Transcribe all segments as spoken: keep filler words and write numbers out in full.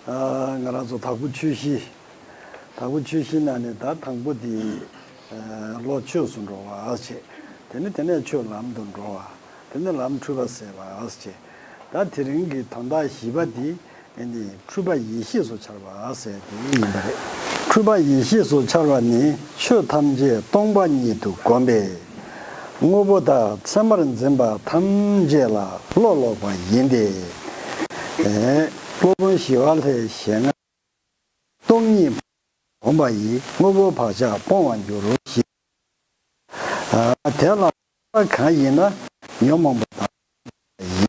ཨ། ང་རང་ཚོ་དྭགས་པོ་ཆོས་བཞི། དྭགས་པོ་ཆོས་བཞི་ནང་ནས་ད་དང་པོ་དེ། ཨ། བློ་ཆོས་སུ་འགྲོ་བ་བྱས། དེ་ནས་དེ་ནས་ཆོས་ལམ་དུ་འགྲོ་བ། དེ་ནས་ལམ་འཁྲུལ་པ་སེལ་བ་བྱས། ད་དེ་རིང་གི་དོན་དག་བཞི་པ་དེ་ཨ་ནི་འཁྲུལ་པ་ཡེ་ཤེས་སུ་འཆར་བ་ཟེར་དེ་ཡིན་པ་རེད། འཁྲུལ་པ་ཡེ་ཤེས་སུ་འཆར་བ་ནི་ཆོས་ཐམས་ཅད་སྟོང་པ་ཉིད་དུ་བསྒོམས་པས། དངོས་པོ་དག་མཚན་མར་འཛིན་པ་ཐམས་ཅད་ལ་བློ་ལོག་པ་ཡིན་ཏེ། ཨེ། སློབ་དཔོན་ཞི་བ་ལྷའི་ཞལ་སྔ། སྟོང་ཉིད་བསྒོམ་པ་ཡིས་དངོས་པོ་བག་ཆགས་སྤོང་བར་འགྱུར་ཞེས། ཨ། དེ་ལ་གང་ཡིན་ན་ཉོན་མོངས་པ་དང་།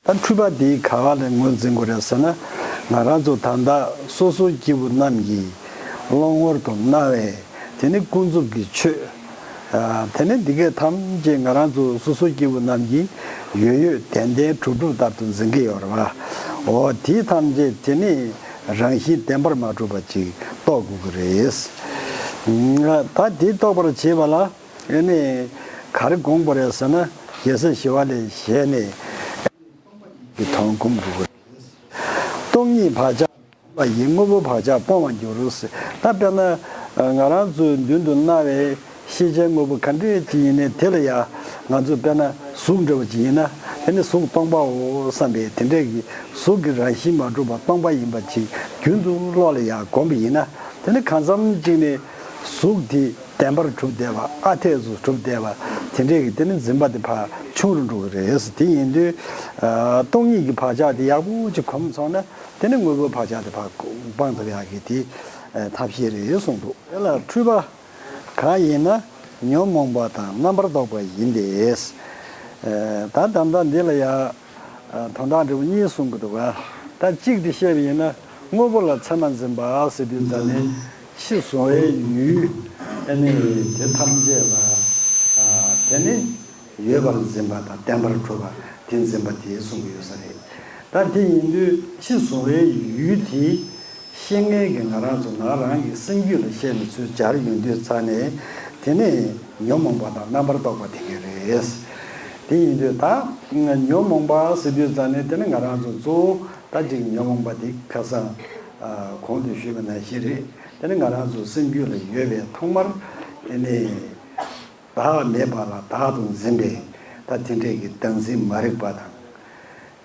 ད་འཁྲུལ་པ་འདི་ག་བ་ལ་ངོས་འཛིན་དགོས་རེད་ཟེར་ན། ང་རང་ཚོ་ད་ལྟ་སོ་སོ་སྐྱེ་བོ་རྣམས་ཀྱིས་བློ་ངོར་དུ་སྣང་བའི་དེ་ནི་ཀུན་རྫོབ་ཀྱི་ཆོས། ཨ། དེ་ནི་འདི་གས་ཐམས་ཅད་ང་རང་ཚོ་སོ་སོ་སྐྱེ་བོ་རྣམས་ཀྱིས་ཡོད་ཡོད་བདེན་བདེན་གྲུབ་གྲུབ་ལྟར་དུ་འཛིན་གྱི་ཡོད་རེད་བ། འོ། དེ་ཐམས་ཅད་དེ་ནི་རང་བཞིན་བདེན་པར་མ་གྲུབ་པ་ཅིག་རྟོགས་དགོས་ཀྱི་རེད། ད་དེ་རྟོགས་པར་བྱེད་པ་ལ། ཨེ་ནས། ག་རེ་དགོངས་པ་རེད་ཟེར་ན། རྒྱལ་སྲས་ཞི་བ་ལྷའི་ཞལ་ནས་ཀྱི་དོན་སྒོམ་དགོས་ཀྱི་རེད། སྟོང་ཉིད་བག་ཆགས་སྤོང་བ་ཡིས་དངོས་པོ་བག་ཆགས་སྤོང་བར་འགྱུར་ཟེར། ད་དཔེར་ན། ང་རང་ཚོའི་མདུན་དུ་སྣང་བའི་ཤེས་བྱའི་དངོས་པོ་ག་འདྲས་ཅིག་ཡིན་ནའི་དེ་ལ་ཡང་ང་ཚོས་དཔེར་ན་གཟུགས་འདྲ་བ་ཅིག་ཡིན་ན། དེ་ནི་གཟུགས་སྟོང་པའོ་བསམ་པའི་དེ་འདྲས་ཀྱི་གཟུགས་ཀྱི་རང་བཞིན་མ་གྲུབ་པ་སྟོང་པ་ཡིན་པ་ཅིག་རྒྱུན་དུ་བློ་ལ་ཡང་སྒོམ་པ་ཡིན་ན། དེ་ནི་གང་འཚམ་ཅིག་ནས་གཟུགས་དེ། བདེན་པར་གྲུབ་བསྡད་པ། ཨ་འཐས་སུ་གྲུབ་བསྡད་པ། དེ་འདྲས་ཀྱི་དེ་ནི་འཛིན་པ་དེ་ཕར་ཆུང་རུ་འགྲོ་གི་རེད། དེ་ཡིན་དུས། ཨ། སྟོང་ཉིད་ཀྱི་བག་ཆགས་དེ་ཡག་པོ་ཅིག་གོམས་སོང་ན། དེ་ནི་དངོས་པོའི་བག་ཆགས་དེ་ཕར་སྤང་ཐུབ་ཡག་གི་དེ། ཨ། ཐབས་ཤེས་རེད་གསུངས་འདུག་དེ་ལ་འཁྲུལ་པ་གང་ཡིན་ན་ཉོན་མོངས་པ་དང་རྣམ་པར་རྟོག་པ་ཡིན་ཏེ། ཨ། ད་ད་ལྟ་འདི་ལ་ཡང་། ཨ། དོན་དག་འདྲ་བོ་གཉིས་གསུང་གི་འདུག་ག་ད་གཅིག་དེ་བཤད་པ་ཡིན་ན། དངོས་པོ་ལ་མཚན་མ་འཛིན་པ་ཟེར་དུས་ཙ་ནས་ཕྱི་གཟུང་བའི་ཡུལ། ཨ་ནི་དེ་ཐམས་ཅད་ལ། ཨ། དེ་ནི་ཡོད་པར་འཛིན་པ་དང་བདེན་པར་གྲུབ་པ་དེ་འཛིན་པ་དེ་གསུང་གི་ཡོད་ས་རེད། ད་དེ་ཡིན་དུས་ཕྱི་གཟུང་བའི་ཡུལ་དེ། ཤེས་མཁན་གྱིས་ང་རང་ཚོ་ང་རང་གི་སེམས་རྒྱུད་ལ་བཤད་ནས་ཚུར་སྦྱར་ཡོང་དུས་ཙ་ནས། དེ་ནི་ཉོན་མོངས་པ་དང་རྣམ་པར་རྟོག་པ་དེ་ག་རེད། དེ་ཡིན་དུས་ད་ཉོན་མོངས་པ་ཟེར་དུས་ཙ་ནས་དེ་ནི་ང་རང་ཚོ་གཙོ་བོ་ད་ཅིག་ཉོན་མོངས་པ་དེ་ཁ་སང་གོང་དུ་ཞུས་པ་ནང་བཞིན་རེད། དེ་ནི་ང་རང་ཚོ་སེམས་རྒྱུད་ལ་ཡོད་པའི་ཐོག་མར་ཨེ་ནི་བདག་མེད་པ་ལ་བདག་ཏུ་འཛིན་པའི་ད་དེ་འདྲས་ཀྱི་བདག་འཛིན་མ་རིག་པ་དང་།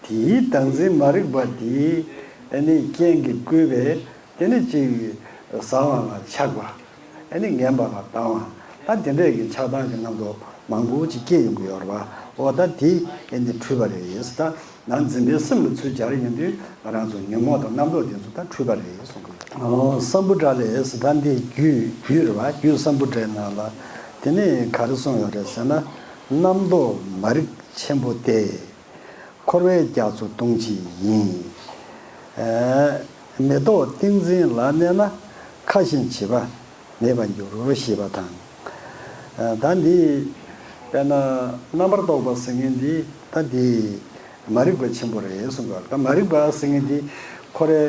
དེའི་བདག་འཛིན་མ་རིག་པ་དེའི་ཨ་ནི་རྐྱེན་གྱིས་བསྐུལ་བའི་དེ་ནི་གཅིག་ཟ་བ་ལ་ཆགས་པ། ཨ་ནི་ངན་པ་ལ་སྡང་བ། ད་དེ་འདྲས་ཀྱི་ཆགས་སྡང་གི་རྣམ་རྟོག་མང་པོ་ཅིག་སྐྱེ་ཡོང་གི་ཡོད་རེད་པ། འོ་ད་དེ་ཨ་ནི་འཁྲུལ་པ་རེད། ད་ནང་འཛིན་པའི་སེམས་ལ་ཚུར་སྦྱར་ཡོང་དུས་ང་རང་ཚོ་ཉོན་མོངས་དང་རྣམ་རྟོག་དེ་ཚོ་ད་འཁྲུལ་པ་རེད་གསུང་གི་ཡོད། ཨོ། སམ་བྷོ་ཊ་ལས་ད་འདི་རྒྱུད་རྒྱུད་རེད་པ། རྒྱུད་སམ་བྷོ་ཊའི་ནང་ལ་དེ་ནི་ག་རེ་གསུངས་ཡོད་རེད་ཟེར་ན། རྣམ་རྟོག་མ་རིག་ཆེན་པོ་སྟེ། འཁོར་བའི་རྒྱ་མཚོ་ལྟུང་བྱེད་ཡིན། ཨེ། མི་རྟོག་ཏིང་འཛིན་ལ་གནས་ན། ཁ་ཞེན་བྱིས་པ་མེད་པར་འགྱུར་ཞེས་པ་དང་། ཨེ། ད་འདི་དཔེར་ན་རྣམ་པར་རྟོག་པ་ཟེར་མཁན་འདི་ད་འདི་མ་རིག་པ་ཆེན་པོ་རེད་གསུངས་པ། ད་མ་རིག་པ་ཟེར་མཁན་འདི་ཁོ་རའི་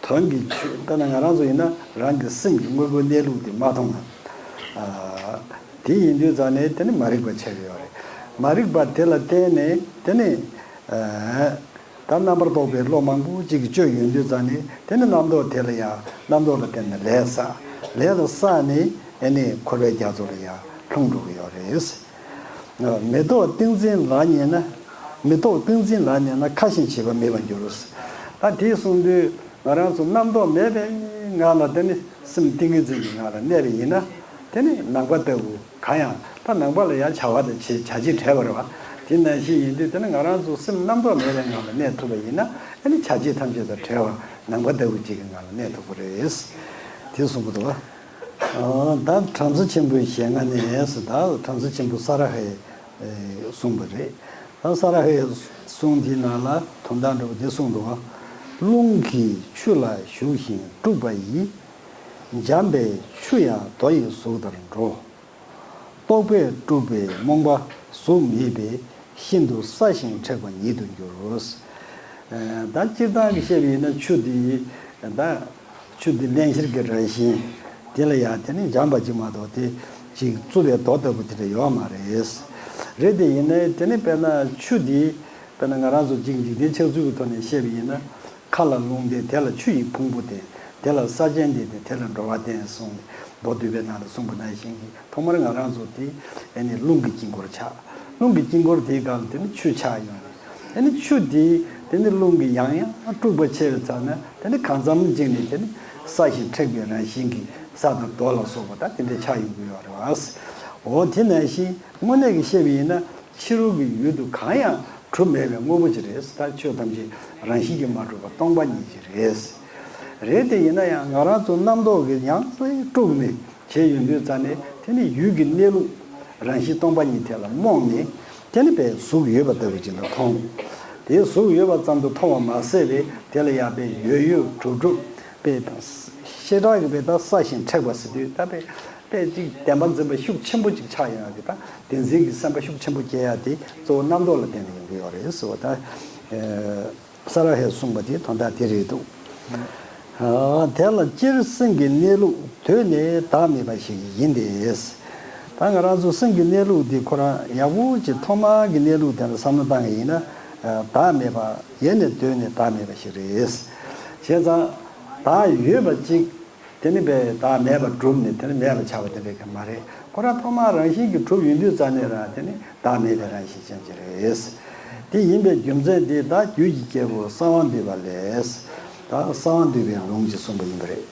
དོན་གྱི་ཆོས། ད་ནི་ང་རང་ཚོ་ཡིན་ན་རང་གི་སེམས་ཀྱི་དངོས་པོའི་གནས་ལུགས་དེ་མ་མཐོང་ན། ཨ། དེ་ཡིན་དུས་ཙང་ནས་དེ་ནི་མ་རིག་པ་ཆགས་ཀྱི་ཡོད་རེད། མ་རིག་པ་དེ་ལ་བརྟེན་ནས་དེ་ནི། ཨ། ད་རྣམ་པར་རྟོག་པའི་བློ་མང་པོ་ཅིག་གིས་བཅོས་ཡོང་དུས་ཙང་ནས་དེ་ནི་རྣམ་རྟོག་དེ་ལ་ཡང་རྣམ་རྟོག་ལ་བརྟེན་ནས་ལས་བསགས། ལས་ལ་བསགས་ནས་ཨེ་ནི་འཁོར་བའི་རྒྱ་མཚོ་ལ་ཡང་ལྷུང་འགྲོ་གི་ཡོད་རེད། མི་རྟོག་ཏིང་འཛིན་ལ་གནས་ན། མི་རྟོག་ཏིང་འཛིན་ལ་གནས་ན། ཁ་ཞེན་བྱིས་པ་མེད་པར་འགྱུར། ད་དེ་གསུངས་དུས་ང་རང་ཚོ་རྣམ་རྟོག་མེད་པའི་ངང་ལ་དེ་ནི་སེམས་ཏིང་ངེ་འཛིན་གྱི་ངང་ལ་གནས་པ་ཡིན་ན། དེ་ནི་ནམ་མཁའ་ལྟ་བུ་གང་ཡང་། ད་ནམ་མཁའ་ལ་ཡང་བྱ་བ་དང་བྱེད་བྱ་བྱེད་བྲལ་བ་རེད་པ། དེ་ནང་བཞིན་ཡིན་དུས་དེ་ནི་ང་རང་ཚོ་སེམས་རྣམ་རྟོག་མེད་པའི་ངང་ལ་གནས་ཐུབ་པ་ཡིན་ན། ཨ་ནི་བྱ་བྱེད་ཐམས་ཅད་དང་བྲལ་བ་ནམ་མཁའ་ལྟ་བུ་ཅིག་གི་ངང་ལ་གནས་ཐུབ་ཀྱི་རེད། དེ་གསུངས་པ་འདུག་པ། ཨ། ད་བྲམ་ཟེ་ཆེན་པོའི་ཞལ་སྔ་ནས་ཟེར། ད་བྲམ་ཟེ་ཆེན་པོ་ས་ར་ཧས་གསུངས་པ་རེད། ད་ས་ར་ཧའི་གསུང་དེའི་ནང་ལ་དོན་དག་འདྲ་པོ་འདི་གསུངས་འདུག་པ། རླུང་གིས་ཆུ་ལ་ཞུགས་ཤིང་དཀྲུགས་པ་ཡིས། འཇམ་པའི་ཆུ་ཡང་རྡོ་ཡི་གཟུགས་ལྟར་འགྲོ། རྟོག་པས་དཀྲུགས་པའི་རྨོངས་པ་གཟུགས་མེད་པས། ཤིན་ཏུ་སྲ་ཞིང་མཁྲེགས་པ་ཉིད་དུ་འགྱུར། ཨ། ད་སྤྱིར་བཏང་གི་བཤད་པ་ཡིན་ན་ཆུ་འདི། ད་ཆུ་འདི་བརླན་གཤེར་གྱི་རང་བཞིན། དེ་ལ་ཡང་དེ་ནི་སྦྱངས་པ་ཅིག་མ་གཏོགས་དེ་ཅིག་རྩུབ་པའི་མདོ་ལྟ་བུ་དེ་འདྲ་ཡོད་མ་རེད། རེད་དེ་ཡིན་ནའི་དེ་ནི་དཔེར་ན་ཆུ་འདི་དཔེར་ན་ང་རང་ཚོ་ཅིག་འཇིག་རྟེན་ཆགས་ཚུལ་གྱི་ཐོག་ནས་བཤད་པ་ཡིན་ན། མཁའ་ལ་རླུང་ལྡན་དེ་ལ་ཆུ་ཡི་ཕུང་པོ་ལྡན། དེ་ལ་ས་ཆེན་ལྡན་ཏེ་དེ་ལ་འགྲོ་བ་ལྡན་གསུངས་ནས་མདོ་སྡུད་པའི་ནང་ལ་གསུངས་པ་ནང་བཞིན་གྱི་ཐོག་མར་ང་རང་ཚོ་དེ་ཨེ་ནི་རླུང་གི་དཀྱིལ་འཁོར་ཆགས། རླུང་གི་དཀྱིལ་འཁོར་དེའི་སྒང་ལ་དེ་ནི་ཆུ་ཆགས་ཡོང་ནས། དེ་ནི་ཆུ་དེ་དེ་ནི་རླུང་གིས་ཡང་ཡང་དཀྲུགས་པ་ཆེ་བའི་ཚེ་ན་དེ་ནི་གང་འཚམ་ཅིག་ནས་དེ་ནི་སྲ་ཞིང་མཁྲེགས་པའི་རང་བཞིན་གྱིས་ས་དང་རྡོ་ལ་སོགས་པ་དང་དེ་འདྲ་ཆགས་ཡོང་གི་ཡོད་རེད་བ། འོ་དེ་ནང་བཞིན་དངོས་གནས་ཀྱི་བཤད་པ་ཡིན་ན་ཕྱི་རོལ་གྱི་ཡུལ་དུ་གང་ཡང་གྲུབ་མེད་པའི་དངོས་པོ་ཅིག་རེད། ད་ཆོས་ཐམས་ཅད་རང་བཞིན་གྱིས་མ་གྲུབ་པ་སྟོང་པ་ཉིད་ཅིག་རེད། རེད་དེ་ཡིན་ན་ཡང་ང་རང་ཚོ་རྣམ་རྟོག་གིས་ཡང་སེ་དཀྲུགས་ནས་བྱས་ཡོང་དུས་ཙ་ནས་དེ་ནི་ཡུལ་གྱི་གནས་ལུགས་རང་བཞིན་སྟོང་པ་ཉིད་དེ་ལ་རྨོངས་ནས་དེ་ནི་པའི་གཟུགས་ཡོད་པ་ལྟ་བུ་ཅིག་ལ་མཐོང་། དེའི་གཟུགས་ཡོད་པ་ཙམ་དུ་མཐོང་བ་མ་ཟད་པའི་དེ་ལ་ཡང་པའི་ཡོད་ཡོད་གྲུབ་གྲུབ་པའི་ཤེས་རབ་ཀྱི་པའི་ད་སྲ་ཞིང་མཁྲེགས་པ་ཟེར་དུས་ད་པའི་པའི་ཅིག་བདེན་པ་འཛིན་པ་ཤུགས་ཆེན་པོ་ཅིག་ཆགས་ཡོང་ཡ་གི་ད་བདེན་འཛིན་གྱི་སེམས་པ་ཤུགས་ཆེན་པོ་སྐྱེ་ཡ་དེ་གཙོ་བོ་རྣམ་རྟོག་ལ་བརྟེན་ནས་ཡོང་གི་ཡོད་རེད་ཟེར་བ་ད། ས་ར་ཧས་གསུངས་པ་དེ་དོན་དག་དེ་རེད་འདུག་ཨ། དེ་ལ་སྤྱིར་སེམས་ཀྱི་གནས་ལུགས་གདོད་ནས་བདག་མེད་པ་ཞིག་ཡིན་ཏེ། ད་ང་རང་ཚོ་སེམས་ཀྱི་གནས་ལུགས་འདི་ཁོ་རང་ཡག་པོ་ཅིག་ཐོག་མ་གི་གནས་ལུགས་དེ་ལ་བསམ་བློ་བཏང་གི་ཡིན་ན། ཨ། བདག་མེད་པ་ཡེ་ནས་གདོད་ནས་བདག་མེད་པ་ཞིག་རེད། བྱས་ཙང་བདག་ཡོད་པ་ཅིག་དེ་ནི་པའི་བདག་མེད་པ་གྲུབ་ནས་དེ་ནི་མེད་པ་ཆགས་པ་དེ་འདྲ་གི་མ་རེད། ཁོ་རང་ཐོག་མར་རང་བཞིན་གྱིས་གྲུབ་ཡོང་དུས་ཙ་ནས་རང་དེ་ནི་བདག་མེད་པའི་རང་བཞིན་ཅན་གྱི་རེད། དེ་ཡིན་པའི་རྒྱུ་མཚན་དེ་ད་རྒྱུད་ཀྱི་སྐྱེས་བུ་གསང་བ་འདུས་པ་ལས། ད་གསང་བ་འདུས་པའི་ལུང་གཅིག་གསུངས་པ་ཡིན་པ་རེད།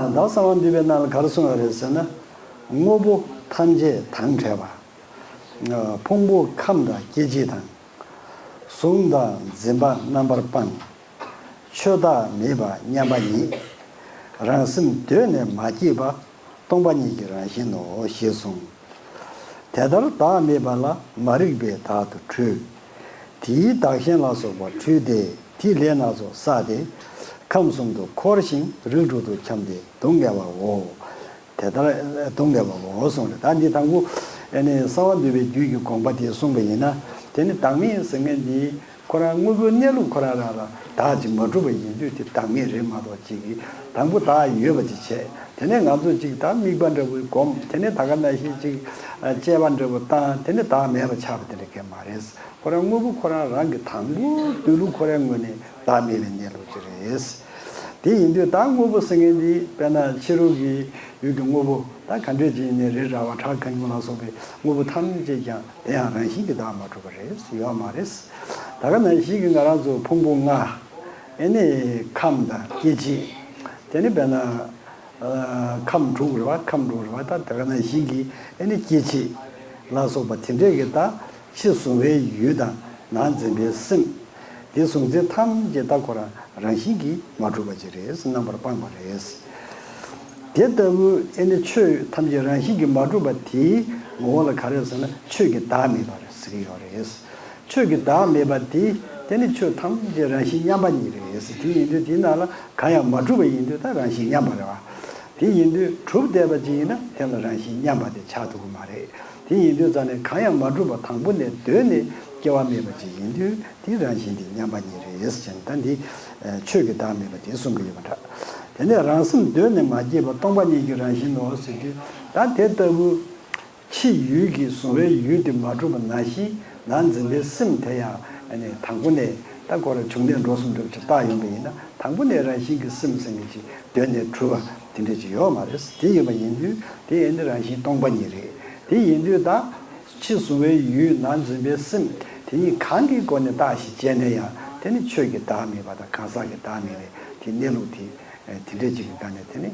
ད་གསང་བ་འདུས་པའི་ནང་ལ་ག་རེ་གསུངས་པ་རེད་ཟེར་ན། དངོས་པོ་ཐམས་ཅད་དང་བྲལ་བ། ཕུང་པོ་ཁམས་དང་སྐྱེ་མཆེད་དང་། གཟུང་དང་འཛིན་པ་རྣམ་པར་སྤངས། ཆོས་བདག་མེད་པ་མཉམ་པ་ཉིད། རང་སེམས་གདོད་ནས་མ་སྐྱེས་པ། སྟོང་པ་ཉིད་ཀྱི་རང་བཞིན་ནོ། ཞེས་གསུངས། དེ་ལྟར་བདག་མེད་པ་ལ་མ་རིག་པས་བདག་ཏུ་འཁྲུལ། དེའི་བདག་གཞན་ལ་སོགས་པ་འཁྲུལ་ཏེ། དེའི་ལས་སྣ་ཚོགས་བསགས་ཏེ། ཁམས་གསུམ་དུ་འཁོར་ཞིང་རིགས་དྲུག་ཏུ་འཁྱམས་ཏེ་སྡུག་བསྔལ་བའོ། དེ་ལྟར་སྡུག་བསྔལ་བའོ་གསུངས་རེད། ད་འདི་དང་པོ་ཨེ་ནི་གསང་བ་འདུས་པའི་རྒྱུད་ཀྱི་དགོངས་པ་དེ་གསུངས་པ་ཡིན་ན། དེ་ནི་བདག་མེད་ཟེར་མཁན་འདི་ཁོ་རང་དངོས་པོའི་གནས་ལུགས་ཁོ་རང་རང་ལ་བདག་ཅིག་མ་གྲུབ་པ་ཡིན་དུས་དེ་བདག་མེད་རེད་མ་གཏོགས་ཅིག་གིས་དང་པོ་བདག་ཡོད་པ་ཅིག་བྱས། དེ་ནས་ང་ཚོ་ཅིག་ད་དམིགས་པ་འདྲ་བོ་སྒོམ། དེ་ནས་ད་ག་ནང་བཞིན་ཅིག་དཔྱད་པ་འདྲ་བོ་བཏང་། དེ་ནས་བདག་མེད་པ་ཆགས་པ་དེ་འདྲ་གང་ཡང་མ་རེད། ཁོ་རང་དངོས་པོ་ཁོ་རང་རང་གི་དང་པོ་འདུས་ལུགས་ཁོ་རའི་ངོས་ནས་བདག་མེད་པའི་གནས་ལུགས་ཅིག་རེད། དེ་ཡིན་དུས་ད་དངོས་པོ་ཟེར་མཁན་འདི་དཔེར་ན་ཕྱི་རོལ་གྱི་ཡུལ་གྱི་དངོས་པོ་ད་ག་འདྲས་ཅིག་ཡིན་ནའི་རི་ར་བ་བྲག་གངས་ལྗོངས་ལ་སོགས་པའི་དངོས་པོ་ཐམས་ཅད་ཀྱང་དེ་ཡང་རང་བཞིན་གྱིས་བདག་མ་གྲུབ་པ་རེད། ཡོད་མ་རེད། ད་ག་ནང་བཞིན་གྱི་ང་རང་ཚོ་ཕུང་པོ་ལྔ། ཨེ་ནི་ཁམས་དང་སྐྱེ་མཆེད། དེ་ནི་དཔེར་ན། ཨ། ཁམས་དྲུག་རེད་བ། ཁམས་དྲུག་རེད་བ། ད་དེ་ག་ནང་བཞིན་གྱི་ཨེ་ནི་སྐྱེ་མཆེད་ལ་སོགས་པ་དེ་འདྲས་ཀྱི་ད་ཕྱི་གཟུང་བའི་ཡུལ་དང་ནང་འཛིན་པའི་སེམས། དེ་གཟུང་འཛིན་ཐམས་ཅད་ད་ཁོ་རང་རང་བཞིན་གྱིས་མ་གྲུབ་པ་ཅིག་རེད། རྣམ་པར་སྤངས་པ་རེད། དེ་ལྟ་བུ་ཨེ་ནི་ཆོས་ཐམས་ཅད་རང་བཞིན་གྱིས་མ་གྲུབ་པ་དེའི་ངོ་བོ་ལ་ག་རེ་ཟེར་ན་ཆོས་ཀྱི་བདག་མེད་པ་རེད་ཟེར་གྱི་ཡོད་རེད། ཆོས་ཀྱི་བདག་མེད་པ་དེ་དེ་ནི་ཆོས་ཐམས་ཅད་རང་བཞིན་མཉམ་པ་ཉིད་རེད་ཟེར། དེ་ཡིན་དུས་དེའི་ནང་ལ་གང་ཡང་མ་གྲུབ་པ་ཡིན་དུས་ད་རང་བཞིན་མཉམ་པ་རེད་བ། དེ་ཡིན་དུས་གྲུབ་བསྡད་པ་ཅིག་ཡིན་ན་དེ་ལ་རང་བཞིན་མཉམ་པ་དེ་ཆགས་ཐུབ་ཀྱི་མ་རེད། དེ་ཡིན་དུས་ཙང་ནས་གང་ཡང་མ་གྲུབ་པ་དང་པོ་ནས་གདོད་ནས་སྐྱེ་བ་མེད་པ་ཅིག་ཡིན་དུས་དེ་རང་བཞིན་དེ་མཉམ་པ་ཉིད་རེད་ཟེར་ནས་ད་འདི་ཆོས་ཀྱི་བདག་མེད་པ་དེ་གསུང་གི་ཡོད་པ་འདྲ། དེ་ནས་རང་སེམས་གདོད་ནས་མ་སྐྱེས་པ་སྟོང་པ་ཉིད་ཀྱི་རང་བཞིན་ནོ་ཟེར་དུས་ད་དེ་ལྟ་བུ། ཕྱི་ཡུལ་གྱི་གཟུང་བའི་ཡུལ་དེ་མ་གྲུབ་པ་ནང་བཞིན་ནང་འཛིན་པའི་སེམས་དེ་ཡང་ཨ་ནི་དང་པོ་ནས་ད་ཁོ་རང་བྱུང་གནས་འགྲོ་གསུམ་འདྲ་བོ་ཅིག་བཏགས་ཡོང་པ་ཡིན་ན་དང་པོ་ནས་རང་བཞིན་གྱི་སེམས་ཟེར་མཁན་ཅིག་གདོད་ནས་གྲུབ་པ་དེ་འདྲ་ཅིག་ཡོད་མ་རེད། དེ་ཡིན་པ་ཡིན་དུས་དེ་ཨ་ནི་རང་བཞིན་སྟོང་པ་ཉིད་རེད། དེ་ཡིན་དུས་ད་ཕྱི་གཟུང་བའི་ཡུལ་ནང་འཛིན་པའི་སེམས་དེ་གཉིས་གང་གི་སྒོ་ནས་བརྟགས་ཤིང་དཔྱད་ན་ཡང་དེ་ནི་ཆོས་ཀྱི་བདག་མེད་པ་དང་གང་ཟག་གི་བདག་མེད་པའི་དེ་གནས་ལུགས་དེ་དེ་འདྲ་ཅིག་གི་སྒང་ནས་དེ་ནི་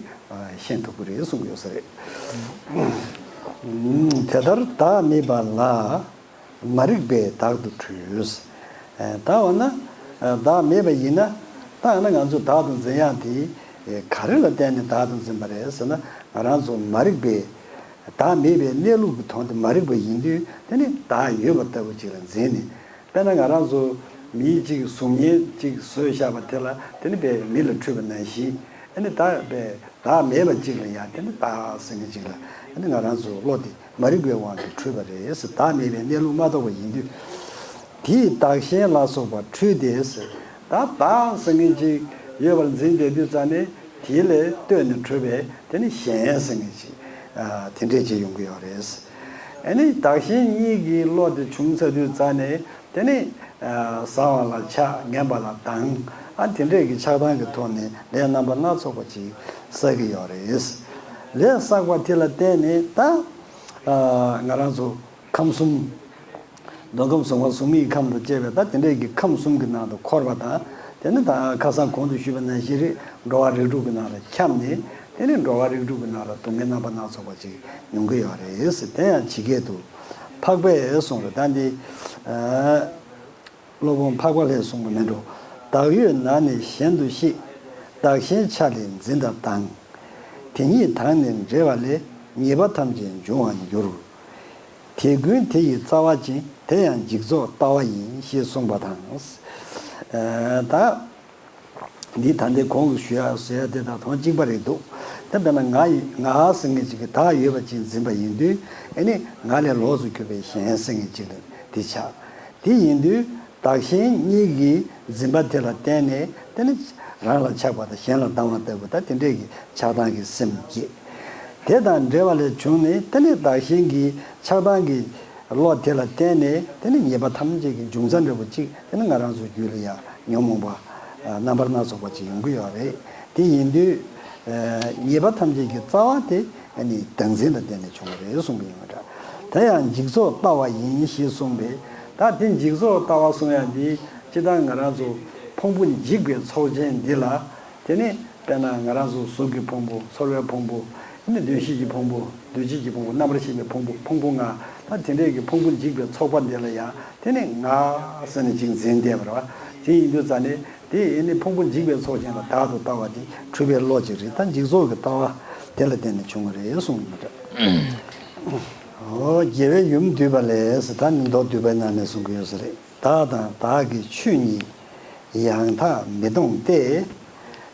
ཤེས་ཐུབ་ཀྱི་རེད་གསུང་གི་ཡོད་ས་རེད། དེ་ལྟར་བདག་མེད་པ་ལ་མ་རིག་པས་བདག་ཏུ་འཁྲུལ། ད་འོ་ན་བདག་མེད་པ་ཡིན་ན་ད་འོ་ན་ང་ཚོ་བདག་ཏུ་འཛིན་ཡག་དེ་ག་རེ་ལ་བརྟེན་ནས་བདག་ཏུ་འཛིན་པ་རེད་ཟེར་ན་ང་རང་ཚོ་མ་རིག་པས་བདག་མེད་པའི་གནས་ལུགས་ཀྱི་དོན་དེ་མ་རིག་པ་ཡིན་དུས་དེ་ནི་བདག་ཡོད་པ་ལྟ་བུ་ཅིག་ལ་འཛིན་ནས། དཔེར་ན་ང་རང་ཚོ་མིའི་གཅིག་གཟུགས་བརྙན་གཅིག་བཟོས་བཞག་པ་དེ་ལ་དེ་ནི་པའི་མི་ལ་འཁྲུལ་པ་ནང་བཞིན་ཨ་ནི་བདག་པའི་བདག་མེད་པ་གཅིག་ལ་ཡང་དེ་ནི་བདག་ཟེར་མཁན་གཅིག་ལ་ཨ་ནི་ང་རང་ཚོ་བློ་དེ་མ་རིག་པའི་དབང་གིས་འཁྲུལ་པ་རེད་ཟེར། བདག་མེད་པའི་གནས་ལུགས་མ་རྟོགས་པ་ཡིན་དུས་དེའི་བདག་གཞན་ལ་སོགས་པ་འཁྲུལ་ཏེ་ཟེར། ད་བདག་ཟེར་མཁན་གཅིག་ཡོད་པར་འཛིན་བསྡད་དུས་ཙང་ནས་ དེ་ལས་བཏོན་ནས་གྲུབ་པའི་དེ་ནི་གཞན་ཟེར་མཁན་ཅིག་ཨ་དེ་འདྲས་ཅིག་ཡོང་གི་ཡོད་རེད། ཨ་ནི་བདག་གཞན་གཉིས་ཀྱི་བློ་དེ་བྱུང་ཚར་དུས་ཙ་ནས་དེ་ནི་ཨ་བཟའ་བ་ལ་ཆགས། ངན་པ་ལ་སྡང་། ཨ་དེ་འདྲས་ཀྱི་ཆགས་སྡང་གི་ཐོག་ནས་ལས་རྣམ་པ་སྣ་ཚོགས་པ་ཅིག་བསགས་ཀྱི་ཡོད་རེད། ལས་བསགས་པ་དེ་ལ་བརྟེན་ནས་ད་ཨ་ང་རང་ཚོ་ཁམས་གསུམ། མདོ་ཁམས་གཟུངས་སྔགས་གཟུགས་མེད་ཁམས་དང་བཅས་པའི་ད་དེ་འདྲས་ཀྱི་ཁམས་གསུམ་གྱི་ནང་དུ་འཁོར་བ་དང་། དེ་ནི་ད་ཁ་སང་གོང་དུ་ཞུས་པ་ནང་བཞིན་རེད། འགྲོ་བ་རིགས་དྲུག་གི་ནང་ལ་འཁྱམས་ནས། དེ་ནི་འགྲོ་བ་རིགས་དྲུག་གི་ནང་ལ་སྡུག་བསྔལ་རྣམ་པ་སྣ་ཚོགས་པ་ཅིག་མྱོང་གི་ཡོད་རེད་ཟེར། དེ་ཡང་ཇི་སྐད་དུ། འཕགས་པས་གསུངས་རེད། ད་འདི་ཨ་སློབ་དཔོན་འཕགས་པ་ལྷས་གསུངས་པ་མིན་འགྲོ། བདག་ཡོད་ན་ནི་གཞན་དུ་ཤེས། བདག་གཞན་ཆ་ལས་འཛིན་དང་སྡང་། དེ་གཉིས་དང་ནི་འབྲེལ་བ་ལས། ཉེས་པ་ཐམས་ཅད་འབྱུང་བར་འགྱུར། དེ་ཀུན་དེ་ཡི་རྩ་བ་ཅན། དེ་ཡང་འཇིག་ཚོགས་ལྟ་བ་ཡིན། ཞེས་གསུངས་པ་དང་། ཨ་ད་འདི་ད་ལྟའི་གོང་དུ་ཞུ་ཡག་ཟེར་ཡག་དེ་དང་དོན་གཅིག་པ་རེད་འདུག་ད་དཔེར་ན་ང་ཡི་ང་ཟེར་མཁན་ཅིག་གིས་བདག་ཡོད་པ་ཅིག་འཛིན་པ་ཡིན་དུས། ཨ་ནི་ང་ལས་ལོགས་སུ་གྱུར་པའི་གཞན་ཟེར་མཁན་ཅིག་ལ་འདི་ཆགས། དེ་ཡིན་དུས་བདག་གཞན་གཉིས་ཀྱི་འཛིན་པ་དེ་ལ་བརྟེན་ནས། དེ་ནི་རང་ལ་ཆགས་པ་དང་གཞན་ལ་སྡང་བ་ལྟ་བུ་དང་། དེ་འདྲས་ཀྱི་ཆགས་སྡང་གི་སེམས་སྐྱེས། དེ་དང་འབྲེལ་བ་ལས་བྱུང་ནས། དེ་ནི་བདག་གཞན་གྱི་ཆགས་སྡང་གི་བློ་དེ་ལ་བརྟེན་ནས། དེ་ནི་ཉེས་པ་ཐམས་ཅད་ཀྱི་འབྱུང་རྩ་འདྲ་བོ་ཅིག་དེ་ནི་ང་རང་ཚོའི་རྒྱུད་ལ་ཡང་ཉོན་མོངས་པ་རྣམ་པ་སྣ་ཚོགས་པ་ཅིག་ཡོང་གི་ཡོད་རེད། དེ་ཡིན་དུས་ཉེས་པ་ཐམས་ཅད་ཀྱི་རྩ་བ་དེ་ཨ་ནི་བདག་འཛིན་ལ་བརྟེན་ནས་བྱུང་བ་རེད་གསུངས་པ་ཡིན་པ་འདྲ། དེ་ཡང་འཇིག་ཚོགས་ལྟ་བ་ཡིན། ཞེས་གསུངས་པས། ད་དེ་འཇིག་ཚོགས་ལྟ་བ་གསུང་ཡག་འདི་སྤྱིར་བཏང་ང་རང་ཚོ་ཕུང་པོ་འཇིག་པའི་ཚོགས་ཆེན་འདི་ལ། དེ་ནི་དཔེར་ན་ང་རང་ཚོ་གཟུགས་ཀྱི་ཕུང་པོ། ཚོར་བའི་ཕུང་པོ། ཨ་ནི་གདོན་བྱེད་ཀྱི་ཕུང་པོ། འདུ་བྱེད་ཀྱི་ཕུང་པོ། རྣམ་པར་ཤེས་པའི་ཕུང་པོ། ཕུང་པོ་ལྔ། ད་དེ་འདྲས་ཀྱི་ཕུང་པོ་འཇིག་པའི་ཚོགས་པ་འདི་ལ་ཡང་དེ་ནི་ང་ཟེར་ནས་ཅིག་འཛིན་བསྡད་པ་རེད་བ། དེ་ཡིན་དུས་ཙ་ནས། དེ་ཡིན་ནི་ཕུང་པོ་འཇིག་པའི་ཚོགས་ཆེན་ལ་བདག་ཏུ་ལྟ་བ་དེ་འཁྲུལ་པའི་བློ་ཅིག་རེད། ད་འཇིག་ཚོགས་ཀྱི་ལྟ་བ་དེ་ལ་བརྟེན་ནས་བྱུང་བ་རེད་གསུངས་ཡོད་པ་འདྲ། འོ། རྒྱལ་བའི་ཡུམ་བསྡུས་པ་ལས། ད་ནི་མདོ་བསྡུས་པའི་ནང་ནས་གསུང་གི་ཡོད་ས་རེད། བདག་དང་བདག་གི་ཆོས་ཉིད་ཡང་དག་མི་གཏོང་སྟེ།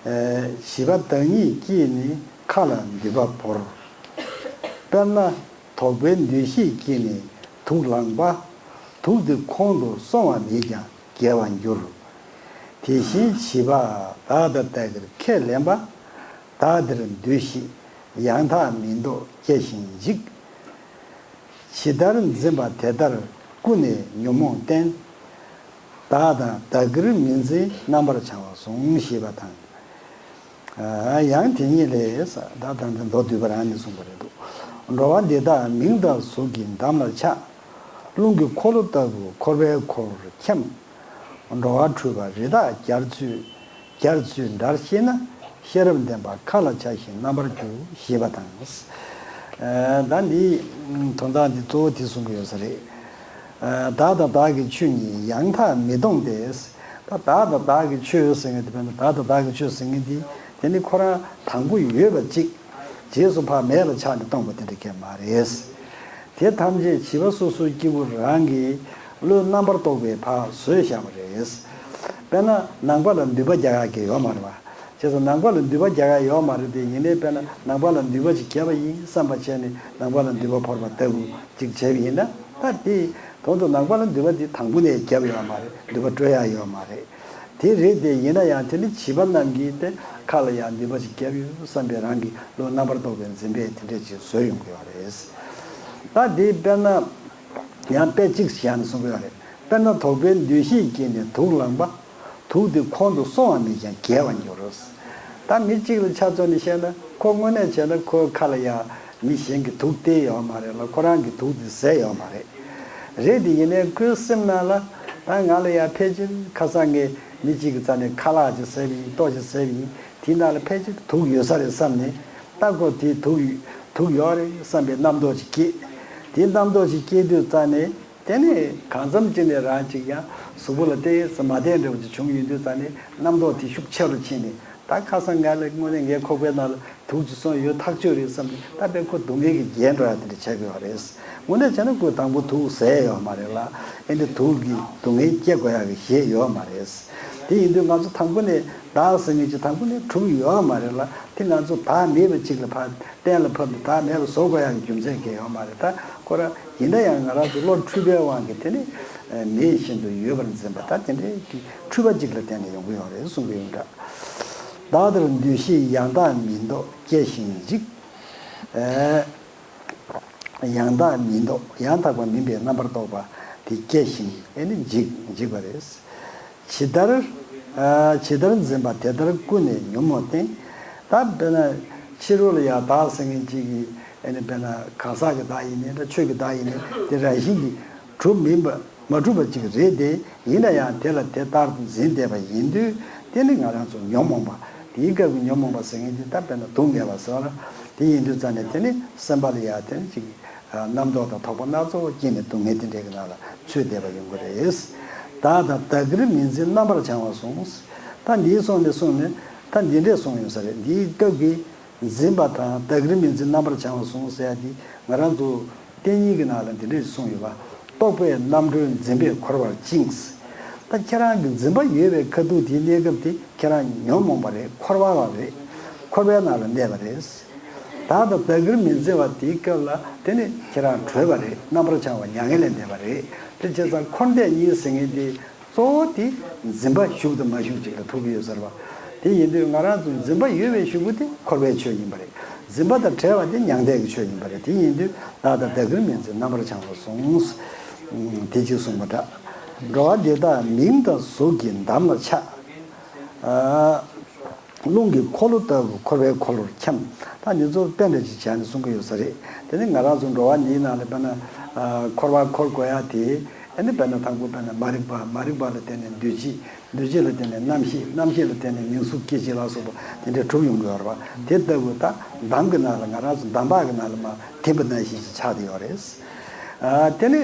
བྱིས་པ་བདག་ཉིད་ཀྱིས་ནི་མཁའ་ལ་མདུད་པ་བོར། དཔེར་ན་དོགས་པའི་འདུ་ཤེས་ཀྱིས་ནི་དུག་ལངས་པ། དུག་དེ་ཁོང་དུ་སོང་བ་མེད་ཀྱང་། རྒྱལ་བར་འགྱུར། དེ་བཞིན་བྱིས་པ་བདག་དང་བདག་གིར་ཁས་ལེན་པ། བདག་དེར་འདུ་ཤེས་ཡང་དག་མིན་འདོགས་སྐྱེ་ཞིང་འཇིག། ཇི་ལྟར་འཛིན་པ་དེ་ལྟར་ཀུན་ནས་ཉོན་མོངས་བརྟེན། བདག་དང་བདག་གིར་མི་འཛིན་རྣམ་པར་བྱང་བ་ཟུང་ཞེས་པ་དང་། ཡང་དེ་ཉིད་ལས། ད་ད་ལྟ་མདོ་བསྡུས་པ་རང་ནས་གསུངས་པ་རེད་འདུག་འགྲོ་བ་འདི་དག་མིང་དང་གཟུགས་ཀྱིས་འདམ་ལ་ཆགས། རླུང་གི་འཁོར་ལོ་ལྟ་བུ་འཁོར་བའི་འཁོར་འཁྱམས། འགྲོ་བ་འཁྲུལ་པ་རི་དྭགས་རྒྱར་ཚུད། རྒྱར་ཚུད་འདྲར་ཤེས་ན་ཤེས་རབ་ལྡན་པ་མཁའ་ལ་ཆགས་ཤིང་རྣམ་པར་རྒྱུ། ཞེས་པ་དང་། ད་འདི་དོན་དག་འདི་གཙོ་བོ་དེ་གསུང་གི་ཡོད་ས་རེད། བདག་དང་བདག་གི་ཆོས་ཉིད་ཡང་དག་མི་གཏོང་སྟེ། ད་བདག་དང་བདག་གི་ཆོས་ཟེར་མཁན་དེ། དཔེར་ན་བདག་དང་བདག་གི་ཆོས་ཟེར་མཁན་དེ། དེ་ནི་ཁོ་རང་དང་པོ་ཡོད་པ་གཅིག་རྗེས་སུ་ཕར་མེད་པ་ཆགས་ནས་སྟོང་པ་དེ་འདྲ་གང་ཡང་མ་རེད། དེ་ཐམས་ཅད་བྱིས་པ་སོ་སོའི་སྐྱེས་བུ་རང་གིས་བློས་རྣམ་པར་རྟོག་པའི་བར་བཟོས་བཞག་པ་རེད། དཔེར་ན་ནང་པ་ལ་འདུས་པ་རྒྱག་ཡག་གི་ཡོད་མ་རེད་བ། བྱས་ཙང་ནང་པ་ལ་འདུས་པ་རྒྱག་ཡག་ཡོད་མ་རེད་དེ། ཡིན་ནའི་དཔེར་ན་ནང་པ་ལ་འདུས་པ་ཅིག་བརྒྱབ་པ་ཡིན་བསམ་པ་བྱས་ནས་ནང་པ་ལ་འདུས་པ་ཕོར་པ་ལྟ་བུ་ཅིག་བྱས་པ་ཡིན་ན། ད་དེ་དོན་དུ་ནང་པ་ལ་འདུས་པ་དེ་དང་པོ་ནས་བརྒྱབ་ཡོད་མ་རེད། འདུས་པ་སྤྲོད་ཡག་ཡོད་མ་རེད། དེ་རེད་དེ། ཡིན་ན་ཡང་དེ་ནི་བྱིས་པ་རྣམས་ཀྱིས་དེ་མཁའ་ལ་ཡང་འདུས་པ་ཅིག་བརྒྱབ་ཡོད་བསམ་པའི་རང་གི་བློ་རྣམ་པར་རྟོག་པའི་འཛིན་པས་དེ་འདྲས་ཅིག་བཟོས་ཡོང་གི་ཡོད་རེད། ད་དེ་དཔེར་ན་ཡང་དཔེ་གཅིག་བཞག་ནས་གསུང་གི་ཡོད་རེད། དཔེར་ན་དོགས་པའི་འདུ་ཤེས་ཀྱིས་ནི་དུག་ལངས་པ། དུག་དེ་ཁོང་དུ་སོང་བ་མེད་ཀྱང་རྒྱས་པར་འགྱུར། ད་མི་གཅིག་ལ་ཆ་མཚོན་ནས་བཤད་ན། ཁོ་དངོས་གནས་བྱས་ན་ཁོའི་ཁ་ལ་ཡང་མི་གཞན་གྱིས་དུག་སྟེར་ཡོད་མ་རེད་ལ། ཁོ་རང་གིས་དུག་དེ་བཟས་ཡོད་མ་རེད། རེད་དེ། ཡིན་ནའི་ཁོའི་སེམས་ནང་ལ། ད་ང་ལ་ཡང་ཕལ་ཆེར་ཁ་སང་ངས་མི་གཅིག་གི་རྩ་ནས་ཁ་ལག་ཅིག་བཟས་པ་ཡིན། ལྟོ་ཅིག་བཟས་པ་ཡིན། དེའི་ནང་ལ་ཕལ་ཆེར་དུག་ཡོད་ས་རེད་བསམ་ནས། ད་ཁོ་དེ་དུག་དུག་ཡོད་རེད་བསམ་པའི་རྣམ་རྟོག་ཅིག་སྐྱེས། དེ་རྣམ་རྟོག་ཅིག་སྐྱེས་དུས་རྩ་ནས། དེ་ནས་གང་འཚམ་ཅིག་ནས་རང་ཅིག་ཡང་གཟུགས་པོ་ལ་ཏོག་ཙམ་མ་བདེ་འདྲ་བོ་ཅིག་བྱུང་ཡོང་དུས་ཙ་ནས། རྣམ་རྟོག་དེ་ཤུགས་ཆེ་རུ་ཕྱིན་ནས། ད་ཁ་སང་ང་ལ་དངོས་གནས་ངའི་ཁོག་པའི་ནང་ལ་དུག་ཅིག་སོང་ཡོད་ཐག་ཆོད་རེད་བསམ་ནས། ད་དཔེ་ཁོ་སྡུག་བསྔལ་གྱིས་རྒྱས་འགྲོ་ཡག་དེ་འདྲ་ཆགས་ཀྱི་ཡོད་རེད། དངོས་གནས་བྱས་ན་ཁོས་དང་པོ་དུག་བཟས་ཡོད་མ་རེད་ལ། ཨེ་འདི་དུག་གིས་སྡུག་བསྔལ་སྐྱེ་དགོས་ཡག་གི་གཞི་ཡོད་མ་རེད། དེ་ཡིན་དུས་ང་ཚོ་དང་པོ་ནས་བདག་ཟེར་མཁན་ཅིག་དང་པོ་ནས་གྲུབ་ཡོད་མ་རེད་ལ། དེ་ང་ཚོ་བདག་མེད་པ་ཅིག་ལ་ཕར་གཏན་ལ་ཕབ་ནས་བདག་མེད་པ་བཟོ་དགོས་ཡག་གི་རྒྱུ་མཚན་གང་ཡང་ཡོད་མ་རེད། ད་ཁོ་རང་ཡིན་ན་ཡང་ང་རང་ཚོ་བློ་འཁྲུལ་པའི་དབང་གིས་དེ་ནི་མེད་བཞིན་དུ་ཡོད་པར་འཛིན་པ། ད་དེ་འདྲའི་གི་འཁྲུལ་པ་ཅིག་ལ་བརྟེན་ནས་ཡོང་གི་ཡོད་རེད་གསུང་གི་ཡོད་འདྲ། བདག་ལྟར་འདུ་ཤེས་ཡང་དག་མིན་མདོག་སྐྱེ་ཞིང་འཇིག་ཨེ། ཡང་དག་མིན་མདོག་ཡང་དག་པ་མིན་པའི་རྣམ་པར་རྟོག་པ་དེ་སྐྱེ་ཞིང་ཨེ་ནི་འཇིག་འཇིག་པ་རེད། ཇི་ལྟར། ཨ། ཇི་ལྟར་འཛིན་པ་དེ་ལྟར་ཀུན་ནས་ཉོན་མོངས་ཏེ། ད་དཔེར་ན་ཕྱི་རོལ་ལ་ཡང་བདག་ཟེར་མཁན་གཅིག་གིས་ཨེ་ནི་དཔེར་ན་གང་ཟག་གི་བདག་ཡིན་ནའི་འདྲ། ཆོས་ཀྱི་བདག་ཡིན་ནའི་དེ་རང་བཞིན་གྱིས་གྲུབ་མིན་པ། མ་གྲུབ་པ་ཅིག་རེད་དེ། ཡིན་ན་ཡང་དེ་ལ་དེ་ལྟར་འཛིན་བསྡད་པ་ཡིན་དུས། དེ་ནི་ང་རང་ཚོ་ཉོན་མོངས་པ། དེའི་སྐབས་ཀྱི་ཉོན་མོངས་པ་ཟེར་མཁན་དེ་ད་དཔེར་ན་སྡུག་བསྔལ་བ་ཟེར་བ་ལ། དེ་ཡིན་དུས་ཙང་ནས་དེ་ནི་སེམས་པ་ལ་ཡང་དེ་ནི་ཅིག་རྣམ་རྟོག་དང་དོགས་པ་སྣ་ཚོགས་སྐྱེས་ནས་སྡུག་བསྔལ་དེ་འདྲའི་གི་ནང་ལ་ཚུད་བསྡད་པ་ཡོང་གི་རེད། བདག་དང་བདག་གིར་མི་འཛིན་རྣམ་པར་བྱང་བ་གསུངས། ད་འདིའི་སོང་ནས་གསུངས་ནས་ད་འདི་འདྲས་གསུངས་ཡོད་ས་རེད། འདིའི་སྐབས་ཀྱི་འཛིན་པ་དང་བདག་གིར་མི་འཛིན་རྣམ་པར་བྱང་བ་གསུངས་ཟེར་ཡ་འདི་ང་རང་ཚོ་བསྟན་རྙིང་གི་ནང་ལ་འདི་འདྲས་གསུངས་ཡོད་པ། རྟོག་པས་རྣམ་གྲོལ་འཛིན་པས་འཁོར་བར་བཅིངས། ད་ཁྱེད་རང་གི་འཛིན་པ་ཡོད་པའི་ཁ་ཐུག་དེའི་གནས་སྐབས་དེ་ཁྱེད་རང་ཉོན་མོངས་པ་རེད། འཁོར་བ་བ་རེད། འཁོར་བའི་ནང་ལ་གནས་པ་རེད། བདག་དང་བདག་གིར་མི་འཛིན་པ་དེའི་སྐབས་ལ་དེ་ནི་ཁྱེད་རང་གྲོལ་བ་རེད། རྣམ་པར་བྱང་བ་མྱ་ངན་ལས་འདས་པ་རེད། དེ་བྱས་ཙང་འཁོར་འདས་གཉིས་ཟེར་མཁན་དེ། གཙོ་བོ་དེ་འཛིན་པ་ཞུགས་དང་མ་ཞུགས་ཅིག་ལ་ཐུག་གི་ཡོད་ཟེར་བ། དེ་ཡིན་དུས་ང་རང་ཚོ་འཛིན་པ་ཡོད་པའི་གཞུག་གུ་དེ་འཁོར་བའི་ཆོས་ཡིན་པ་རེད། འཛིན་པ་དང་བྲལ་བ་དེ་མྱང་འདས་ཀྱི་ཆོས་ཡིན་པ་རེད། དེ་ཡིན་དུས་བདག་དང་བདག་གིར་མི་འཛིན་རྣམ་པར་བྱང་བ་གསུངས། དེ་གཅིག་གསུངས་པ་འདྲ། འགྲོ་བ་འདི་དག་མིང་དང་གཟུགས་ཀྱི་འདམ་ལ་ཆགས། རླུང་གི་འཁོར་ལོ་ལྟ་བུ་འཁོར་བའི་འཁོར་ལོར་འཁྱམས། ད་འདི་ཚོ་དཔེ་འདྲ་ཅིག་བྱས་ནས་གསུང་གི་ཡོད་ས་རེད། དེ་ནི་ང་རང་ཚོ་འགྲོ་བ་འདིའི་ནང་ལ་དཔེར་ན་འཁོར་བ་འཁོར་དགོས་ཡ་དེ། ཨ་ནི་དཔེར་ན་དང་པོ་དཔེར་ན་མ་རིག་པ། མ་རིག་པ་ལ་བརྟེན་ནས་འདུ་བྱེད། འདུ་བྱེད་ལ་བརྟེན་ནས་རྣམ་ཤེས། རྣམ་ཤེས་ལ་བརྟེན་ནས་མིང་གཟུགས་སྐྱེ་མཆེད་ལ་སོགས་པ་དེ་འདྲ་གྲུབ་ཡོང་གི་ཡོད་རེད་བ། དེ་ལྟ་བུ་ད་འདམ་གྱི་ནང་ལ་ང་རང་ཚོ་འདམ་བག་གི་ནང་ལ་མར་འཐིམ་པ་ནང་བཞིན་ཞིག་ཆགས་བསྡད་ཡོད་རེད། ཨ། དེ་ནི་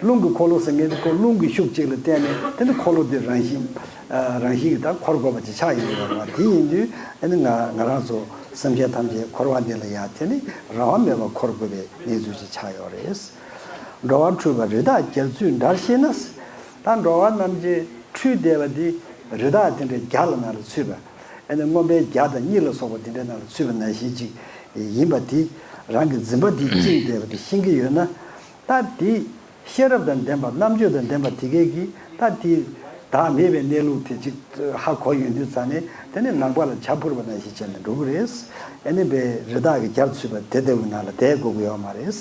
རླུང་གི་འཁོར་ལོ་ཟེར་མཁན་དེ་ཁོ་རླུང་གི་ཤུགས་གཅིག་ལ་བརྟེན་ནས་དེ་ནི་འཁོར་ལོ་དེ་རང་བཞིན། ཨ། རང་བཞིན་གྱིས་ད་འཁོར་དགོས་པ་ཅིག་ཆགས་ཡོང་གི་ཡོད་རེད་བ། དེ་ཡིན་དུས་ཨ་ནི་ང་ང་རང་ཚོ་སེམས་ཅན་ཐམས་ཅད་འཁོར་བ་འདི་ལ་ཡང་དེ་ནི་རང་དབང་མེད་པར་འཁོར་དགོས་པའི་གནས་ཚུལ་ཅིག་ཆགས་ཡོད་རེད། འགྲོ་བ་འཁྲུལ་པ་རི་དྭགས་རྒྱར་ཚུད་འདྲར་ཤེས་ན། ད་འགྲོ་བ་རྣམས་ཀྱི་འཁྲུལ་བསྡད་པ་འདི་རི་དྭགས་དེ་འདྲའི་རྒྱ་ལ་ནང་ལ་ཚུད་པ། ཨ་ནི་རྔོན་པའི་རྒྱ་དང་གཉིད་ལ་སོགས་པ་དེ་འདྲའི་ནང་ལ་ཚུད་པ་ནང་བཞིན་ཅིག་ཡིན་པ་དེ། རང་གི་འཛིན་པ་དེ་བཅིངས་བསྡད་པ་དེ་ཤེས་ཀྱི་ཡོད་ན། ད་དེ་ཤེས་རབ་དང་ལྡན་པ། རྣམ་དཔྱོད་དང་ལྡན་པ་དེ་གས་ཀྱིས་ད་དེ་བདག་མེད་པའི་གནས་ལུགས་དེ་ཅིག་ཧ་གོ་ཡོང་དུས་ཙང་ནས། དེ་ནས་ནང་པ་ལ་བྱ་འཕུར་བ་ནང་བཞིན་བྱས་ནས་འགྲོ་གི་རེད། ཨ་ནི་བའི་རི་དྭགས་ཀྱི་རྒྱར་ཚུད་པ་དེ་ལྟ་བུའི་ནང་ལ་བསྡད་དགོས་ཀྱི་ཡོད་མ་རེད།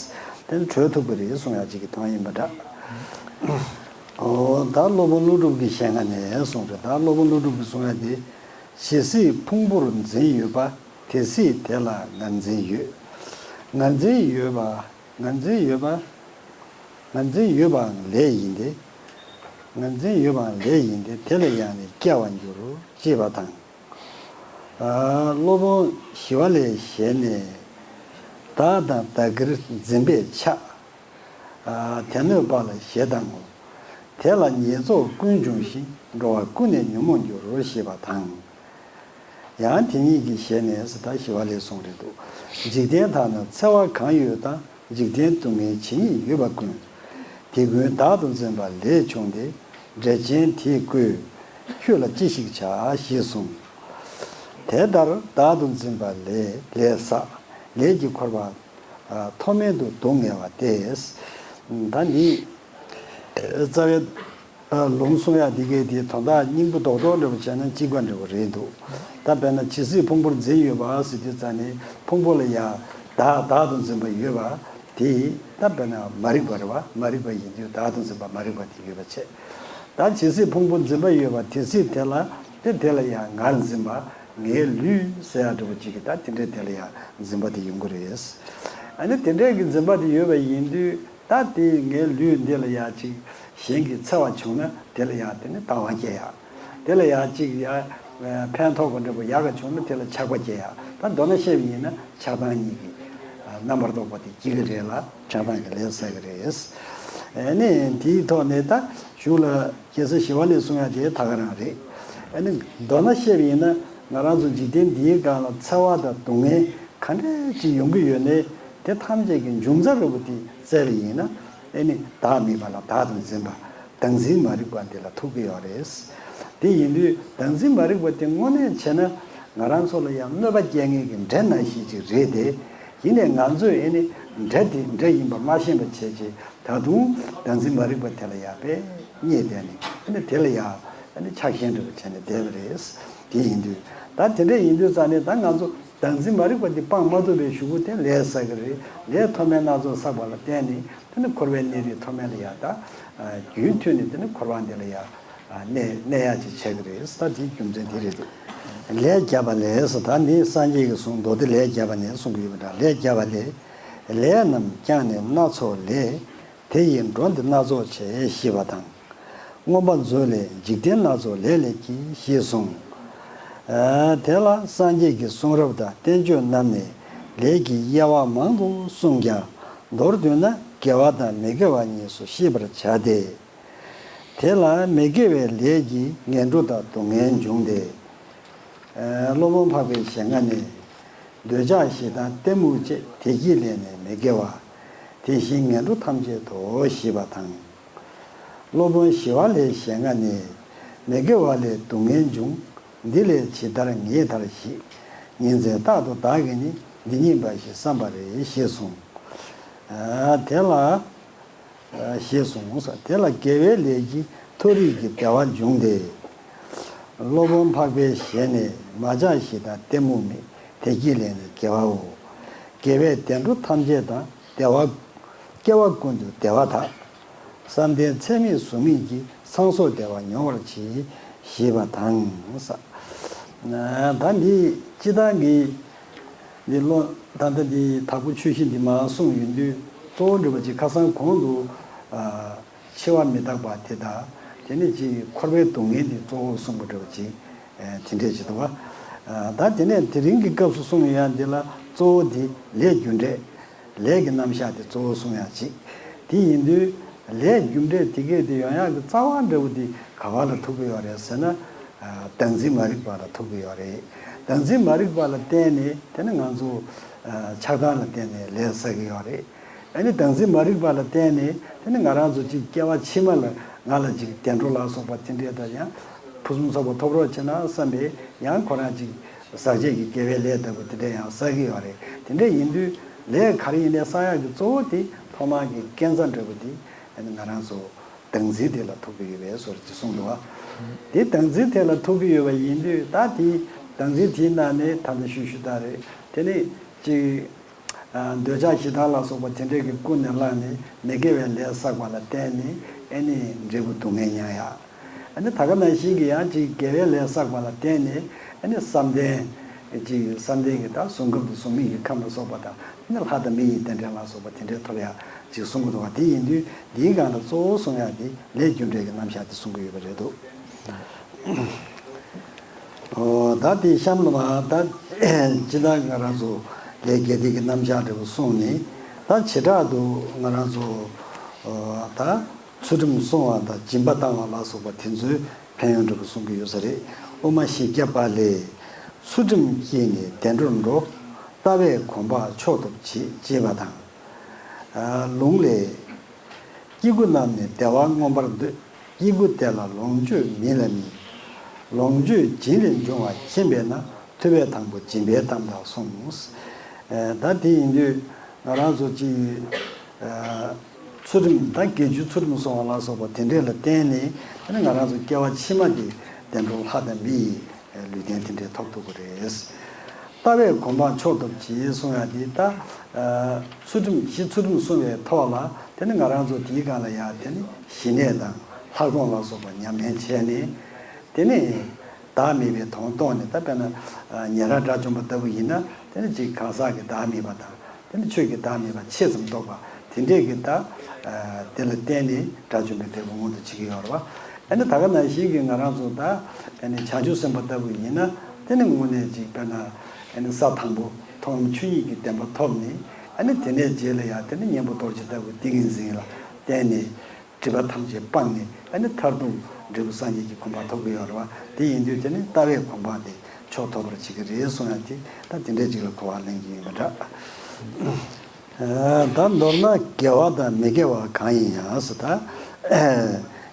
དེ་ནི་གྲོལ་ཐུབ་ཀྱི་རེད་གསུང་ཡག་ཅིག་གི་དོན་ཡིན་པ་འདྲ། ཨོ། ད་སློབ་དཔོན་ཀླུ་སྒྲུབ་ཀྱི་ཞལ་སྔ་ནས་གསུངས་རེད། ད་སློབ་དཔོན་ཀླུ་སྒྲུབ་ཀྱིས་གསུང་ཡག་དེ། ཇི་སྲིད་ཕུང་པོར་འཛིན་ཡོད་པ། དེ་སྲིད་དེ་ལ་ངར་འཛིན་ཡོད། ངར་འཛིན་ཡོད་པ། ངར་འཛིན་ཡོད་པ། ངར་འཛིན་ཡོད་པའང་ལས་ཡིན་ཏེ། ངར་འཛིན་ཡོད་པའང་ལས་ཡིན་ཏེ། དེ་ལ་ཡང་ནི་སྐྱེ་བར་འགྱུར། ཅེས་པ་དང་། ཨ། སློབ་དཔོན་ཞི་བ་ལྷའི་ཞལ་ནས། བདག་དང་བདག་གིར་འཛིན་པས་ཆགས། ཨ། དེ་གནོད་པ་ལ་ཞེ་སྡང་ངོ་། དེ་ལ་ཉེས་ཚོགས་ཀུན་འབྱུང་ཞིང་། འགྲོ་བ་ཀུན་ནས་ཉོན་མོངས་འགྱུར། ཞེས་པ་དང་། ཡང་དེ་ཉིད་ཀྱི་ཞལ་ནས་ཟེར། ད་ཞི་བ་ལྷས་གསུངས་རེད་འདུག། འཇིག་རྟེན་དག་ན་འཚེ་བ་གང་ཡོད་དང་། འཇིག་རྟེན་སྡུག་བསྔལ་ཇི་སྙེད་ཡོད་པ་ཀུན། དེ་ཀུན་བདག་ཏུ་འཛིན་པ་ལས་བྱུང་སྟེ། འགྲེལ་ཆེན་དེས་བཀོད་ཁྱོད་ལ་ཅི་ཞིག་བྱ། ཞེས་གསུངས། དེ་ལྟར་བདག་ཏུ་འཛིན་པ་ལས་ལས་བསགས་ལས་ཀྱི་འཁོར་བ། ཨ། མཐོ་དམན་དུ་སྡུག་བསྔལ་བ་སྟེ། ད་ནི་རྩ་བའི་ལུང་གསུང་ཡག་འདི་གའི་དེའི་དོན་དག་སྙིང་པོ་རྡོག་རྡོག་འདྲ་པོ་བྱས་ན་གཅིག་པ་འདྲ་པོ་རེད་འདུག། ད་དཔེར་ན་ཇི་སྲིད་ཕུང་པོར་འཛིན་ཡོད་པ་ཟེར་དུས་ཙང་ནས་ཕུང་པོ་ལ་ཡང་བདག་བདག་ཏུ་འཛིན་པ་ཡོད་པ་དེ། ད་དཔེར་ན་མ་རིག་པ་རེད་བ། མ་རིག་པ་ཡིན་དུས་བདག་ཏུ་འཛིན་པ་མ་རིག་པ་དེ་ཡོད་པ་བྱས། ད་ཇི་སྲིད་ཕུང་པོ་འཛིན་པ་ཡོད་པ་དེ་སྲིད་དེ་ལ་དེ་དེ་ལ་ཡང་ངར་འཛིན་པ། ངའི་ལུས་ཟེར་ཡག་འདྲ་པོ་ཅིག་གི་ད་དེ་འདྲའི་དེ་ལ་ཡང་འཛིན་པ་དེ་ཡོང་གི་རེད། ཨ་ནི་དེ་འདྲའི་གི་འཛིན་པ་དེ་ཡོད་པ་ཡིན་དུས། ད་དེ་ངའི་ལུས་འདི་ལ་ཡ་ཅིག་གཞན་གྱིས་འཚེ་བ་བྱུང་ན་དེ་ལ་ཡ་དེ་ནི་སྡང་བ་སྐྱེ་ཡག། དེ་ལ་ཡ་ཅིག་ཡ་ཕན་ཐོགས་པ་འདྲ་པོ་ཡག་ག་བྱུང་ན་དེ་ལ་ཆགས་པ་སྐྱེ་ཡག། ད་མདོར་ན་བཤད་པ་ཡིན་ན་ཆགས་སྡང་གཉིས་ཀྱི་རྣམ་པར་རྟོག་པ་དེ་སྐྱེ་གི་རེད་ལ། ཆགས་སྡང་གི་ལས་བསགས་གི་རེད། ཨ་ནི་དེའི་ཐོག་ནས་ད་གཞུག་ལ་རྒྱལ་སྲས་ཞི་བ་ལྷས་གསུང་ཡག་དེ་ད་ག་རང་རེད། ཨ་ནི་མདོར་ན་བཤད་པ་ཡིན་ན་ང་རང་ཚོ་འཇིག་རྟེན་འདིའི་སྒང་ལ་འཚེ་བ་དང་སྡུག་བསྔལ་ག་འདྲ་ཅིག་ཡོང་གི་ཡོད་ནའི། དེ་ཐམས་ཅད་ཀྱི་འབྱུང་རྩ་འདྲ་པོ་དེ་བཙལ་བ་ཡིན་ན། ཨེ་ནི་བདག་མེད་པ་ལ་བདག་ཏུ་འཛིན་པ། བདག་འཛིན་མ་རིག་པ་འདི་ལ་ཐུག་གི་ཡོད་རེད། དེ་ཡིན་དུས་བདག་འཛིན་མ་རིག་པ་དེ་དངོས་གནས་བྱས་ན་ང་རང་ཚོ་ལ་ཡང་གནོད་པ་སྐྱེལ་མཁན་གྱི་འདྲེ་ནང་བཞིན་ཅིག་རེད་དེ། ཡིན་ནའི་ང་ཚོས་ཨེ་ནི་འདྲེ་དེ་འདྲེ་ཡིན་པ་མ་ཤེས་པ་བྱས་རྗེས། ད་དུང་བདག་འཛིན་མ་རིག་པ་དེ་ལ་ཡང་དཔེ་བརྙས་བསྡད་ནས། ཨ་ནི་དེ་ལ་ཡང་ཨ་ནི་ཆགས་ཞེན་འདྲ་པོ་བྱས་ནས་བསྡད་པ་རེད། དེ་ཡིན་དུས་ ད་དེ་འདྲ་ཡིན་དུས་ཙང་ནས་ད་ང་ཚོ་བདག་འཛིན་མ་རིག་པ་འདི་སྤང་མ་ཐུབ་པའི་གཞུག་གུ་དེ་ལས་བསགས་ཀྱི་རེད། ལས་མཐོ་དམན་སྣ་ཚོགས་བསགས་པ་ལ་བརྟེན་ནས་དེ་ནི་འཁོར་བའི་གནས་རིས་མཐོ་དམན་ལ་ཡང་ད་རྒྱུན་མཐུད་ནས་དེ་ནི་འཁོར་བ་འདི་ལ་ཡང་གནས་གནས་ཡག་ཅིག་བྱེད་ཀྱི་རེད། ད་དེའི་རྒྱུ་མཚན་དེ་རེད་འདུག་ལས་བརྒྱ་པ་ལས་ད་ནི་སངས་རྒྱས་ཀྱིས་གསུངས། མདོ་སྡེ་ལས་བརྒྱ་པ་ནས་གསུང་གི་ཡོད་པ་འདྲ། ལས་བརྒྱ་པ་ལས། ལས་རྣམས་ཀྱང་ནི་སྣ་ཚོགས་ལས། དེ་ཡིས་འགྲོ་འདི་སྣ་ཚོགས་བྱེད། ཞེས་པ་དང་། མངོན་པ་མཛོད་ལས། འཇིག་རྟེན་སྣ་ཚོགས་ལས་ལས་ཀྱིས། ཞེས་གསུངས། ཨ། དེ་ལ་སངས་རྒྱས་ཀྱི་གསུང་རབ་དང་བསྟན་བཅོས་རྣམས་ནས་ལས་ཀྱི་དབྱེ་བ་མང་དུ་གསུངས་ཀྱང་། མདོར་བསྡུས་ན་དགེ་བ་དང་མི་དགེ་བ་གཉིས་སུ་ཤེས་པར་བྱ་སྟེ། དེ་ལ་མི་དགེ་བའི་ལས་ཀྱིས་ངན་འགྲོ་དང་སྡུག་བསྔལ་འབྱུང་སྟེ། ཨ། སློབ་དཔོན་འཕགས་པའི་ཞལ་སྔ་ནས། འདོད་ཆགས་ཞེ་སྡང་གཏི་མུག་བཅས་དེ་གྱིས་བསླད་ནས་མི་དགེ་བ། དེ་བཞིན་ངན་འགྲོ་ཐམས་ཅད་དོ། ཞེས་པ་དང་། སློབ་དཔོན་ཞི་བ་ལྷའི་ཞལ་སྔ་ནས། མི་དགེ་བ་ལས་སྡུག་བསྔལ་འབྱུང་། འདི་ལས་ཇི་ལྟར་ངེས་ཐལ་ཞིག་ཉིན་མཚན་རྟག་ཏུ་བདག་གིས་ནི། འདི་ཉིད་འབའ་ཞིག་བསམ་པ་རེ། ཞེས་གསུངས། ཨ། དེ་ལ། ཨ། ཞེས་གསུངས། དེ་ལ་དགེ་བའི་ལས་ཀྱིས་མཐོ་རིས་ཀྱི་བདེ་བ་འབྱུང་སྟེ། སློབ་དཔོན་འཕགས་པའི་ཞལ་ནས། མ་ཆགས་ཞེ་སྡང་གཏི་མུག་མེད། དེ་གྱིས་བསླད་ནས་དགེ་བའོ། དགེ་བས་བདེ་འགྲོ་ཐམས་ཅད་དང་། བདེ་བ། སྐྱེ་བ་ཀུན་ཏུ་བདེ་བ་དག་བསམ་གཏན་ཚད་མེད་གཟུགས་མེད་ཀྱི། ཚངས་སོགས་བདེ་བ་མྱོང་བར་གྱིས། ཞེས་པ་དང་། ད་འདི་སྤྱིར་བཏང་གི་འདི་ལོ། ད་ལྟ་འདི་དྭགས་པོ་ཆོས་བཞི་འདི་མར་གསུངས་ཡོང་དུས། གཙོ་བོ་འདྲ་བ་ཅིག་ཁ་སང་གོང་དུ། ཨ། འཆི་བ་མི་རྟག་པ་དེ་དང་། དེ་ནས་ཅིག་འཁོར་བའི་སྡུག་བསྔལ་འདི་གཙོ་བོ་གསུངས་པ་འདྲ་བ་ཅིག་ཨ། དེ་འདྲས་ཅིག་འདུག་བ། ཨ། ད་དེ་ནས་དེ་རིང་གི་སྐབས་སུ་གསུངས་ཡ་འདི་ལ་གཙོ་བོ་འདི་ལས་རྒྱུ་འབྲས། ལས་ཀྱི་རྣམ་གཞག་དེ་གཙོ་བོ་གསུང་ཡག་ཅིག་དེ་ཡིན་དུས། ལས་རྒྱུ་འབྲས་དེ་གས་དེ་ཡོང་ཡག་གི་རྩ་བ་འདྲ་བོ་དེ་ག་བ་ལ་ཐུག་གི་ཡོད་རེད་ཟེར་ན། ཨ། བདག་འཛིན་མ་རིག་པ་ལ་ཐུག་གི་ཡོད་རེད། བདག་འཛིན་མ་རིག་པ་ལ་བརྟེན་ནས་དེ་ནི་ང་ཚོ། ཨ། ཆགས་སྡང་ལ་བརྟེན་ནས་ལས་བསགས་ཀྱི་ཡོད་རེད། ཨ་ནི་བདག་འཛིན་མ་རིག་པ་ལ་བརྟེན་ནས་དེ་ནི་ང་རང་ཚོ་གཅིག་སྐྱེ་བ་ཕྱི་མ་ལ་ང་ལ་གཅིག་བདེ་འགྲོ་ལ་སོགས་པ་དེ་འདྲས་དང་ཡང་། ཕུན་སུམ་ཚོགས་པ་ཐོབ་རོགས་བྱེད་ན་བསམ་པའི་ཡང་ཁོ་རང་ཅིག་ཟག་བཅས་ཀྱི་དགེ་བའི་ལས་ལྟ་བུ་དེ་འདྲ་ཡང་བསགས་ཀྱི་ཡོད་རེད། དེ་འདྲ་ཡིན་དུས་ལས་ག་རེ་ཡིན་ནའི་བསགས་ཡག་གི་གཙོ་བོ་དེ་ཐོག་མར་གྱི་རྐྱེན་རྩ་འདྲ་བོ་དེ་ང་རང་ཚོ་བདག་འཛིན་དེ་ལ་ཐུག་གི་ཡོད་པའི་བཟོ་འདྲ་ཅིག་གསུངས་འདུག་བ། དེ་བདག་འཛིན་དེ་ལ་ཐུག་གི་ཡོད་པ་ཡིན་དུས། ད་དེ་བདག་འཛིན་དེའི་ནང་ནས་ད་ལྟ་ཞུས་ཞུས་ལྟར་རེད། དེ་ནས་ཅིག་ཨ། འདོད་ཆགས་ཞེ་སྡང་ལ་སོགས་པ་དེ་འདྲས་ཀྱི་ཀུན་ནས་བསླངས་ནས་མི་དགེ་བའི་ལས་བསགས་པ་ལ་བརྟེན་ནས་ཨ་ནི་འབྲས་བུ་སྡུག་བསྔལ་མྱང་ཡག་ཨ་ནི་ད་ག་ནང་བཞིན་གྱི་ཡང་ཅིག་དགེ་བའི་ལས་བསགས་པ་ལ་བརྟེན་ནས་ཨ་ནི་བསམ་གཏན། ཅིག་བསམ་གཏན་གྱི་ད་གཟུགས་ཁམས་དང་གཟུགས་མེད་ཀྱི་ཁམས་ལ་སོགས་པ་དང་། ཨ་ནི་ལྷ་དང་མི་ཡི་རྟེན་འབྲེལ་ལ་སོགས་པ་དེ་འདྲས་ཐོབ་ཡག་ཅིག་གསུང་གི་འདུག་བ། དེ་ཡིན་དུས་འདིའི་སྒང་ལ་གཙོ་བོ་གསུང་ཡག་དེ་ལས་རྒྱུ་འབྲས་ཀྱི་རྣམ་གཞག་དེ་གསུང་གི་ཡོད་པ་རེད་འདུག་ཨོ། ད་དེ་གཤམ་ལ་མ་ད་ཅི་ད་ང་རང་ཚོ་ལས་རྒྱུ་འབྲས་ཀྱི་རྣམ་གཞག་འདྲ་བོ་གསུངས་ནས། ད་བྱེ་བྲག་ཏུ་ང་རང་ཚོ་ཨོ་ད་ཚུལ་ཁྲིམས་སྲུང་བ་དང་སྦྱིན་པ་བཏང་བ་ལ་སོགས་པ་དེ་ཚོའི་ཕན་ཡོན་འདྲ་བོ་གསུང་གི་ཡོད་ས་རེད། དབུ་མ་བཞི་བརྒྱ་པ་ལས། ཚུལ་ཁྲིམས་བསྐྱེད་ནས་བདེ་འགྲོར་འགྲོ། ལྟ་བས་གོམས་པ་མཆོག་ཐོབ་བྱེད། ཅེས་པ་དང་། ལུང་ལས། སྐྱེ་དགུ་རྣམས་ནི་བདེ་བ་མངོན་པར་འདོད། སྐྱེ་དགུ་དེ་ལ་ལོངས་སྤྱོད་མིན་ལ་མིན། ལོངས་སྤྱོད་སྦྱིན་ལས་འབྱུང་བ་མཁྱེན་པས་ན། ཐུབ་པས་དང་པོ་སྦྱིན་པའི་གཏམ་དག་གསུངས། ད་དེ་ཡིན་དུས་ང་རང་ཚོ་གཅིག་ཚུལ་ཁྲིམས་ད་དགེ་བཅུའི་ཚུལ་ཁྲིམས་སྲུང་བ་ལ་སོགས་པ་དེ་འདྲས་ལ་བརྟེན་ནས་ང་རང་ཚོ་སྐྱེ་བ་ཕྱི་མ་དེ་བདེ་འགྲོ་ལྷ་དང་མི་ཡི་ལུས་རྟེན་དེ་འདྲས་ཐོབ་ཐུབ་ཀྱི་རེད། ལྟ་བས་གོམས་པ་མཆོག་ཐོབ་བྱེད་གསུང་ཡག་འདི་ད། ཚུལ་ཁྲིམས་བཞི་ཚུལ་ཁྲིམས་སྲུང་བའི་ཐོག་ལ་དེ་ནི་ང་རང་ཚོ་དེའི་སྒང་ལ་ཡང་དེ་ནི་ཞི་གནས་དང་ལྷ་སྒོམ་ལ་སོགས་པ་ཉམས་ལེན་བྱས་ནས། དེ་ནི་བདག་མེད་པའི་དོན་རྟོགས་ནས། ད་དཔེར་ན་ཉན་རང་དགྲ་བཅོམ་པ་ལྟ་བུ་ཡིན་ན་དེ་ནི་ཅིག་གང་ཟག་གི་བདག་མེད་པ་དང་། དེ་ནི་ཆོས་ཀྱི་བདག་མེད་པ་ཆེད་ཙམ་རྟོགས་པ་དེ་འདྲས་ཀྱི་ད། དེ་ལ་བརྟེན་ནས་དགྲ་བཅོམ་པའི་འབྲས་བུ་མངོན་དུ་བྱེད་ཀྱི་ཡོད་རེད་བ། ཨ་ནི་ད་ག་ནང་བཞིན་གྱི་ང་རང་ཚོ་ད་ཨ་ནི་བྱང་ཆུབ་སེམས་དཔའ་ལྟ་བུ་ཡིན་ན་དེ་ནི་དངོས་གནས་ཅིག་དཔེར་ན་ཨ་ནི་ས་དང་པོ་ཐོག་མ་ཆོས་ཉིད་ཀྱི་བདེན་པ་ཐོབ་ནས། ཨ་ནི་དེ་ནས་རྗེས་ལ་ཡང་དེ་ནི་གཉེན་པོ་རྡོ་རྗེ་ལྟ་བུའི་ཏིང་ངེ་འཛིན་ལ་བརྟེན་ནས་སྒྲིབ་པ་ཐམས་ཅད་སྤངས་ནས། ཨ་ནི་མཐར་ཐུག་འབྲས་བུ་སངས་རྒྱས་ཀྱི་གོ་འཕང་ཐོབ་ཀྱི་ཡོད་རེད་བ། དེ་ཡིན་དུས་དེ་ནི་ལྟ་བའི་གོ་འཕང་དེ་མཆོག་ཐོབ་པར་བྱེད་ཀྱི་རེད་གསུང་ཡག་དེ་ད་དེ་འདྲས་ཅིག་ལ་གོ་བ་ལེན་གྱི་ཡིན་པ་འདྲ། ད་མདོར་ན་དགེ་བ་དང་མི་དགེ་བ་གང་ཡིན་ཡང་ཟེར། ད་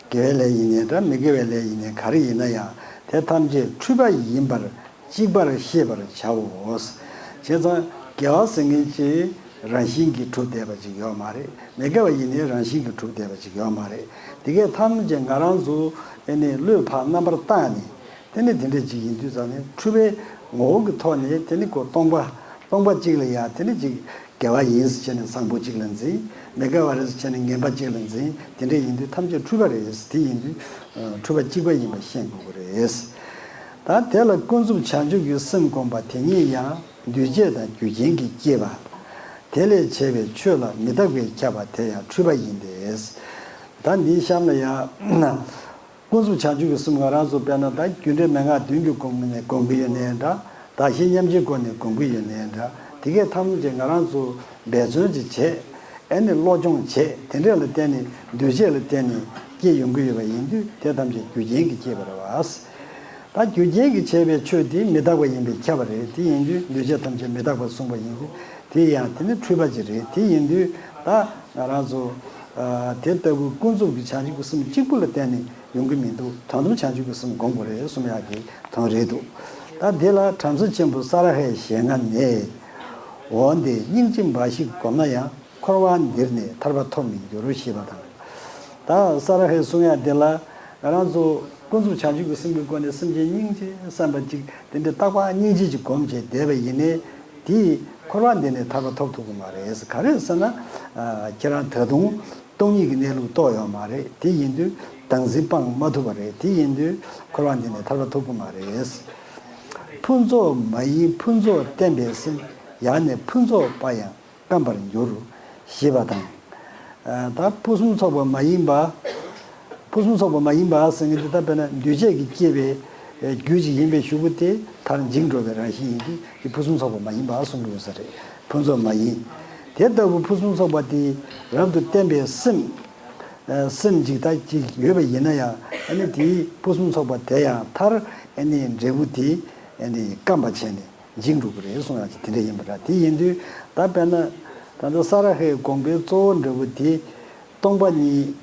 དགེ་བའི་ལས་ཡིན་ནའི་འདྲ། མི་དགེ་བའི་ལས་ཡིན་ནའི་ག་རེ་ཡིན་ན་ཡང་དེ་ཐམས་ཅད་འཁྲུལ་པ་ཡིན་པར་གཅིག་པར་ཤེས་པར་བྱའོ། བྱས་ཙང་དགེ་བ་ཟེར་མཁན་ཅིག་རང་བཞིན་གྱིས་གྲུབ་བསྡད་པ་ཅིག་ཡོད་མ་རེད། མི་དགེ་བ་ཡིན་ནའི་རང་བཞིན་གྱིས་གྲུབ་བསྡད་པ་ཅིག་ཡོད་མ་རེད། དེ་གས་ཐམས་ཅད་ང་རང་ཚོ་ཨ་ནི་བློས་ཕར་རྣམ་པར་བཏང་ནས། དེ་ནི་དེ་འདྲས་ཅིག་ཡིན་དུས་ཙང་ནས་འཁྲུལ་པའི་ངོ་བོ་གི་ཐོག་ནས་དེ་ནི་ཁོ་སྟོང་པ། སྟོང་པ་གཅིག་ལ་ཡང་དེ་ནི་ཅིག་དགེ་བ་ཡིན་ཟེར་བྱས་ནས་བཟང་པོ་གཅིག་ལ་འཛིན། མི་དགེ་བ་རེད་ཟེར་བྱས་ནས་ངན་པ་གཅིག་ལ་འཛིན། དེ་འདྲས་ཡིན་དུས་ཐམས་ཅད་འཁྲུལ་པ་རེད། དེ་ཡིན་དུས་འཁྲུལ་པ་གཅིག་པ་ཡིན་པ་ཤེས་དགོས་ཀྱི་རེད། ད་དེ་ལ་ཀུན་རྫོབ་བྱང་ཆུབ་ཀྱི་སེམས་བསྒོམ་པ་དེ་ཉིད་ཡང་འདུས་བྱས་དང་རྒྱུ་རྐྱེན་གྱིས་བསྐྱེད་པ། དེ་ལས་བྱས་པའི་ཆོས་ལ་མི་རྟག་པས་ཁྱབ་པ་དེ་ཡང་འཁྲུལ་པ་ཡིན་ཏེ། ད་འདིའི་གཤམ་ལ་ཡང་། ཀུན་རྫོབ་བྱང་ཆུབ་ཀྱི་སེམས། ང་རང་ཚོ་དཔེར་ན་ད་རྒྱུ་འབྲས་མན་ངག་བདུན་གྱི་སྒོ་ནས་སྒོམ་གྱི་ཡོད་ནའི་འདྲ། བདག་གཞན་མཉམ་བརྗེའི་སྒོ་ནས་སྒོམ་གྱི་ཡོད་ནའི་འདྲ། དེ་གས་ཐམས་ཅད་ང་རང་ཚོ་འབད་བརྩོན་ཅིག་བྱས། ཨེ་ནི་བློ་སྦྱོང་བྱས། དེ་འདྲས་ལ་བརྟེན་ནས་འདུས་བྱས་ལ་བརྟེན་ནས་སྐྱེ་ཡོང་གི་ཡོད་པ་ཡིན་དུས་དེ་ཐམས་ཅད་རྒྱུ་རྐྱེན་གྱིས་བསྐྱེད་པ་རེད་བ། ད་རྒྱུ་རྐྱེན་གྱིས་བྱས་པའི་ཆོས་དེ་མི་རྟག་པ་ཡིན་པས་ཁྱབ་པ་རེད། དེ་ཡིན་དུས་འདུས་བྱས་ཐམས་ཅད་མི་རྟག་པར་གསུངས་པ་ཡིན་དུས་དེ་ཡང་དེ་ནི་འཁྲུལ་པ་ཅིག་རེད། དེ་ཡིན་དུས་ད་ང་རང་ཚོ་དེ་ལྟ་བུ་ཀུན་རྫོབ་ཀྱི་བྱང་ཆུབ་ཀྱི་སེམས་གཅིག་པུ་ལ་བརྟེན་ནས་ཡོང་གི་མི་འདུག་དོན་དམ་བྱང་ཆུབ་ཀྱི་སེམས་སྒོམ་དགོས་རེད་གསུང་ཡག་གི་དོན་རེད་འདུག་ད་འདི་ལ་བྲམ་ཟེ་ཆེན་པོ་ས་ར་ཧའི་ཞལ་སྔ་ནས། འོན་ཏེ་སྙིང་རྗེ་འབའ་ཞིག་བསྒོམས་ན་ཡང་འཁོར་བ་འདིར་ནི་ཐར་པ་ཐོབ་མི་འགྱུར་ཞེས་པ་དང་། ད་ས་ར་ཧའི་གསུང་ཡག་འདི་ལ་ང་རང་ཚོ་ཀུན་རྫོབ་བྱང་ཆུབ་ཀྱི་སེམས་ཀྱི་སྒོ་ནས་སེམས་ཅན་སྙིང་རྗེ་བསམ་པ་ཅིག་དེ་འདྲའི་རྟག་པ་སྙིང་རྗེ་ཅིག་བསྒོམས་བྱས་བསྡད་པ་ཡིན་ནའི་དེས་འཁོར་བ་འདི་ནས་ཐར་པ་ཐོབ་ཐུབ་ཀྱི་མ་རེད། ག་རེ་ཟེར་ན། ཁྱེད་རང་ད་དུང་སྟོང་ཉིད་ཀྱི་གནས་ལུགས་རྟོགས་ཡོད་མ་རེད། དེ་ཡིན་དུས་བདག་འཛིན་སྤང་མ་ཐུབ་པ་རེད། དེ་ཡིན་དུས་འཁོར་བ་འདི་ནས་ཐར་པ་ཐོབ་ཀྱི་མ་རེད། ཕུན་ཚོགས་མ་ཡིན་ཕུན་ཚོགས་བསྟན་པའི་སེམས། ཡང་ནི་ཕུན་ཚོགས་པ་ཡང་བརྐམ་པར་འགྱུར། ཞེས་པ་དང་། ད་ཕུན་སུམ་ཚོགས་པ་མ་ཡིན་པ། ཕུན་སུམ་ཚོགས་པ་མ་ཡིན་པ་ཟེར་མཁན་དེ་ད་དཔེར་ན་འདུས་བྱས་ཀྱིས་བསྐྱེད་པའི་རྒྱུ་ཅིག་ཡིན་པའི་གཞུག་གུ་དེ་མཐར་འཇིག་འགྲོ་བའི་རང་བཞིན་ཡིན་དུས་དེ་ཕུན་སུམ་ཚོགས་པ་མ་ཡིན་པ་གསུང་གི་ཡོད་ས་རེད། ཕུན་ཚོགས་མ་ཡིན། དེ་ལྟ་བུ་ཕུན་སུམ་ཚོགས་པ་དེ་རབ་ཏུ་བརྟན་པའི་སེམས། སེམས་ཅིག་ད་ཅིག་ཡོད་པ་ཡིན་ན་ཡང་ཨ་ནི་དེའི་ཕུན་སུམ་ཚོགས་པ་དེ་ཡང་མཐར་ཨ་ནི་འབྲས་བུ་དེ་ཨ་ནི་བརྐམ་པ་བྱས་ནས། འཇིག་འགྲོ་གི་རེད་གསུང་ཡག་ཅིག་དེ་འདྲ་ཡིན་པ་འདྲ། དེ་ཡིན་དུས་ད་དཔེར་ན་ད་ལྟ་ས་ར་ཧའི་དགོངས་པའི་གཙོ་བོ་འདྲ་བོ་དེ་སྟོང་པ་ཉིད།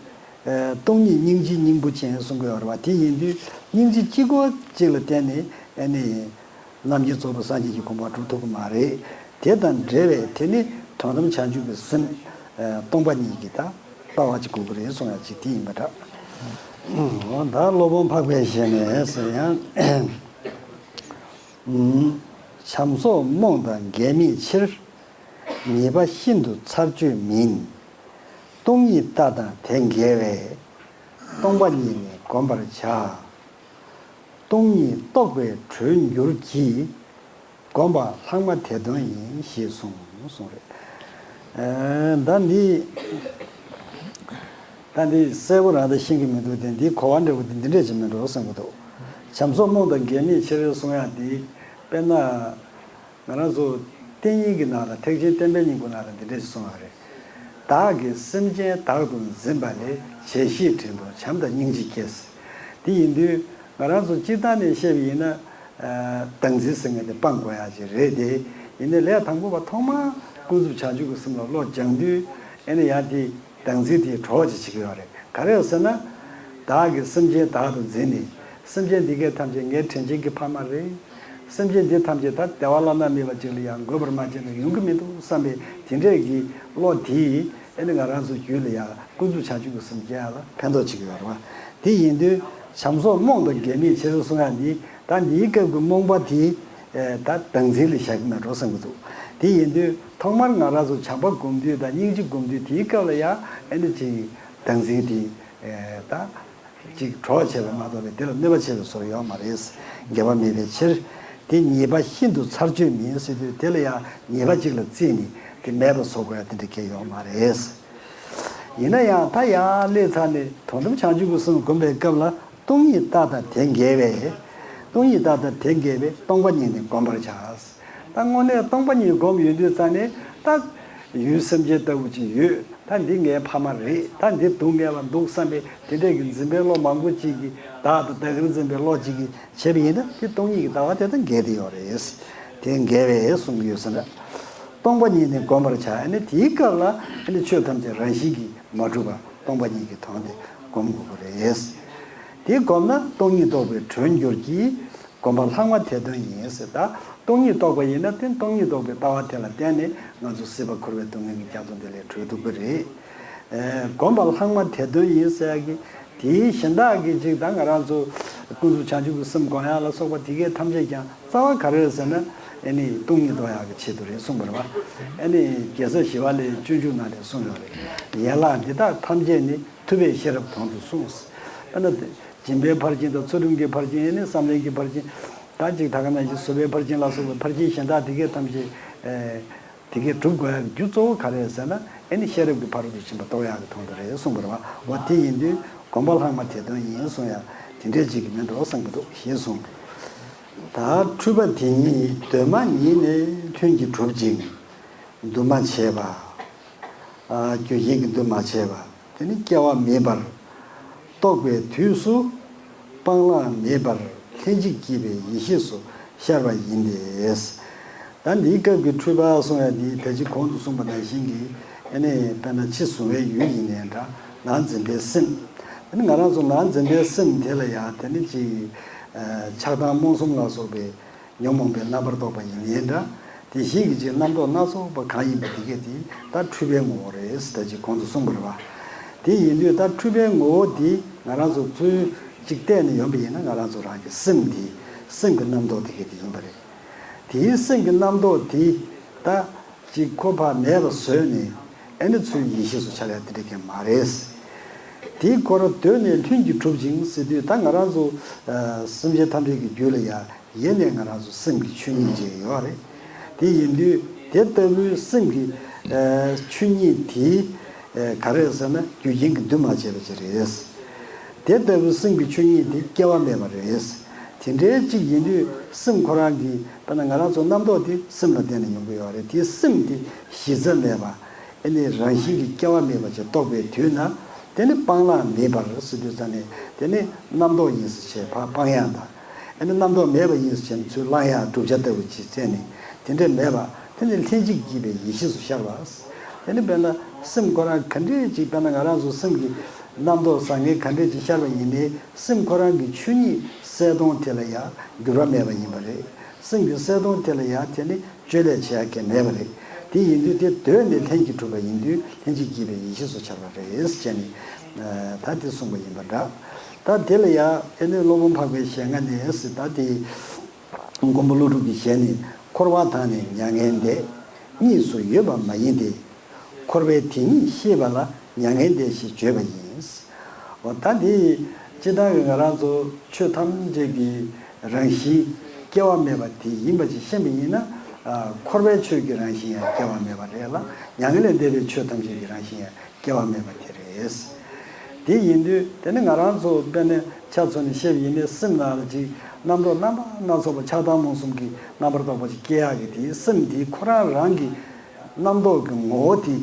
སྟོང་ཉིད་སྙིང་རྗེའི་སྙིང་པོ་ཅན་གསུང་གི་ཡོད་རེད་བ། དེ་ཡིན་དུས་སྙིང་རྗེ་གཅིག་པོ་གཅིག་ལ་བརྟེན་ནས་ཨ་ནི་རྣམ་མཁྱེན་རྫོགས་པའི་སངས་རྒྱས་ཀྱི་གོ་འཕང་སྒྲུབ་ཐུབ་ཀྱི་མ་རེད། དེ་དང་འབྲེལ་བའི་དེ་ནི་དོན་དམ་བྱང་ཆུབ་ཀྱི་སེམས། སྟོང་པ་ཉིད་ཀྱི་ད་ལྟ་བ་ཅིག་དགོས་ཀྱི་རེད་གསུང་ཡག་ཅིག་དེ་ཡིན་པ་འདྲ། འོ་ད་སློབ་དཔོན་འཕགས་པའི་ཞལ་ནས་ཟེར་ཡང་། བྱམས་སོགས་རྨོངས་དང་འགལ་མེད་ཕྱིར། ཉེས་པ་ཤིན་ཏུ་ཚར་གཅོད་མིན། སྟོང་ཉིད་ལྟ་དང་དེ་འགལ་བས། སྟོང་པ་ཉིད་ནི་བསྒོམ་པར་བྱ། སྟོང་ཉིད་རྟོགས་པས་གྲོལ་འགྱུར་གྱི། བསྒོམ་པ་ལྷག་མ་དེ་དོན་ཡིན་ཞེས་གསུངས་གསུངས་རེད། ཨེ། ད་འདི། ད་འདི་གསལ་པོ་རང་ད་ཤེས་ཀྱི་མི་འདུག་དེ་འདིའི་གོ་བ་འདྲ་བོ་དེ་འདི་འདྲས་ཅིག་མིན་འགྲོ་བསམ་གྱི་འདུག་བྱམས་སོགས་རྨོངས་དང་འགལ་མེད་ཕྱིར་གསུང་ཡག་འདི། དཔེར་ན། ང་རང་ཚོ་བསྟན་ཡིག་གི་ནང་ལ་ཐེག་ཆེན་བསྟན་པའི་སྙིང་པོ་ནང་ལ་འདི་འདྲས་ཞིག་གསུངས་པ་རེད། བདག་གིས་སེམས་ཅན་བདག་ཏུ་འཛིན་པ་ལས། བྱས་ཤིང་དྲིན་དུ་བྱམས་དང་སྙིང་རྗེ་སྐྱེ། དེ་ཡིན་དུས་ང་རང་ཚོ་སྤྱིར་བཏང་ནས་བཤད་པ་ཡིན་ན། བདག་འཛིན་ཟེར་མཁན་དེ་སྤང་དགོས་ཡག་ཅིག་རེད་དེ། ཡིན་ནའི་ལས་དང་པོ་བ་ཐོག་མར་ཀུན་རྫོབ་བྱང་ཆུབ་ཀྱི་སེམས་ལ་བློ་སྦྱང་དུས་ཨེ་ནི་ཡང་དེ། བདག་འཛིན་དེའི་གྲོགས་ཅིག་བྱེད་ཀྱི་ཡོད་རེད། ག་རེ་ཟེར་ན། བདག་གིས་སེམས་ཅན་བདག་ཏུ་འཛིན་ནས། སེམས་ཅན་འདི་གས་ཐམས་ཅད་ངའི་དྲིན་ཅན་གྱི་ཕ་མ་རེད། སེམས་ཅན་འདི་ཐམས་ཅད་ད་བདེ་བ་བླ་ན་མེད་པ་ཅིག་ལ་ཡང་འགོད་པར་མ་བྱས་ན་ཡོང་གི་མི་འདུག་བསམ་པའི་དེ་འདྲས་ཀྱི་བློ་དེས་ཨེ་ནི་ང་རང་ཚོའི་རྒྱུད་ལ་ཡང་ཀུན་རྫོབ་བྱང་ཆུབ་ཀྱི་སེམས་སྐྱེ་ཡག་ལ་ཕན་ཐོགས་བྱེད་ཀྱི་ཡོད་རེད་བ། དེ་ཡིན་དུས་བྱམས་སོགས་རྨོངས་དང་འགལ་མེད་ཕྱིར་གསུང་ཡག་འདི་ད་འདིའི་སྐབས་ཀྱི་རྨོངས་པ་དེ། ད་བདག་འཛིན་ལ་བཞག་གི་མེད་འགྲོ་བསམ་གྱི་འདུག་དེ་ཡིན་དུས་ཐོག་མར་ང་རང་ཚོ་བྱམས་པ་སྒོམ་དུས་དང་སྙིང་རྗེ་སྒོམ་དུས་དེའི་སྐབས་ལ་ཡང་ཨེ་འདི་ཅིག་བདག་འཛིན་དེ་ད་ཅིག་གྲོགས་བྱས་པ་མ་གཏོགས་པའི་དེ་ལ་གནོད་པ་བྱས་པའི་བཟོ་འདྲ་ཡོད་མ་རེད། འགལ་བ་མེད་པའི་ཕྱིར། དེ་ཉེས་པ་ཤིན་ཏུ་ཚར་གཅོད་མིན་ཟེར་དུས་དེ་ལ་ཡང་ཉེས་པ་ཅིག་ལ་བརྩིས་ནས་དེ་མེད་པ་བཟོ་དགོས་ཡ་དེ་འདྲ་གང་ཡང་ཡོད་མ་རེད། ཡིན་ན་ཡང་ད་ཡར་སླེབས་ཚར་ནས་དོན་དམ་བྱང་ཆུབ་ཀྱི་སེམས་སྒོམ་པའི་སྐབས་ལ་སྟོང་ཉིད་ལྟ་དང་དེ་འགལ་བས། སྟོང་ཉིད་ལྟ་དང་དེ་འགལ་བས་སྟོང་པ་ཉིད་ནི་བསྒོམ་པར་བྱ། ད་དངོས་གནས་སྟོང་པ་ཉིད་སྒོམ་ཡོང་དུས་ཙང་ནས་ད་ཡུལ་སེམས་ཅན་ལྟ་བུ་ཅིག་ཡོད། ད་འདི་ངའི་ཕ་མ་རེད། ད་འདི་སྡུག་བསྔལ་བ་འདུག་བསམ་པའི་དེ་འདྲས་ཀྱི་འཛིན་པའི་བློ་མང་པོ་ཅིག་གིས་བདག་དང་བདག་གིར་འཛིན་པའི་བློ་ཅིག་གིས་བྱས་པ་ཡིན་ན་དེ་སྟོང་ཉིད་ཀྱི་ལྟ་བ་དེ་དང་འགལ་ཏེ་ཡོད་རེད། དེ་འགལ་བས་གསུང་གི་ཡོད་ཟེར་ན། སྟོང་པ་ཉིད་ནི་བསྒོམ་པར་བྱ། ཨ་ནི་དེའི་སྐབས་ལ་ཨ་ནི་ཆོས་ཐམས་ཅད་རང་བཞིན་གྱིས་མ་གྲུབ་པ་སྟོང་པ་ཉིད་ཀྱི་དོན་དེ་སྒོམ་དགོས་ཀྱི་རེད། དེ་བསྒོམས་ན་སྟོང་ཉིད་རྟོགས་པས་གྲོལ་འགྱུར་གྱི། བསྒོམ་པ་ལྷག་མ་དེ་དོན་ཡིན་ཟེར། ད་སྟོང་ཉིད་རྟོགས་པ་ཡིན་ན་དེ་སྟོང་ཉིད་རྟོགས་པའི་ལྟ་བ་དེ་ལ་བརྟེན་ནས་ང་ཚོ་སྲིད་པ་འཁོར་བའི་སྡུག་བསྔལ་གྱི་རྒྱ་མཚོ་འདི་ལས་གྲོལ་ཐུབ་ཀྱི་རེད། ཨེ། བསྒོམ་པ་ལྷག་མ་དེ་དོན་ཡིན་ཟེར་ཡག་གི་དེའི་གཞན་དག་གི་ཅིག་ད་ང་རང་ཚོ་ ཀུན་རྫོབ་བྱང་ཆུབ་ཀྱི་སེམས་སྒོམ་ཡག་ལ་སོགས་པ་དེ་གའི་ཐམས་ཅད་ཀྱང་རྩ་བ་ག་རེ་རེད་ཟེར་ན། ཨེ་ནི་སྟོང་ཉིད་རྟོགས་ཡག་གི་ཆེད་དུ་རེད་གསུངས་པ་རེད་བ། ཨེ་ནི་རྒྱལ་ཚབ་ཞི་བ་ལྷའི་སྤྱོད་འཇུག་ནང་ལ་གསུངས་ཡོད་རེད། ཡན་ལག་འདི་དག་ཐམས་ཅད་ནི། ཐུབ་པས་ཤེས་རབ་དོན་དུ་གསུངས། ཨ་ནི། སྦྱིན་པའི་ཕར་ཕྱིན་དང་ཚུལ་ཁྲིམས་ཀྱི་ཕར་ཕྱིན། ཨེ་ནི་བསམ་གཏན་གྱི་ཕར་ཕྱིན། ད་ཅིག་ད་ག་ནང་བཞིན་བཟོད་པའི་ཕར་ཕྱིན་ལ་སོགས་པའི་ཕར་ཕྱིན་གཞན་དག་དེ་གའི་ཐམས་ཅད། ཨེ། དེ་གའི་སྒྲུབ་དགོས་ཡག་གི་རྒྱུ་གཙོ་བོ་ག་རེ་རེད་ཟེར་ན། ཨེ་ནི་ཤེས་རབ་ཀྱི་ཕ་རོལ་ཏུ་ཕྱིན་པ་རྟོགས་ཡག་གི་དོན་དུ་རེད་གསུངས་པ་རེད་བ། འོ་དེ་ཡིན་དུས་སྒོམ་པ་ལྷག་མ་དེ་དོན་ཡིན་གསུང་ཡག་དེ་འདྲའི་ཅིག་གི་མིན་འགྲོ་བསམ་གྱི་འདུག་ཞེས་གསུངས། ད་འཁྲུལ་པ་དེ་ཉིད་གདོད་མ་ཉིད་ནས་ལྷུན་གྱིས་གྲུབ་ཅིང་། འདུ་མ་བྱེད་པ། ཨ། རྒྱུ་རྐྱེན་གྱིས་འདུ་མ་བྱས་པ། དེ་ནི་སྐྱེ་བ་མེད་པར་རྟོགས་པའི་དུས་སུ། སྤང་བླང་མེད་པར་ལྷན་ཅིག་སྐྱེས་པའི་ཡེ་ཤེས་སུ་ཤར་བ་ཡིན་ཏེ། ད་འདིའི་སྐབས་ཀྱི་འཁྲུལ་པ་གསུང་ཡ་འདི་ད་ཅི་གོང་དུ་གསུངས་པ་ནང་བཞིན་གྱི། ཨ་ནི་དཔེར་ན་ཕྱི་གཟུང་བའི་ཡུལ་ཡིན་ནའི་འདྲ། ནང་འཛིན་པའི་སེམས། ཨ་ནི་ང་རང་ཚོ་ནང་འཛིན་པའི་སེམས་དེ་ལ་ཡང་དེ་ནི་ཅིག་ཨ། ཆགས་སྡང་རྨོངས་གསུམ་ལ་སོགས་པའི་ཉོན་མོངས་པའི་རྣམ་པར་རྟོག་པ་ཡིན་ནའི་འདྲ། དེ་བཞིན་གྱི་ཅིག་རྣམ་རྟོག་སྣ་ཚོགས་པ་གང་ཡིན་པ་དེ་གས་དེ་ད་འཁྲུལ་པའི་ངོ་བོ་རེད་ཟེར། ད་ཅིག་གོང་དུ་གསུངས་པ་རེད་བ། དེ་ཡིན་དུས་ད་འཁྲུལ་པའི་ངོ་བོ་དེ་ང་རང་ཚོ་ཚུར་ཅིག་བལྟས་ནས་ཡོང་པ་ཡིན་ན། ང་རང་ཚོ་རང་གི་སེམས་དེ། སེམས་ཀྱི་རྣམ་རྟོག་དེ་གས་དེ་ཡིན་པ་རེད། དེའི་སེམས་ཀྱི་རྣམ་རྟོག་དེ་ད་ཅིག་ཁོ་ཕར་མེད་པ་བཟོས་ནས། ཨ་ནི་ཚུར་ཡེ་ཤེས་སུ་འཆར་ཡ་དེ་འདྲ་གས་མ་རེད། དེའི་སྐོར་གདོད་ནས་ལྷུན་གྱིས་གྲུབ་ཅིང་ཟེར་དུས། ད་ང་རང་ཚོ་ཨ། སེམས་ཅན་ཐམས་ཅད་ཀྱི་རྒྱུད་ལ་ཡ། ཡེ་ནས་ང་རང་ཚོ་སེམས་ཀྱི་ཆོས་ཉིད་ཅིག་ཡོད་རེད། དེ་ཡིན་དུས་དེ་ལྟ་བུའི་སེམས་ཀྱི་ཨ། ཆོས་ཉིད་དེ་ཨ། ག་རེ་རེད་ཟེར་ན། རྒྱུ་རྐྱེན་གྱིས་འདུ་མ་བྱས་པ་ཅིག་རེད། དེ་ལྟ་བུའི་སེམས་ཀྱི་ཆོས་ཉིད་དེ་སྐྱེ་བ་མེད་པ་རེད། དེ་འདྲའི་ཅིག་ཡིན་དུས་སེམས་ཁོ་རང་གི། དཔེར་ན་ང་རང་ཚོ་རྣམ་རྟོག་དེ་སེམས་ལ་བརྟེན་ནས་ཡོང་གི་ཡོད་རེད། དེ་སེམས་དེ་གཞི་རྩ་མེད་པ། ཨ་ནི་རང་བཞིན་གྱིས་སྐྱེ་བ་མེད་པ་ཅིག་རྟོགས་པའི་དུས་ན། དེ་ནི་སྤང་བླང་མེད་པར་ཟེར་དུས་ཙ་ནས། དེ་ནི་རྣམ་རྟོག་ཡིན་ཟེར་བྱས་ཕར་སྤང་ཡག་དང་། ཨ་ནི་རྣམ་རྟོག་མེད་པ་ཡིན་ཟེར་བྱས་ནས་ཚུར་བླང་ཡག་བསྒྲུབ་བྱ་ལྟ་བུ་ཅིག་བཙལ་ནས། དེ་འདྲ་མེད་པ། དེ་ནི་ལྷན་ཅིག་སྐྱེས་པའི་ཡེ་ཤེས་སུ་ཤར་བ། དེ་ནི་དཔེར་ན་སེམས་ཁོ་རང་ག་འདྲས་ཅིག་དཔེར་ན་ང་རང་ཚོ་སེམས་ཀྱི་རྣམ་རྟོག་བཟང་ངན་ག་འདྲས་ཅིག་ཤར་བ་ཡིན་ནའི། སེམས་ཁོ་རང་གི་ཆོས་ཉིད་གསལ་སྟོང་དེ་ལ་ཡང་འགྱུར་བ་མེད་པ་ཡིན་པ་རེད། སེམས་ཀྱི་གསལ་སྟོང་དེ་ལ་ཡང་དེ་ནི་བཅོས་ལས་བྱེད་ཡག་གི་མེད་པ་རེད། དེ་ཡིན་དུས་དེ་གདོད་ནས་ལྷན་གྱིས་གྲུབ་པ་ཡིན་དུས། ལྷན་ཅིག་སྐྱེས་པའི་ཡེ་ཤེས་སུ་འཆར་བ་རེད་ཅེས་ནི། ཨ། ད་དེ་གསུངས་པ་ཡིན་པ་འདྲ། ད་དེ་ལ་ཡང་ཨེ་ནི་སློབ་དཔོན་འཕགས་པའི་ཞལ་སྔ་ནས་ཟེར། ད་དེ་མགོན་པོ་ཀླུ་སྒྲུབ་ཀྱི་ཞལ་ནས། འཁོར་བ་དང་ནི་མྱ་ངན་འདས། གཉིས་སུ་ཡོད་པ་མ་ཡིན་ཏེ། འཁོར་བའི་དེ་ཉིད་ཤེས་པ་ལ། མྱ་ངན་འདས་ཞེས་བརྗོད་པ་ཡིན། འོ་ད་འདི་སྤྱིར་བཏང་གི་ང་རང་ཚོ་ཆོས་ཐམས་ཅད་ཀྱི་རང་བཞིན་སྐྱེ་བ་མེད་པ་དེ་ཡིན་པ་ཅིག་ཤེས་པ་ཡིན་ན། ཨ། འཁོར་བའི་ཆོས་ཀྱི་རང་བཞིན་ཡང་སྐྱེ་བ་མེད་པ་རེད་ལ། མྱ་ངན་ལས་འདས་པའི་ཆོས་ཐམས་ཅད་ཀྱི་རང་བཞིན་ཡང་སྐྱེ་བ་མེད་པ་དེ་རེད། དེ་ཡིན་དུས་དེ་ནི་ང་རང་ཚོ་དཔེར་ན་ཆ་མཚོན་ནས་བཤད་པ་ཡིན་ནའི། སེམས་ནང་ལ་ཅིག་རྣམ་རྟོག་རྣམ་པ་སྣ་ཚོགས་པ། ཆགས་སྡང་རྨོངས་གསུམ་གྱི་རྣམ་པར་རྟོག་པ་ཅིག་སྐྱེ་ཡག་གི། དེའི་སེམས་དེ་ཁོ་རང་རང་གི་རྣམ་རྟོག་གི་ངོ་བོ་དེ་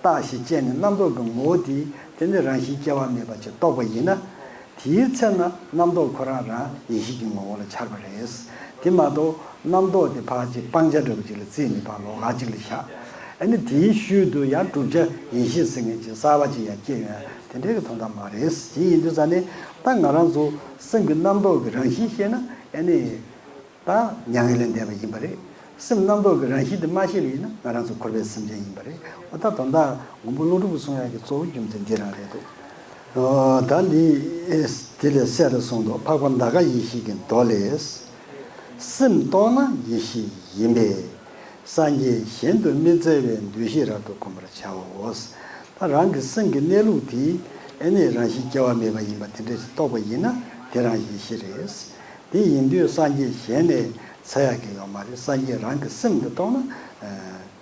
བརྟགས་ཤིང་དཔྱད་ནས། རྣམ་རྟོག་གི་ངོ་བོ་དེ་དེ་ནི་རང་བཞིན་སྐྱེ་བ་མེད་པ་ཅིག་རྟོགས་པ་ཡིན་ན། དེའི་ཚེ་ན་རྣམ་རྟོག་ཁོ་རང་རང་ཡེ་ཤེས་ཀྱི་ངོ་བོ་ལ་འཆར་བ་རེད། དེ་མ་གཏོགས་རྣམ་རྟོག་དེ་ཕར་ཅིག་སྤང་བྱ་འདྲ་བོ་ཅིག་ལ་བརྩིས་ནས་ཕར་ལོགས་ཀ་ཅིག་ལ་བཞག་ཨ་ནི་དེའི་ཤུལ་དུ་ཡང་བསྒྲུབ་བྱ་ཡེ་ཤེས་ཟེར་མཁན་ཅིག་གསར་པ་ཅིག་ཡང་སྐྱེ་ཡོང་ཡ་དེ་འདྲའི་གི་དོན་དག་མ་རེད། དེ་ཡིན་དུས་ཙ་ནས་ད་ང་རང་ཚོ་སེམས་ཀྱི་རྣམ་རྟོག་གི་རང་བཞིན་ཤེས་ན། ཨ་ནི་ད་མྱ་ངན་ལས་འདས་པ་ཡིན་པ་རེད། སེམས་རྣམ་རྟོག་གི་རང་བཞིན་དེ་མ་ཤེས་པ་ཡིན་ན་ང་རང་ཚོ་འཁོར་བའི་སེམས་ཅན་ཡིན་པ་རེད། འོ་ད་དོན་དག་མགོན་པོ་ཀླུ་སྒྲུབ་ཀྱིས་གསུང་ཡག་གི་གཙོ་བོ་རྒྱུ་མཚན་འདི་རང་རེད་འདུག་ཨོ། ད་འདི་དེ་ལས་གསལ་དུ་གསུངས་འདུག་འཕགས་པ་འདའ་ཀ་ཡེ་ཤེས་ཀྱི་མདོ་ལས། སེམས་རྟོག་ན་ཡེ་ཤེས་ཡིན་པས། སངས་རྒྱས་གཞན་དུ་མི་འཚལ་བས། འདུ་ཤེས་རབ་ཏུ་བསྒོམ་པར་བྱའོ། ད་རང་གི་སེམས་ཀྱི་གནས་ལུགས་དེ་ཨ་ནི་རང་བཞིན་སྐྱེ་བ་མེད་པ་ཡིན་པ་དེ་འདྲ་ཞིག་རྟོགས་པ་ཡིན་ན། དེ་རང་ཡེ་ཤེས་རེད། དེ་ཡིན་དུས་སངས་རྒྱས་གཞན་ནས་འཚལ་ཡག་གི་ཡོད་མ་རེད། སངས་རྒྱས་རང་གི་སེམས་དེ་རྟོགས་ན། ཨ།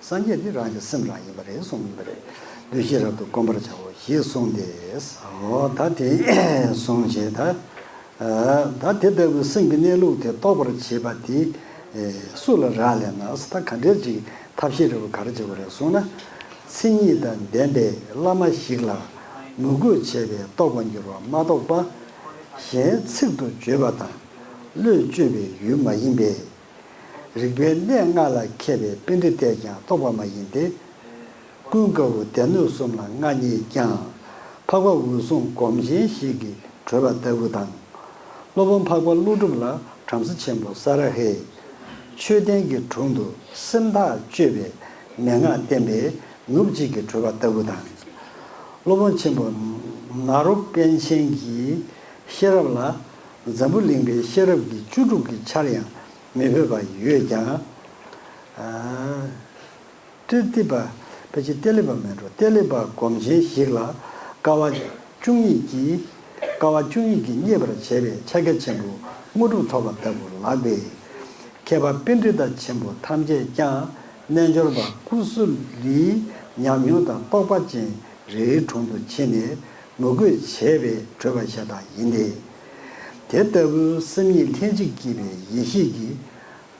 སངས་རྒྱས་དེ་རང་གི་སེམས་རང་ཡིན་པ་རེད་གསུངས་ཡིན་པ་རེད། འདུ་ཤེས་རབ་ཏུ་བསྒོམ་པར་བྱའོ་ཞེས་གསུངས་ཏེ། འོ་ད་དེ་གསུངས་རྗེས་ད། ཨ། ད་དེ་ལྟ་བུའི་སེམས་ཀྱི་གནས་ལུགས་དེ་རྟོགས་པར་བྱེད་པ་དེ། ཨེ། སུ་ལ་རག་ལས་ན། ད་ག་འདྲས་ཅིག་ཐབས་ཤེས་རེ་བ་ག་རེ་བྱེད་དགོས་རེད་གསུངས་ན། མཚན་ཉིད་དང་ལྡན་པའི་བླ་མ་ཞིག་ལ་མོས་གུས་བྱས་པས་རྟོགས་པར་འགྱུར་བ་མ་གཏོགས་པ། གཞན་ཚིག་ཏུ་བརྗོད་པ་དང་བློས་བཅོས་པའི་ཡུལ་མ་ཡིན་པས། རིག་པའི་གནས་ལྔ་ལ་མཁས་པའི་པཎྜི་ཏས་ཀྱང་རྟོགས་པ་མ་ཡིན་ཏེ། ཀུན་དགའ་བོ་སྡེ་སྣོད་གསུམ་ལ་མངའ་བརྙེས་ཀྱང་། འཕགས་པ་འོད་སྲུང་སྒོམ་ཆེན་ཞིག་གིས་གྲོལ་བ་ལྟ་བུ་དང་། སློབ་དཔོན་འཕགས་པ་ཀླུ་སྒྲུབ་ལ་བྲམ་ཟེ་ཆེན་པོ་ས་ར་ཧས་མཆོད་རྟེན་གྱི་དྲུང་དུ་སེམས་ཐག་གཅོད་པའི་མན་ངག་བསྟན་པས་ནུབ་གཅིག་གིས་གྲོལ་བ་ལྟ་བུ་དང་། སློབ་དཔོན་ཆེན་པོ་ནཱ་རོ་པཎ་ཆེན་གྱིས་ཤེས་རབ་ལ་ འཛམ་བུ་གླིང་པའི་ཤེས་རབ་ཀྱི་བཅུ་དྲུག་གི་ཆར་ཡང་མི་ཕོད་པ་ཡོད་ཀྱང་། ཨ། ཏྲི་ཏི་པ། ཕལ་ཆེར་ཏི་ལི་པ་མིན་འགྲོ། ཏི་ལི་པ་སྒོམ་ཆེན་ཞིག་ལ་དཀའ་བ་བཅུ་གཉིས་ཀྱིས། དཀའ་བ་བཅུ་གཉིས་ཀྱིས་མཉེས་པར་བྱས་པའི་ཕྱག་རྒྱ་ཆེན་པོ་དངོས་གྲུབ་ཐོབ་པ་ལྟ་བུ་ལགས་པས། མཁས་པ་པཎྜི་ཏ་ཆེན་པོ་ཐམས་ཅད་ཀྱང་རྣལ་འབྱོར་པ་ཀུ་སུ་ལིའི་ཉམས་མྱོང་དང་རྟོགས་པ་ཅན་རེའི་དྲུང་དུ་ཕྱིན་ནས་མོས་གུས་བྱས་པས་གྲོལ་བ་ཤ་སྟག་ཡིན་ཏེ། དེ་ལྟ་བུའི་སེམས་ཉིད་ལྷན་ཅིག་སྐྱེས་པའི་ཡེ་ཤེས་ཀྱི་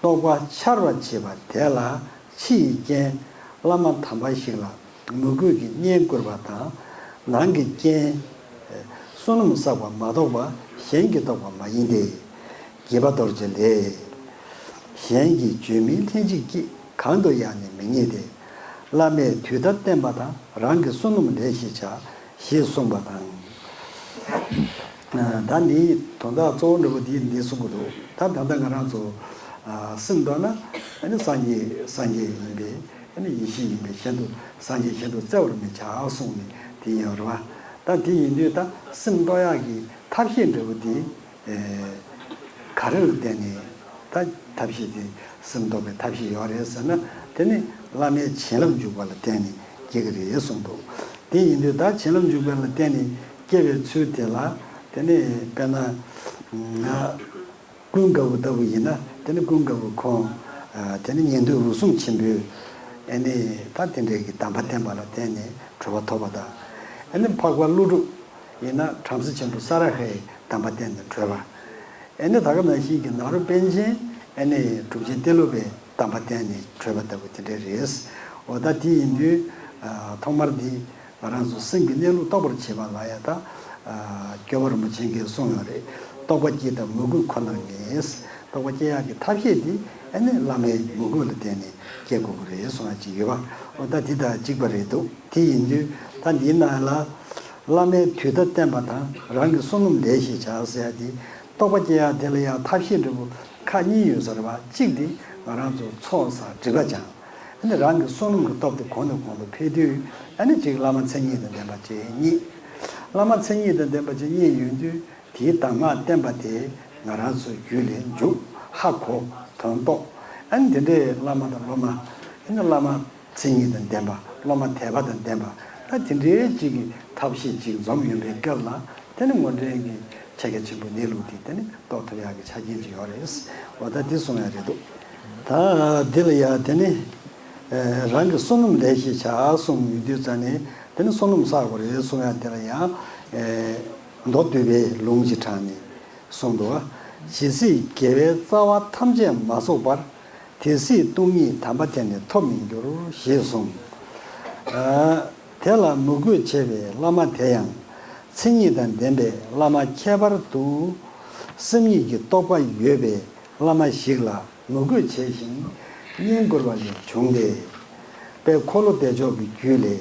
རྟོགས་པ་འཆར་བར་བྱེད་པ་དེ་ལ་ཕྱི་ཡི་རྐྱེན། བླ་མ་དམ་པ་ཞིག་ལ་མོས་གུས་ཀྱི་བསྙེན་བཀུར་བ་དང་། ནང་གི་རྐྱེན། བསོད་ནམས་བསགས་པ་མ་གཏོགས་པ་གཞན་གྱིས་རྟོགས་པ་མ་ཡིན་ཏེ། དགྱེས་པ་རྡོ་རྗེ་ལས། གཞན་གྱིས་བརྗོད་མིན་ལྷན་ཅིག་སྐྱེས། གང་དུ་ཡང་ནི་མི་རྙེད་དེ། བླ་མས་དུས་མཐར་བསྟན་པ་དང་། རང་གི་བསོད་ནམས་ལས་ཤེས་བྱ། ཞེས་གསུངས་པ་དང་། ད་འདིའི་དོན་དག་གཙོ་བོ་འདྲ་པོ་འདི་འདི་གསུང་གི་འདུག་ད་ད་ལྟ་ང་རང་ཚོ་སེམས་མདོར་ན་ཨ་ནི་སངས་རྒྱས་སངས་རྒྱས་ཡིན་པས། ཨ་ནི་ཡེ་ཤེས་ཡིན་པས་གཞན་དུ་སངས་རྒྱས་གཞན་དུ་བཙལ་བར་མི་བྱ་གསུངས་ནས་དེ་ཡིན་རེད་བ། ད་དེ་ཡིན་དུས་ད་སེམས་རྟོགས་ཡག་གི་ཐབས་ཤེས་འདྲ་པོ་འདི། ག་རེ་ལ་བརྟེན་ནས་ད་ཐབས་ཤེས་དེ་སེམས་རྟོགས་པའི་ཐབས་ཤེས་ཡོད་རེད་ཟེར་ན། དེ་ནི་བླ་མའི་བྱིན་རླབས་འཇུག་པ་ལ་བརྟེན་ནས་སྐྱེ་གི་རེད་གསུངས་འདུག་དེ་ཡིན་དུས་ད་བྱིན་རླབས་འཇུག་པ་ལ་བརྟེན་ནས་སྐྱེ་བའི་ཚུལ་དེ་ལ། དེ་ནི་དཔེར་ན་ང་ཀུན་དགའ་བོ་ལྟ་བུ་ཡིན་ན། དེ་ནི་ཀུན་དགའ་བོ་ཁོང་། དེ་ནི་ཉན་ཐོས་འོད་སྲུང་ཆེན་པོས་ཨ་ནི་ད་དེ་འདྲའི་གི་གདམས་པ་བསྟན་པ་ལ་བརྟེན་ནས་གྲོལ་བ་ཐོབ་པ་དང་། ཨ་ནི་འཕགས་པ་ཀླུ་སྒྲུབ་ཡིན་ན་བྲམ་ཟེ་ཆེན་པོ་ས་ར་ཧའི་གདམས་པ་བསྟན་ནས་གྲོལ་བ། ཨ་ནི་ད་ག་ནང་བཞིན་གྱི་ནཱ་རོ་པཎ་ཆེན་ཨ་ནི་གྲུབ་ཆེན་ཏེ་ལོ་པའི་གདམས་པ་བསྟན་ནས་གྲོལ་བ་ལྟ་བུ་དེ་འདྲ་རེད། འོ་ད་དེ་ཡིན་དུས་ཐོག་མར་འདི་ང་རང་ཚོ་སེམས་ཀྱི་གནས་ལུགས་རྟོགས་པར་བྱེད་པ་ལ་ཡང་ད་སྐྱོབ་པ་རིན་པོ་ཆེ་གིས་གསུངས་ཡོད་རེད། རྟོགས་པ་སྐྱེ་དང་མོས་གུས་ཁོ་ནར་ངེས། རྟོགས་པ་སྐྱེ་ཡག་གི་ཐབས་ཤེས་འདི་ཨ་ནི་བླ་མའི་མོས་གུས་ལ་བརྟེན་ནས་སྐྱེ་དགོས་ཀྱི་རེད་གསུངས་ཡག་ཅིག་ཡོད་པ། འོ་ད་འདི་དང་གཅིག་པ་རེད་འདུག་དེ་ཡིན་དུས་ད་འདིའི་ནང་ལ། བླ་མས་དུས་མཐར་བསྟན་པ་དང་། རང་གི་བསོད་ནམས་ལས་ཤེས་བྱ་ཟེར་ཡ་དེ། རྟོགས་པ་སྐྱེ་ཡ་དེ་ལ་ཡང་ཐབས་ཤེས་འདྲ་པོ་ཁག་གཉིས་ཡོད་ས་རེད་བ། གཅིག་དེ་ང་རང་ཚོ་ཚོགས་བསགས་སྒྲིབ་པ་སྦྱང་། ཨ་ནི་རང་གི་བསོད་ནམས་ཀྱི་སྟོབས་དེ་གོང་ནས་གོང་དུ་འཕེལ་དུས། ཨ་ནི་གཅིག་བླ་མ་མཚན་ཉིད་དང་ལྡན་པ་ཅིག་རྙེད། བླ་མ་མཚན་ཉིད་དང་ལྡན་པ་ཅིག་རྙེད་ཡོང་དུས་དེའི་གདམས་ངག་བསྟན་པ་དེ་ང་རང་ཚོའི་རྒྱུད་ལ་འཇུག་ཧ་གོ། དོན་རྟོགས། ཨ་ནི་དེ་འདྲའི་བླ་མ་དང་སློབ་མ། ཨ་ནི་བླ་མ། མཚན་ཉིད་དང་ལྡན་པ། སློབ་མ་དད་པ་དང་ལྡན་པ། ད་དེ་འདྲའི་ཅིག་གི་ཐབས་ཤེས་ཅིག་འཛོམས་ཡོང་པའི་སྐབས་ལ། དེ་ནི་དངོས་འབྲེལ་གྱི་ཕྱག་རྒྱ་ཆེན་པོའི་གནས་ལུགས་དེ་དེ་ནི་རྟོགས་ཐུབ་ཡག་གི་ཆ་རྐྱེན་ཅིག་ཡོད་རེད། འོ་ད་འདི་གསུང་ཡག་རེད་འདུག་ད་འདི་ལ་ཡང་དེ་ནི་རང་གི་བསོད་ནམས་ལས་ཤེས་བྱ་གསུངས་ཡོང་དུས་ཙ་ནས། དེ་ནི་བསོད་ནམས་བསགས་དགོས་རེད་གསུང་ཡག་དེ་ལ་ཡང་མདོ་སྡུད་པའི་ལུང་གི་དྲངས་ནས། གསུངས་འདུག་ཇི་སྲིད་དགེ་བའི་རྩ་བ་ཐམས་ཅད་མ་རྫོགས་བར། དེ་སྲིད་སྟོང་ཉིད་དམ་པ་དེ་ནི་ཐོབ་མི་འགྱུར། ཞེས་གསུངས། དེ་ལ་མོས་གུས་ཆེ་བའི་བླ་མ་དེ་ཡང་། མཚན་ཉིད་དང་ལྡན་པའི་བླ་མ་ཁྱད་པར་དུ། སེམས་ཉིད་ཀྱི་རྟོགས་པ་ཡོད་པའི་བླ་མ་ཞིག་ལ་མོས་གུས་ཆེ་ཞིང་བསྙེན་བཀུར་བ་ལས་བྱུང་སྟེ། དཔལ་འཁོར་ལོ་བདེ་མཆོག་གི་རྒྱུད་ལས།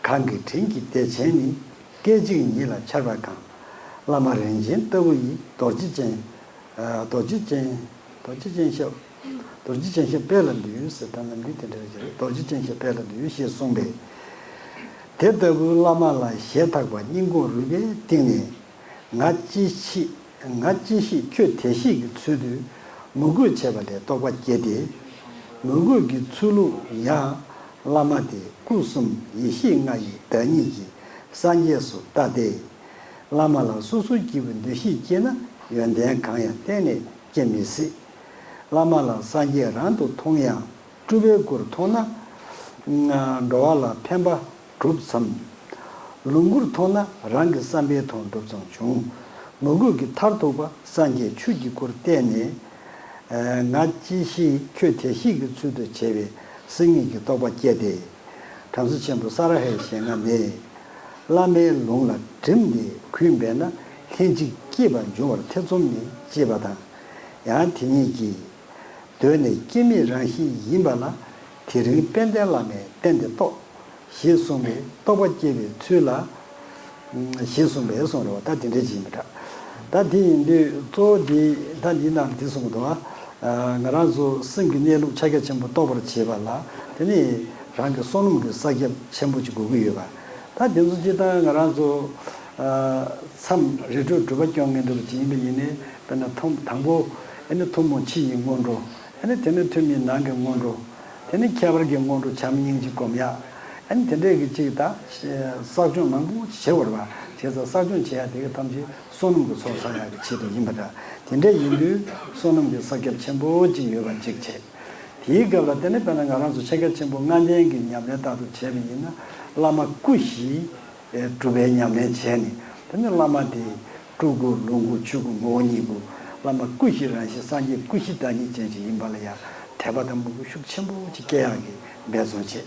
གང་གི་དྲིན་གྱིས་བདེ་ཆེན་ནི། སྐད་ཅིག་ཉིད་ལ་འཆར་བ་གང་། བླ་མ་རིན་ཆེན་ལྟ་བུ་ཡི། རྡོ་རྗེ་ཅན། རྡོ་རྗེ་ཅན། རྡོ་རྗེ་ཅན་ཞབས། རྡོ་རྗེ་ཅན་ཞབས་པད་ལ་འདུད་ཟེར། ད་ནམ་རྒྱུན་དེ་འདྲ་རེད། རྡོ་རྗེ་ཅན་ཞབས་པད་ལ་འདུད་ཞེས་གསུངས་པས། དེ་ལྟ་བུའི་བླ་མ་ལ་ཞེ་ཐག་པ་སྙིང་ཁོང་རུས་པའི་གཏིང་ནས། ང་ཅི་ཞིག་ང་ཅི་ཞིག་ཁྱོད་དེ་ཞིག་གི་ཚུལ་དུ་མོས་གུས་བྱས་པ་ལས་རྟོགས་པ་སྐྱེས་ཏེ། མོས་གུས་ཀྱི་ཚུལ་ལུགས་ཡང་། བླ་མ་དེ་སྐུ་གསུམ་ཡེ་ཤེས་ལྔ་ཡི་བདག་ཉིད་ཀྱི་སངས་རྒྱས་སུ་ལྟ་སྟེ། བླ་མ་ལ་སོ་སོ་སྐྱེ་བོའི་འདུ་ཤེས་སྐྱེས་ན་ཡོན་ཏན་གང་ཡང་གཏན་ནས་སྐྱེ་མི་སྲིད། བླ་མ་ལ་སངས་རྒྱས་རང་དུ་མཐོང་ཡང་། སྤྲུལ་པའི་སྐུར་མཐོང་ན། འགྲོ་བ་ལ་ཕན་པ་གྲུབ་ཙམ། ལོངས་སྐུར་མཐོང་ན་རང་གི་བསམ་པའི་དོན་གྲུབ་ཙམ་བྱུང་། མོས་གུས་ཀྱི་མཐར་ཐུག་པ་སངས་རྒྱས་ཆོས་ཀྱི་སྐུར་བསྟན་ནས། ང་ཅི་ཞིག་ཁྱོད་དེ་ཞིག་གི་ཚུལ་དུ་བྱས་པའི་སེམས་ཉིད་ཀྱི་རྟོགས་པ་སྐྱེས་ཏེ། བྲམ་ཟེ་ཆེན་པོ་ས་ར་ཧའི་ཞལ་སྔ་ནས། བླ་མའི་ལུང་ལ་བསྒྲིམས་ཏེ་གུས་པས་ན་ལྷན་ཅིག་སྐྱེས་པ་འབྱུང་བར་ཐེ་ཚོམ་མེད་ཅེས་པ་དང་། ཡང་དེ་ཉིད་ཀྱིས། གདོད་ནས་སྐྱེ་མེད་རང་བཞིན་ཡིན་པ་ལ། དེ་རིང་དཔལ་ལྡན་བླ་མས་བསྟན་ཏེ་རྟོགས། ཞེས་གསུངས་པས་རྟོགས་པ་སྐྱེ་བའི་ཚུལ་ལ། ཞེས་གསུངས་པས་གསུངས་རེད་བ། ད་དེ་འདྲ་ཅིག་ཡིན་པ་འདྲ། ད་དེ་ཡིན་དུས་གཙོ་བོ་འདི་ད་འདི་ནང་འདི་གསུངས་འདུག་བ། ང་རང་ཚོ་སེམས་ཀྱི་གནས་ལུགས་ཕྱག་རྒྱ་ཆེན་པོ་རྟོགས་པར་བྱེད་པ་ལ། དེ་ནི་རང་གི་བསོད་ནམས་ཀྱི་བསགས་རྒྱ་ཆེན་པོ་ཅིག་དགོས་ཀྱི་ཡོད་པ། ད་དེ་ཚོ་སྤྱིར་བཏང་ང་རང་ཚོ་ མཚམས་རི་ཁྲོད་སྒྲུབ་པ་སྐྱོང་མཁན་འདྲ་པོ་ཅིག་ཡིན་པ་ཡིན་ནའི། དཔེར་ན་ཐོག་དང་པོ་ཨ་ནི་ཐུན་མོང་ཕྱི་ཡི་སྔོན་འགྲོ། ཨ་ནི་དེ་ནས་ཐུན་མིན་ནང་གི་སྔོན་འགྲོ། དེ་ནས་ཁྱད་པར་གྱི་སྔོན་འགྲོ་བྱམས་སྙིང་རྗེ་སྒོམ་ཡག་ཨ་ནི་དེ་འདྲས་ཀྱི་ཅིག་ད་བསགས་སྦྱོང་མང་པོ་བྱེད་དགོས་རེད་པ། བྱས་ཙང་བསགས་སྦྱོང་བྱེད་ཡག་དེ་ག་ཐམས་ཅད་བསོད་ནམས་ཀྱི་ཚོགས་བསགས་ཡག་གི་ཆེད་དུ་ཡིན་པ་འདྲ། དེ་འདྲས་ཡིན་དུས་བསོད་ནམས་ཀྱི་བསགས་རྒྱབ་ཆེན་པོ་ཅིག་ཡོད་པ་གཅིག་བྱས། དེའི་སྐབས་ལ་བརྟེན་ནས་དཔེར་ན་ང་རང་ཚོ་ཕྱག་རྒྱ་ཆེན་པོ་ལྔ་ལྡན་གྱི་ཉམས་ལེན་ལྟར་དུ་བྱས་པ་ཡིན་ན། བླ་མ་སྐུ་བཞི་སྒྲུབ་པའི་ཉམས་ལེན་བྱས་ནས། དེ་ནས་བླ་མ་དེ་སྤྲུལ་སྐུ་ལོངས་སྐུ་ཆོས་སྐུ་ངོ་བོ་ཉིད་སྐུ། བླ་མ་སྐུ་བཞི་རང་བཞིན་སངས་རྒྱས་སྐུ་བཞི་བདག་ཉིད་ཅན་ཅིག་ཡིན་པ་ལ་ཡང་དད་པ་དང་མོས་གུས་ཤུགས་ཆེན་པོ་ཅིག་སྐྱེ་ཡག་གི་འབད་བརྩོན་བྱས།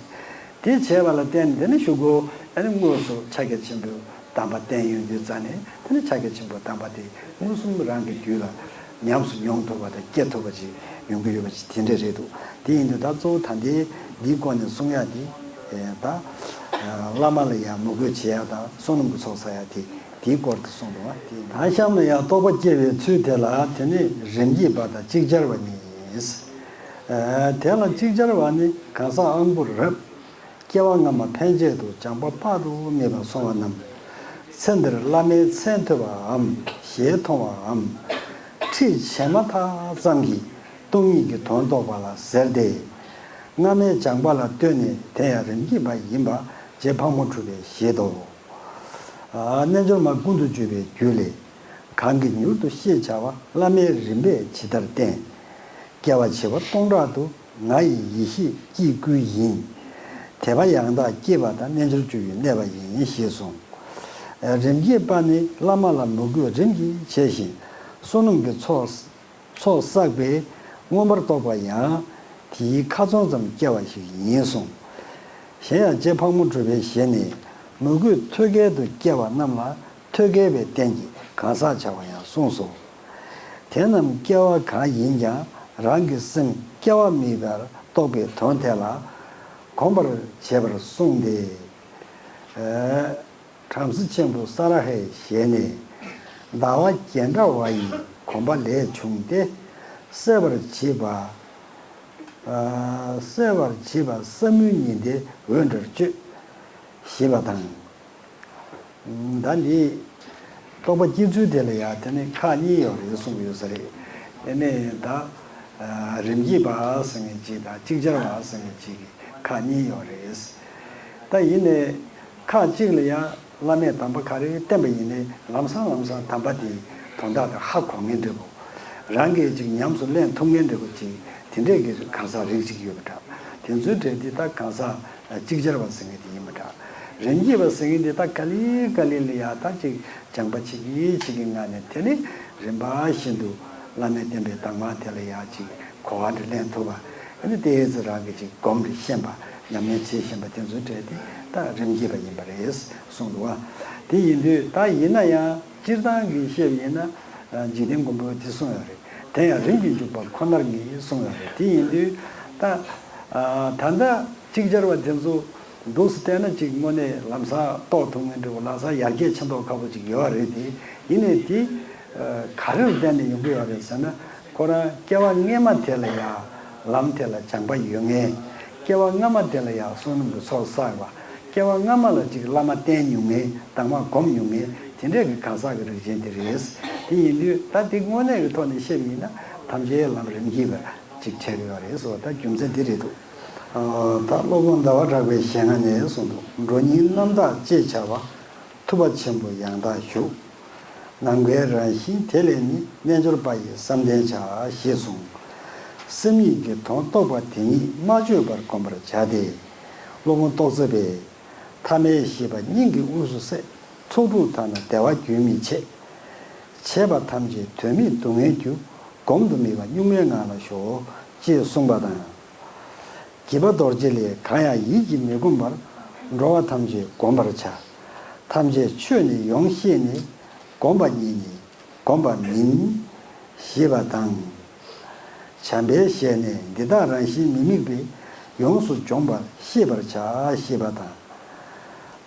དེ་བྱས་པ་ལ་བརྟེན་དེ་ནས་གཞུག་གུ་ཨ་ནི་དངོས་སུ་ཕྱག་རྒྱ་ཆེན་པོའི་གདམས་པ་བསྟེན་ཡོང་དུས་ཙ་ནས། དེ་ནས་ཕྱག་རྒྱ་ཆེན་པོའི་གདམས་པ་དེ་མངོན་སུམ་རང་གི་རྒྱུད་ལ་ཉམས་སུ་མྱོང་ཐུབ་པ་དང་སྐྱེ་ཐུབ་པ་ཅིག་ཡོང་གི་ཡོད་པ་ཅིག་དེ་འདྲ་རེད་འདུག་དེ་ཡིན་དུས་ད་གཙོ་བོ་ད་ལྟའི་འདིའི་སྐོར་ནས་གསུང་ཡག་དེ། ད་བླ་མ་ལ་ཡང་མོས་གུས་བྱེད་ཡག་དང་བསོད་ནམས་ཀྱི་ཚོགས་བསགས་ཡག་དེ། དེའི་སྐོར་དུ་གསུངས་འདུག་བ། དེ་ད་གཤམ་ལ་ཡང་རྟོགས་པ་སྐྱེ་བའི་ཚུལ་དེ་ལ། དེ་ནི་རིམ་གྱིས་པ་དང་ཅིག་ཅར་བ་གཉིས། དེ་ལ་ཅིག་ཅར་བ་ནི་གང་ཟག་དབང་པོ་རབ། སྐྱེ་བ་སྔ་མ་ཕན་ཆད་དུ་སྦྱངས་པ་དཔག་ཏུ་མེད་པ་སོང་བ་རྣམས། ཚེ་འདིར་བླ་མའི་མཚན་ཐོས་པའམ་ཞལ་མཐོང་བའམ། ཁྲིད་བྱས་མ་ཐག་ཙམ་གྱིས་སྟོང་ཉིད་ཀྱི་དོན་རྟོགས་པ་ལ་ཟེར་ཏེ། སྔ་མའི་སྦྱངས་པ་ལ་ལྟོས་ནས་དེ་ཡང་རིམ་གྱིས་པ་ཡིན་པ་རྗེ་ཕག་མོ་གྲུ་པས་བཞེད་དོ། རྣལ་འབྱོར་མ་ཀུན་ཏུ་སྤྱོད་པའི་རྒྱུད་ལས། གང་གིས་མྱུར་དུ་ཤེས་བྱ་བ། བླ་མའི་རིམ་པས་ཇི་ལྟར་བསྟན། སྐྱེ་བ་བྱེ་བ་སྟོང་ཕྲག་ཏུ། ང་ཡི་ཡེ་ཤེས་ཀྱིས་བསྐུལ་ཡིན། དད་པ་ཡང་དག་སྐྱེས་པ་དང་། རྣལ་འབྱོར་སྤྱོད་ཡུལ་གནས་པ་ཡིན། ཞེས་གསུངས། རིམ་གྱིས་པ་ནི་བླ་མ་ལ་མོས་གུས་རིམ་གྱིས་བྱས་ཤིང་། བསོད་ནམས་ཀྱི་ཚོགས་ཚོགས་བསགས་པས་མངོན་པར་རྟོགས་པ་ཡང་དེའི་ཁ་ཚོན་ཙམ་སྐྱེ་བ་ཞིག་ཡིན་གསུངས། གཞན་ཡང་རྗེ་ཕག་མོ་གྲུ་པའི་ཞལ་ནས། མོས་གུས་ཐོད་རྒལ་དུ་སྐྱེ་བ་རྣམས་ལ་ཐོད་རྒལ་བའི་རྟེན་གྱི་གང་ཟག་བྱ་བ་ཡང་གསུངས་སོ། དེ་རྣམས་སྐྱེ་བ་གང་ཡིན་ཀྱང་རང་གི་སེམས་སྐྱེ་བ་མེད་པར་རྟོགས་པའི་དོན་དེ་ལ་གོམས་པར་བྱེད་པར་གསུངས་ཏེ། བྲམ་ཟེ་ཆེན་པོ་ས་ར་ཧའི་ཞལ་ནས། ཟླ་བ་བརྒྱད་འདྲ་བ་ཡི་གོམས་པ་ལས་བྱུང་སྟེ། གསལ་བར་བྱེད་པ། གསལ་བར་བྱེད་པ་ས་མུའི་ཉི་ཟླའི་འོད་འདྲར་སྤྱོད། ཞེས་པ་དང་། ད་འདི་རྟོགས་པ་སྐྱེ་ཚུལ་དེ་ལ་ཡང་དེ་ནི་ཁག་གཉིས་ཡོད་རེད་གསུངས་ཡོད་ས་རེད། དེ་ནས་ད་རིམ་གྱིས་པ་ཟེར་མཁན་གཅིག་དང་ཅིག་ཅར་བ་ཟེར་མཁན་གཅིག་གི་ཁག་གཉིས་ཡོད་རེད། ད་ཡིན་ནའི་ཁག་གཅིག་ལ་ཡང་བླ་མས་གདམས་པ་ག་རེ་བསྟན་པ་ཡིན་ནའི་ལམ་སང་ལམ་སང་གདམས་པ་དེའི་དོན་དག་དེ་ཧ་གོ་མཁན་འདྲ་པོ། རང་གིས་ཅིག་ཉམས་སུ་ལེན་ཐུབ་མཁན་འདྲ་པོ་ཅིག་དེ་འདྲས་ཀྱི་གང་ཟག་རིགས་ཅིག་ཡོད་པ་འདྲ། དེ་ཚོའི་གྲས་དེ་ད་གང་ཟག་ཅིག་ཅར་བ་ཟེར་མཁན་དེ་ཡིན་པ་འདྲ། རིམ་གྱིས་པ་ཟེར་མཁན་དེ་ད་ག་ལེ་ག་ལེ་ལ་ཡ་ད་ཅིག་སྦྱངས་པ་བྱེད་ཀྱི་བྱེད་ཀྱི་ངང་ནས། དེ་ནི་རིམ་པ་བཞིན་དུ་བླ་མས་བསྟན་པའི་གདམས་ངག་དེ་ལ་ཡ་ཅིག་གོ་བ་འདྲ་ལེན་ཐུབ་པ། ཨ་ནི་དེའི་ཚེ་རང་གིས་ཅིག་སྒོམ་རེ་ཤེས་པ། ཉམས་ལེན་བྱེད་ཤེས་པ། དེ་ཚོའི་གྲས་དེ་ད་རིམ་གྱིས་པ་ཡིན་པ་རེད་གསུངས་འདུག་བ། དེ་ཡིན་དུས་ད་ཡིན་ན་ཡང་སྤྱིར་བཏང་གི་བཤད་པ་ཡིན་ན། འཇིག་རྟེན་མགོན་པོས་དེ་གསུངས་ཡོད་རེད། དེ་ཡང་རིམ་གྱིས་འཇུག་པ་ཁོ་ནར་ངེས་གསུངས་ཡོད་རེད། དེ་ཡིན་དུས་ད་ད་ལྟ་ཅིག་ཅར་བ་དེ་ཚོ་འདུག་སེ་བལྟས་ན་ཅིག་དངོས་གནས་ལམ་སང་རྟོགས་ཐུབ་མཁན་འདྲ་པོ། ལམ་སང་ཡར་རྒྱས་ཕྱིན་མདོག་ཁ་པོ་ཅིག་ཡོད་རེད་དེ། ཡིན་ནའི་དེ་ག་རེ་ལ་བརྟེན་ནས་ཡོང་གི་ཡོད་རེད་ཟེར་ན། ཁོ་རང་སྐྱེ་བ་སྔ་མ་དེ་ལ་ཡང་ལམ་དེ་ལ་སྦྱངས་པ་ཡོད་མཁན། སྐྱེ་བ་སྔ་མ་དེ་ལ་ཡང་བསོད་ནམས་ཀྱི་ཚོགས་བསགས་པ། སྐྱེ་བ་སྔ་མ་ལ་ཅིག་བླ་མ་བསྟེན་མྱོང་མཁན། གདམས་ངག་སྒོམ་མྱོང་མཁན། དེ་འདྲས་ཀྱི་གང་ཟག་གི་རིགས་ཅན་དེ་རེད། དེ་ཡིན་དུས་ད་དེ་དངོས་གནས་ཀྱི་ཐོག་ནས་བཤད་པ་ཡིན་ན། ཐམས་ཅད་ལམ་རིམ་གྱིས་པ་ཅིག་འཕྲད་ཀྱི་ཡོད་རེད་ཟེར་བ་ད་རྒྱུ་མཚན་དེ་རེད་འདུག་ཨ། ད་སློབ་དཔོན་ཟླ་བ་གྲགས་པའི་ཞལ་སྔ་ནས་གསུངས་འདུག་འགྲོ་གཉིས་རྣམ་དག་ཅེས་བྱ་བ། ཐུབ་པ་ཆེན་པོ་ཡང་དག་བཞུགས། ནམ་མཁའི་རང་བཞིན་དེ་ལས་ནི། རྣལ་འབྱོར་པ་ཡིས་བསམ་གཏན་བྱ། ཞེས་གསུངས། སེམས་ཉིད་ཀྱི་དོན་རྟོགས་པ་དེ་ཉིད་མ་བཅོས་པར་བསྒོམ་པར་བྱ་སྟེ། སློབ་དཔོན་ཏོག་ཙེ་པས། ཐ་མལ་ཤེས་པ་སྙིང་གི་དབུས་སུ་བསྲེགས། ཚོགས་དྲུག་དག་ན་བདེ་བ་རྒྱུན་མི་འཆད། བྱས་པ་ཐམས་ཅད་དོན་མེད་སྡུག་བསྔལ་རྒྱུ། བསྒོམ་དུ་མེད་པ་གཉུག་མའི་ངང་ལ་ཞོག་ཅེས་གསུངས་པ་དང་། དགྱེས་པ་རྡོ་རྗེ་ལས། གང་ཡང་ཡིད་ཀྱིས་མི་བསྒོམ་པར། འགྲོ་བ་ཐམས་ཅད་བསྒོམ་པར་བྱ། ཐམས་ཅད་ཆོས་ནི་ཡོངས་ཤེས་ནས། བསྒོམ་པ་ཉིད་ནི་བསྒོམ་པ་མིན། ཞེས་པ་དང་། བྱམས་པའི་ཞལ་ནས། འདི་དག་རང་བཞིན་མི་དམིགས་པས། ཡོངས་སུ་སྦྱོངས་པར་ཤེས་པར་བྱ། ཞེས་པ་དང་།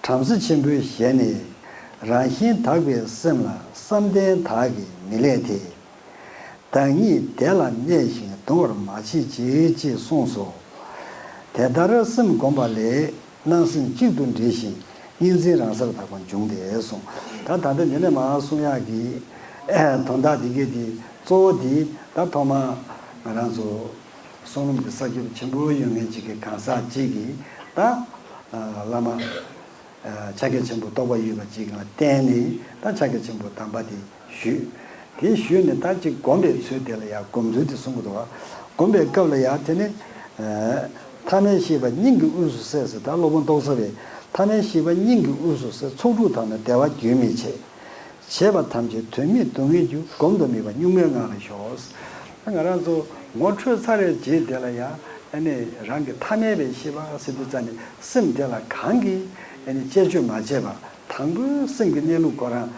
བྲམ་ཟེ་ཆེན་པོའི་ཞལ་ནས། རང་བཞིན་དག་པའི་སེམས་ལ་བསམ་གཏན་དག་གིས་མི་བསླད་དེ། བདག་ཉིད་བདེ་ལ་གནས་ཤིང་གདུང་བར་མ་བྱེད་ཅིག་ཅེས་གསུངས་སོ། དེ་ལྟར་སེམས་བསྒོམས་པ་ལས་སྣང་སེམས་གཅིག་ཏུ་འདྲེས་ཤིང་གཉིས་འཛིན་རང་སར་དག་པ་འབྱུང་སྟེ་གསུངས། ད་ད་ལྟ་འདི་ནས་མར་གསུང་ཡག་གི་དོན་དག་འདི་གའི་དེ་གཙོ་བོ་དེ་ད་ཐོག་མར་ང་རང་ཚོ་བསོད་ནམས་ཀྱི་ས་ཁྱབ་ཆེན་པོ་ཡོད་མཁན་ཅིག་གི་གང་ཟག་ཅིག་གིས་ད་བླ་མ་ཕྱག་རྒྱ་ཆེན་པོ་རྟོགས་པ་ཡོད་པ་ཅིག་ལ་བརྟེན་ནས་ད་ཕྱག་རྒྱ་ཆེན་པོ་དམ་པ་དེ་ཞུས། དེ་ཞུས་ནས་ད་ཅིག་སྒོམ་པའི་ཚུལ་དེ་ལ་ཡང་སྒོམ་ཚུལ་དེ་གསུང་གི་འདུག་བ། སྒོམ་པའི་སྐབས་ལ་ཡང་དེ་ནི། ཐ་མལ་ཤེས་པ་སྙིང་གི་དབུས་སུ་གསལ་ཟེར། ད་སློབ་དཔོན་ཏོག་ཙ་བས་ཐ་མལ་ཤེས་པ་སྙིང་གི་དབུས་སུ་གསལ། ཚོགས་དྲུག་དག་ནི་བདེ་བ་རྒྱུན་མི་འཆད། བྱས་པ་ཐམས་ཅད་དོན་མེད་སྡུག་བསྔལ་རྒྱུ། སྒོམ་དུ་མེད་པ་གཉུག་མའི་ངང་ལ་ཞོག། ང་རང་ཚོ་ངོ་འཕྲོད་ཚར་བའི་རྗེས་དེ་ལ་ཡང་ཨ་ནི་རང་གི་ཐ་མལ་པའི་ཤེས་པ་ཟེར་དུས་ཙ་ནས་སེམས་དེ་ལ་གང་གིས་ཨ་ནི་བཅས་བཅོས་མ་བྱས་པ། དང་པོའི་སེམས་ཀྱི་གནས་ལུགས་ཁོ་རང་།